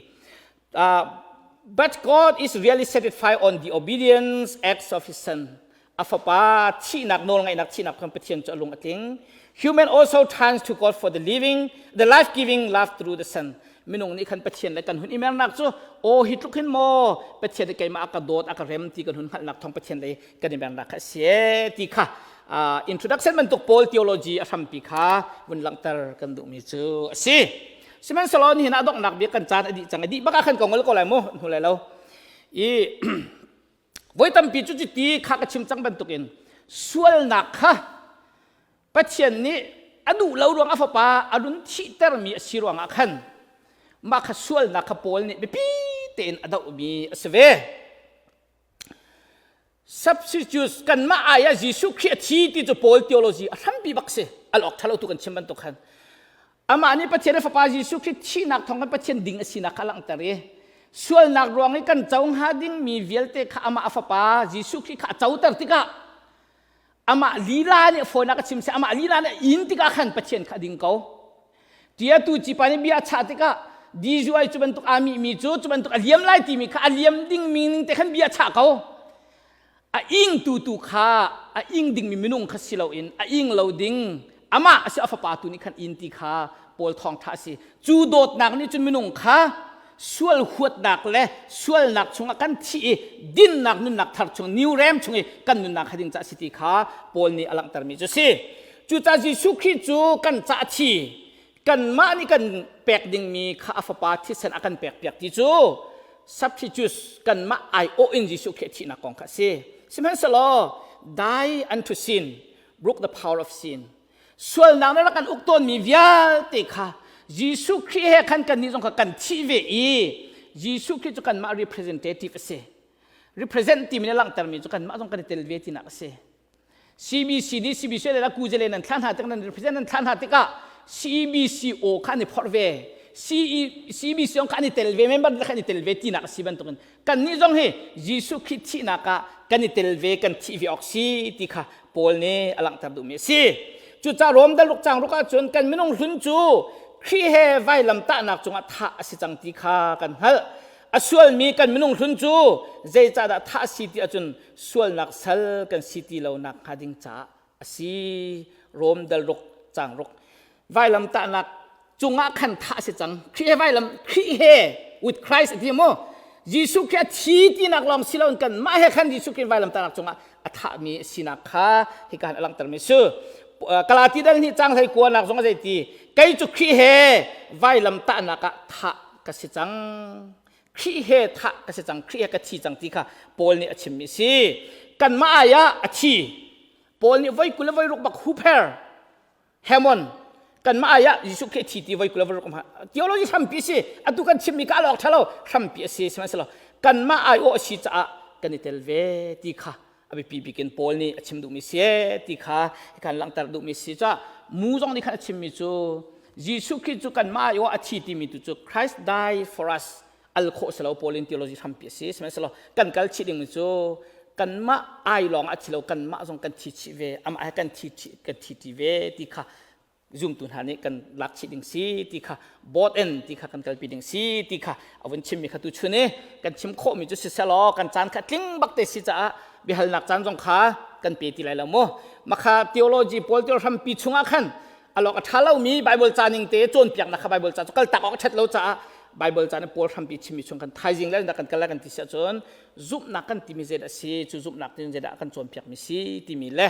But God is really satisfied on the obedience acts of his son. A fapa thihnak nawlngaihnak thihnak khan Pathian cu a lung a tling. Human also turns to God for the living, the life-giving love through the Son. Minung nih khan Pathian le kan hun imernak cu aw hi tluk hin maw Pathian nih keimah a ka dawt a ka rem ti kan hun hngalhnak thawng Pathian lei kan imernak kha a si ti kha introduction bantuk Paul theology a hrampi kha vun langhter kan duhmi cu a si. Sihmanhsehlaw nihin ah donghnak bik kan caan a dih cang i dih bak ah khan ka ngol ko lai mu hnu lai lo. I voi tampi cu cuti kha ka chim cang bantukin sualnak kha Pathian nih a duh lo ruang a fapa a run thihtermi a si ruangah khan mah kha sualnak kha Paul nih biapi tein a dohmi a si ve. Substitutes kanmah ai ah Jesuh Khrih a thi ti cu Paul theology a hrampi bak si. Al awk ṭhalo tu kan chim bantuk khan. Amah nih Pathian a fapa Jesuh Khrih thihnak thawng khan Pathian ding a sinak kha a langhter i sualnak ruang i kan co hnga dingmi vialte kha amah a fapa Jesuh Khrih kha a coter tikah amah lila nih fawinak a chim seh amah lila nih a in tikah khan Pathian kha a ding ko. Tia tu cipa nih bia a chah tikah DUI cu bantuk aa mihmi cu cu bantuk a liam lai timi kha a liam dingmi ning te khan bia a chah ko. A ing tu tu kha a ing dingmi minung kha si loin a ing lo ding amah a si a fapa tu nih khan in ti kha Paul thawngṭha a si. Cu dawtnak nih cun minung kha sual huatnak le sualnak chungah kan thih i dinnak nunnak thar chung new ram chung i kan nunnak kha ding ca a si ti kha Paul nih a langhtermi cu a si. Cucaah Jesuh Khrih cu kan ca a thi. Kanmah nih kan pek dingmi kha a fapa thisen a kan pek piak ti cu substitute kanmah aiawh in Jesuh Khrih thihnak kong kha a si. Sihmanhsehlaw die unto sin, broke the power of sin. Sualnak na rak kan uk tawnmi vialte kha Jesuh Khrih he khan kannih zong kha kan thih ve i Jesuh Khrih cu kanmah representative a si. Represent timi nih langhtermi cu kanmah zong kan i tel ve tinak a si. CBC nih CBC le kuzele nan thlah hna tik nan represent nan thlah hna tikah CBC aw kha an i phorh ve CBC zong kha an i tel ve member kha an i tel ve tinak a si bantukin kannih zong hi Jesuh Khrih thihnak ah kan i tel ve kan thih ve awk si ti kha Paul nih a langhter duhmi a si. Cucaah Rom dal ruk cang ruk ahcun kan minung hlun cu Khrih he vailam tahnak cungah thah a si cang ti kha kan hngalh. A sualmi kan minung hlun cu zeicahdah thah a si ti ahcun sualnak sal kan si ti lo nak hnga ding caah a si. Rom dal ruk cang ruk vailam tahnak cungah khan thah a si cang. Khrih he vailam Khrih he with Christ a ti mu. Jesuh khi a thi tinak lawng si loin kan mah he khan Jesuh Khrih vailam tahnak cungah a thahmi a sinak kha hika han a langhtermi su. Galati dal nih cang hlei kuanak zong a zei ti kei cu Khrih he vailam tahnak ah thah ka si cang. Khrih he thah ka si cang, Khrih he ka thi cang ti kha Paul nih a chimmi a si. Kanmah ai ah a thi. Paul nih voi 20 le voi ruk bak huper Hemon kanmah ai ah Jesuh Khrih thi ti voi 20 le voi ruk theology hrampi si atu kan chimmi ka alawk ṭha lo hrampi a si sihmanhsehlaw kanmah ai awh a si caah kan i tel ve ti kha a biapi bik in Paul nih a chim duhmi si ti kha kan langhter duhmi si caah mu zong nih khan a chimmi cu Jesuh Khrih cu kanmah ai awh a thi timi tu cu Christ die for us al khawh si lo Paul in theology hrampi a si sihmanhsehlaw kan kal chih dingmi cu kanmah ai lawng a thi lo kanmah zong kan thi chih ve amah he kan thi kan thi ṭi ve ti kha zumtu hna nih kan lak chih ding si ti kha board in ti kha kan kalpi ding si ti kha a vun chimmi kha tu chun i kan chim khawhmi cu siselaw kan caan kha tling bak te si caah biahalnak caan zong kha kan pe ti lai lo mu makha theology pawl theology hrampi chungah khan alok a ṭha lomi Bible ca ning te cawnpiaknak kha Bible ca cu kal tak awk a ṭhat lo caah Bible ca nih Paul hrampi chimmi chung kan thaizing le kan kal kan ti si ahcun zumhnak kan timi zeidah a si cu zumhnak tin zeidah kan cawnpiakmi si timi le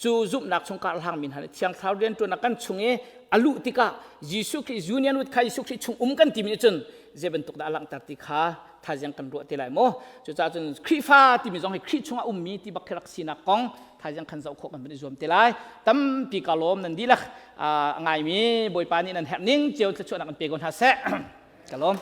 cu zumhnak chung kar hlangmi hna nih thiang thlarau rianṭuannak kan chung i a luh tikah Jesuh Khrih union with kha Jesuh Khrih chung um kan timi nih cun zei bantuk dah a langhter ti kha thaizing kan ruah te lai maw cucaah cun Khrihfa timi zong hi Khrih chungah ummi ti bak khi rak sinak kong thaizing khan zoh khawh kan van i zuam te lai tampi ka lawm nan dihlak a ngaimi Bawipa nih nan herh ning cio thluachuahnak kan pe ko hna seh ka lawm.